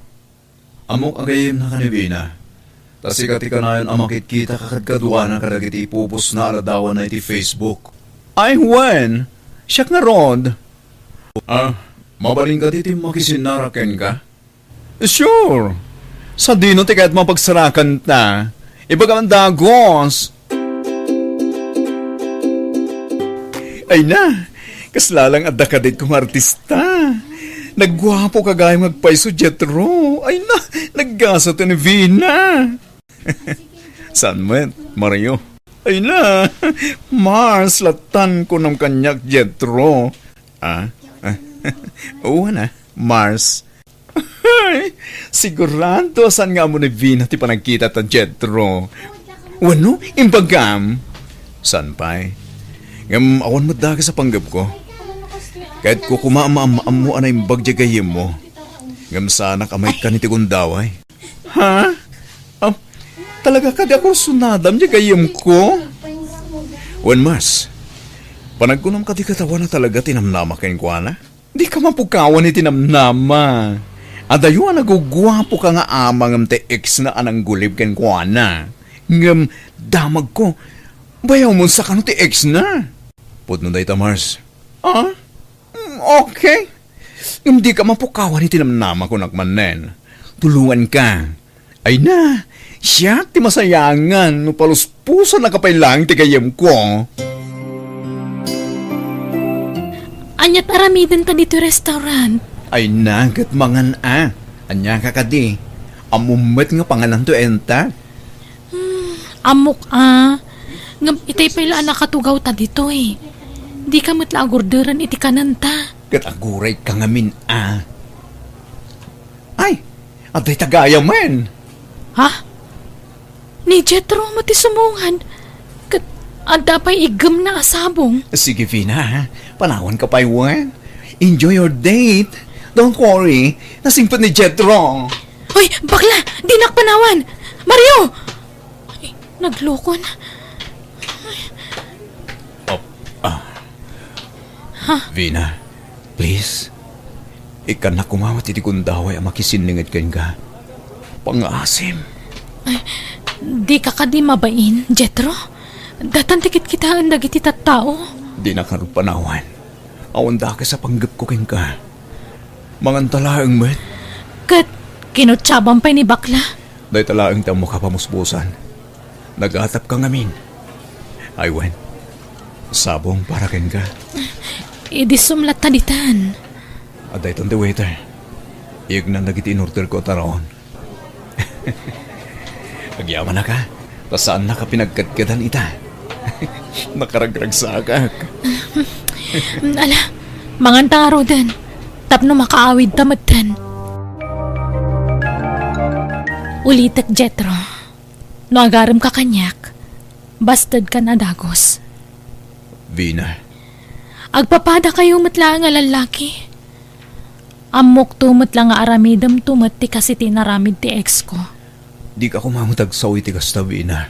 Ammok a gayyemnaka ni Vina. Ta sika ti kanayon a makitkitaka kadkaduana kadagiti ipupostna a ladawanna iti Facebook. Ay, wen! Siak ngarud! Ah, mabalin kadi ti makisinnara kenka? Sure! Sadino ti kayatmo a pagsarakanta? Ibagam a dagus! Ay na, kasla lang adda kaditko nga artista. Nagguapoka gayam nga agpayso, Jetro. Ay na, naggasat ni Vina. Saan met, Mario? Ay na, Mars, lattan kunam kaniak, Jetro. Ah? Uwan a, Mars. Ay, sigurado a saan nga ammo ni Vina ti panagkitata, Jetro. Wenno, imbagam? Saan pay? Ngem awan met dakes a panggepko. Kayatko koma a maam-ammo a naimbag diay gayyemmo. Ngem saanak a maikkan iti gundaway. Ha? Ah, talaga kadi a kursunadam diay gayyemko? Wen, Mars, panagkunam kadi ket awan a talaga ti namnama kenkuana? Dika mapukawan iti namnama. Adayo a naguguapoka nga ama ngem ti ex-na a nanggulib kenkuana. Ngem damagko, bayaw mo sa kano ti ex-na. Pudno dayta, Mars. Ah? Mm, okay. Ngem dika mapukawan iti namnama, kunak manen. Tulonganka. Ay na, siak ti masayangan no paluspusan a kapay laeng ti gayyemko. Ania't aramidenta ditoy restaurant? Ay na, ket mangan a. Ania ka kadi? Ammom met nga pangananto enta? Hmm, ammok a. Ngem itay pay la a nakatugawta ditoy. Dika met la agurderen iti kanenta. Ket agurayka ngamin a. Ay, adda ita gayamen. Ha? Ni Jethro met ti sumungad. Ket adda pay iggemna a sabong. Sige, Vina, ha? Panawanka pay wen. Enjoy your date. Don't worry. Nasingpet ni Jethro. Hoy, bakla! Dinak panawan! Mario! Ay, naglukon. Oh, ah. Ha? Vina, please. Ikkannak koma met iti gundaway a makisinninged kenka. Pangngaasim. Ay, dika kadi mabain, Jethro? Datan ti kitkitaen dagiti tattao. Dinak ngarud panawan. Awan dakes a panggepko kenka. Manganta laeng met. Ket kinutsaban pay ni bakla. Dayta laeng ti ammok a pamuspusan. Nagatapka ngamin. Ay wen, sabong para kenka. Idi sumlatta ditan. Adda itan ti waiter. Iyegnan dagiti inorderko a taraon. Agyamanak a, ta saannak a pinagkadkadan ita. Nakaragragsakak. Ala, manganta ngaruden, tapno makaawidta metten. Ulitek, Jethro. No agaremka kaniak, bastedkan a dagus. Vina. Agpapadakayo met laeng a lallaki. Ammokto met la nga aramidemto met ti kas iti inaramid ti exko. Dika koma met agsao iti kasta, Vina.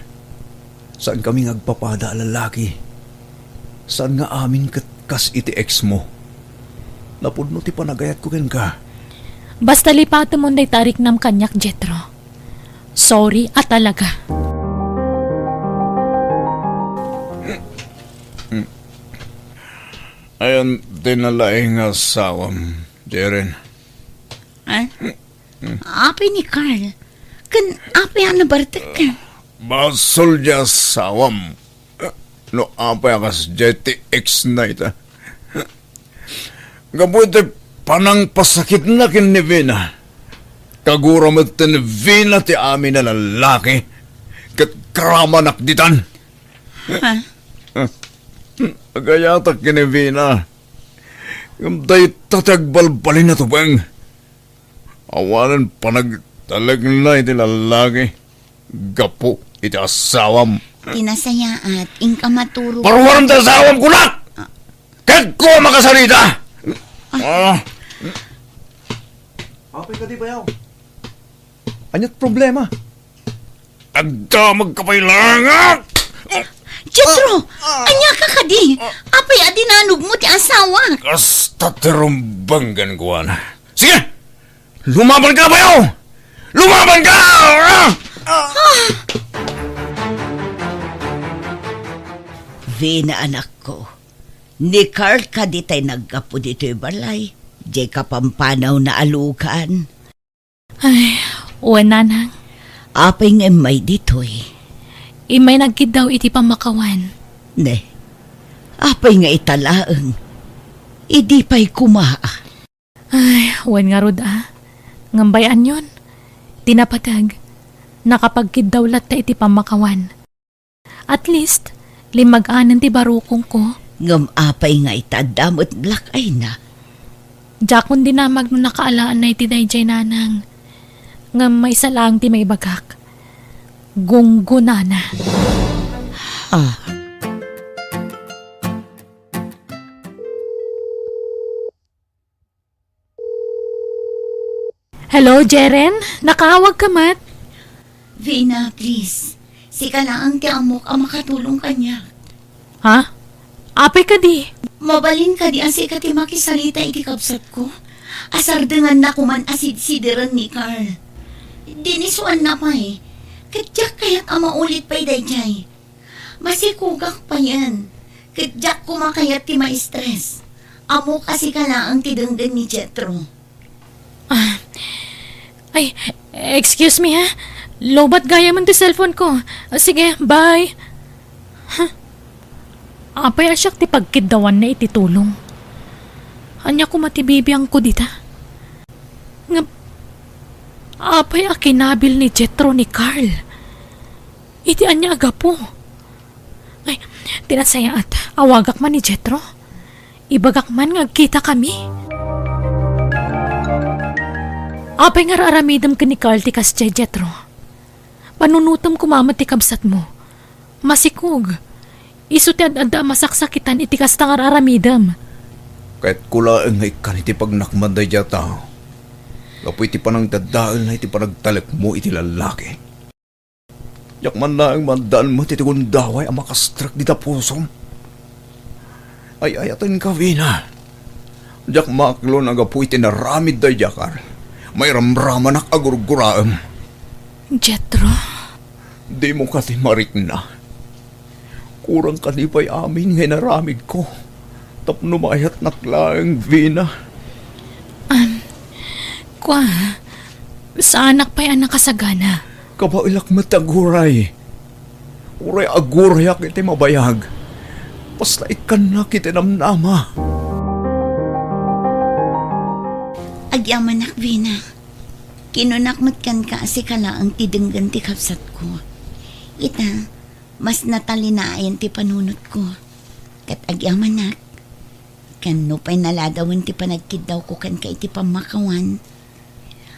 Saankami nga agpapada a lallaki. Saan nga amin ket kas iti exmo. Napudno ti panagayatko kenka. Basta lipatemon dayta a riknam kaniak, Jethro. Sorry a talaga. Ayan ti nalaing nga asawam, Jeren. Ah? Apay ni Carl? Ken apay a nabartek? Basol ti asawam. No apay a kasdiay ti ex na ita. Gapu iti panangpasakitna ken ni Vina, kagura met ni Vina ti amin a lallaki ket karamanak ditan. Ha? Agayatak ken ni Vina. Ngem dayta ti agbalbalin a tubeng. Awanen panagtalekna iti lallaki gapu iti asawam. Ti nasayaat, inka maturog. Paruarem ti asawam, kunak! Ah. Ket ko makasarita! Ah. Apay kadi, bayaw? Ania't problema? Agdamagka pay laeng! Jethro! Ah! Ania ka kadi? Ah! Apay a dinanogmo ti asawa? Kasta ti rumbeng kenkuana. Sige! Lumabanka, bayaw! Lumabanka! Ah! Ah! Vina, anakko, ni Carl kadi tay naggapu ditoy balay, diay kapampanawna a lugan. Ay, wen, nanang. Apay nga immay ditoy? Immay nagkiddaw iti pammakawan. Ne, apay nga ita laeng? Idi pay koma. Ay, wen ngarud a. Ngem bay-anyon. Ti napateg, nakapagkiddaw latta iti pammakawan. At least, limmag-anen ti barukongko. Ngem apay nga ita adda met black eye na? Diakon dinamag no nakaalaanna iti daydiay, nanang. Ngem maysa laeng ti maibagak. Gunggonana. Ah. Hello, Jeren? Nakaawagka met? Vina, please. Sika laeng ti ammok a makatulong kaniak. Ha? Apay kadi? Mabalin kadi a sika ti makisarita iti kabsatko? Asardenganna koman a sidsideren ni Carl. Dinisuanna pay. Ket diak kayat a maulit pay daydiay. Masikogak payen, ket diak koma kayat ti ma-stress. Ammok a sika laeng ti denggen ni Jethro. Ah, ay, excuse me, ha? Lowbat gayamen ti cellphone ko. Ah, sige, bye. Huh. Apay a siak ti pagkiddawanna iti tulong? Ania koma ti bibiangko dita? Ngem, apay a kinabil ni Jethro ni Carl? Iti ania a gapu? Ay, ti nasayaat, awagak man ni Jethro. Ibagak man nga agkitakami. Apay nga ar-aramidem ken ni Carl ti kasdiay, Jethro? Panunotem koma met ti kabsatmo. Masikog. Isu ti ad-adda a masaksakitan iti kasta nga ar-aramidem. Kayatko laeng nga ikkan iti pagnakman daydiay a tao. Gapu iti panangdadaelna iti panagtalekmo iti lallaki. Diak man laeng maaddaan met iti gundaway a makastrek dita pusom. Ay-ayatenka, Vina. Diak maaklon a gapu iti naramid daydiay a Carl, mairamramanak a gurguraem. Jethro? Dimo kadi marikna? Kurang kadi pay amin nga inaramidko tapno maayatnak laeng, Vina? Am, kua, saanak pay a nakasagana. Kabaelak met ti aguray. Uray agurayak iti mabayag. Basta ikkannak iti namnama. Agyamanak, Vina. Kinunak met kenka a sika laeng ti denggen ti kabsatko. Ita, mas natalinaen ti panunotko. Ket agyamanak, ken nupay naladawen ti panagkiddawko kenka iti pammakawan,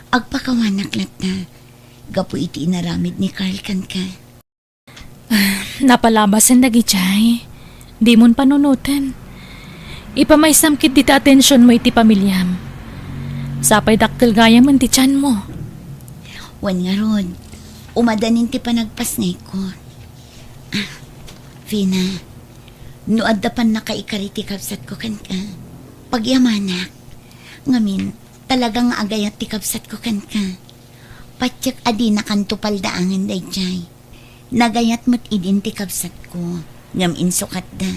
agpakawanak latta gapu iti inaramid ni Carl kenka. Ah, napalabasen dagidiay. Dimon panunoten. Ipamaysam ketdi ti atensionmo iti pamiliam. Sapay dakkel gayamen ti tianmo. Wen ngarud, umadanin ti panagpasngayko. Ah, Vina, no adda pannakaikari ti kabsatko kenka, pagyamanak. Ngamin, talaga nga agayat ti kabsatko kenka. Patiek a dinakanto paldaangen daydiay. Nagayat met idin ti kabsatko, ngem insukatda.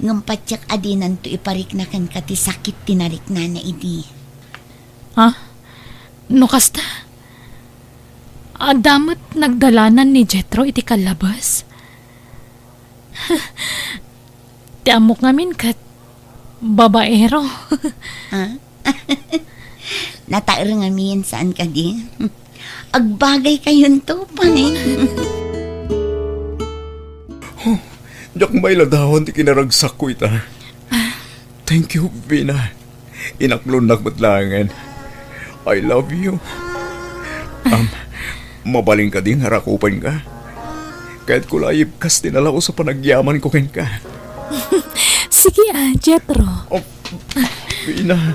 Ngem patiek a dinanto iparikna kenka ti sakit ti nariknana idi. Ha? No kasta? Adda met nagdalanan ni Jethro iti kallabes? Ti ammok ngamin ket babaero. Ah? Nataer ngamin, saan kadi? Agbagay kayonto pay. Oh, diak mailadawan ti kinaragsakko ita. Thank you, Vina. Inaklonnak met laengen. I love you. Am, mabalin kadi nga rakupenka? Kayatko la a ibkas ti nalaus a panagyamanko kenka. Sige a, Jethro. Oh, Vina,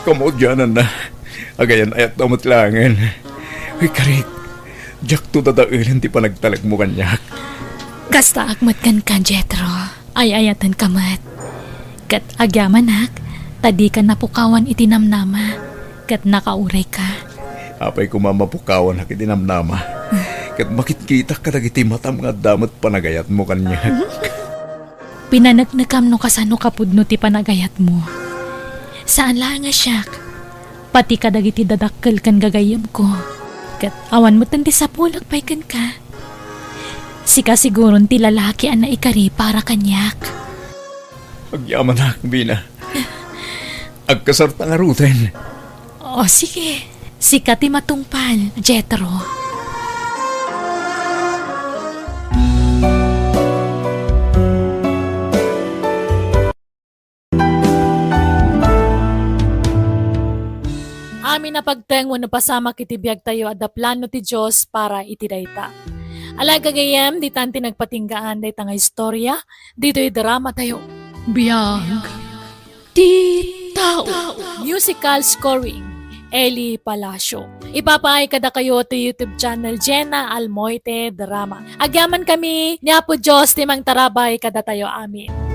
kamaudiananna. Agayan-ayatta met laengen. Uy, karik, diakto dadaelen ti panagtalekmo kaniak. Kastaak met kenka, Jethro. Ay-ayatenka met. Ket agyamanak, ta dika napukawan iti namnama, ket nakaurayka. Apay koma mapukawanak iti namnama, ket makitkitak kadagiti matam nga adda met panagayatmo kaniak. Pinaneknekam no kasano kapudno ti panagayatmo. Saan laeng a siak, pati kadagiti dadakkel ken gagayyemko. Ket awan metten ti sapulek pay kenka. Sika siguron ti lalaki a naikari para kaniak. Agyamanak, Vina. Agkasarta ngaruden. O, sige. Sika ti matungpal, Jethro. Amin a pagteng wenno pasamak iti biagtayo, adda plano ti Dios para iti dayta. Alagagayem, ditan ti nagpatinggaan dayta nga istorya, ditoy drama tayo. Biag ti tao. Musical scoring, Eli Palacio. Ipapaay kadakayo ti YouTube channel Jenna Almoite Drama. Agyamankami, ni Apo Dios ti mangtarabay kadatayo amin.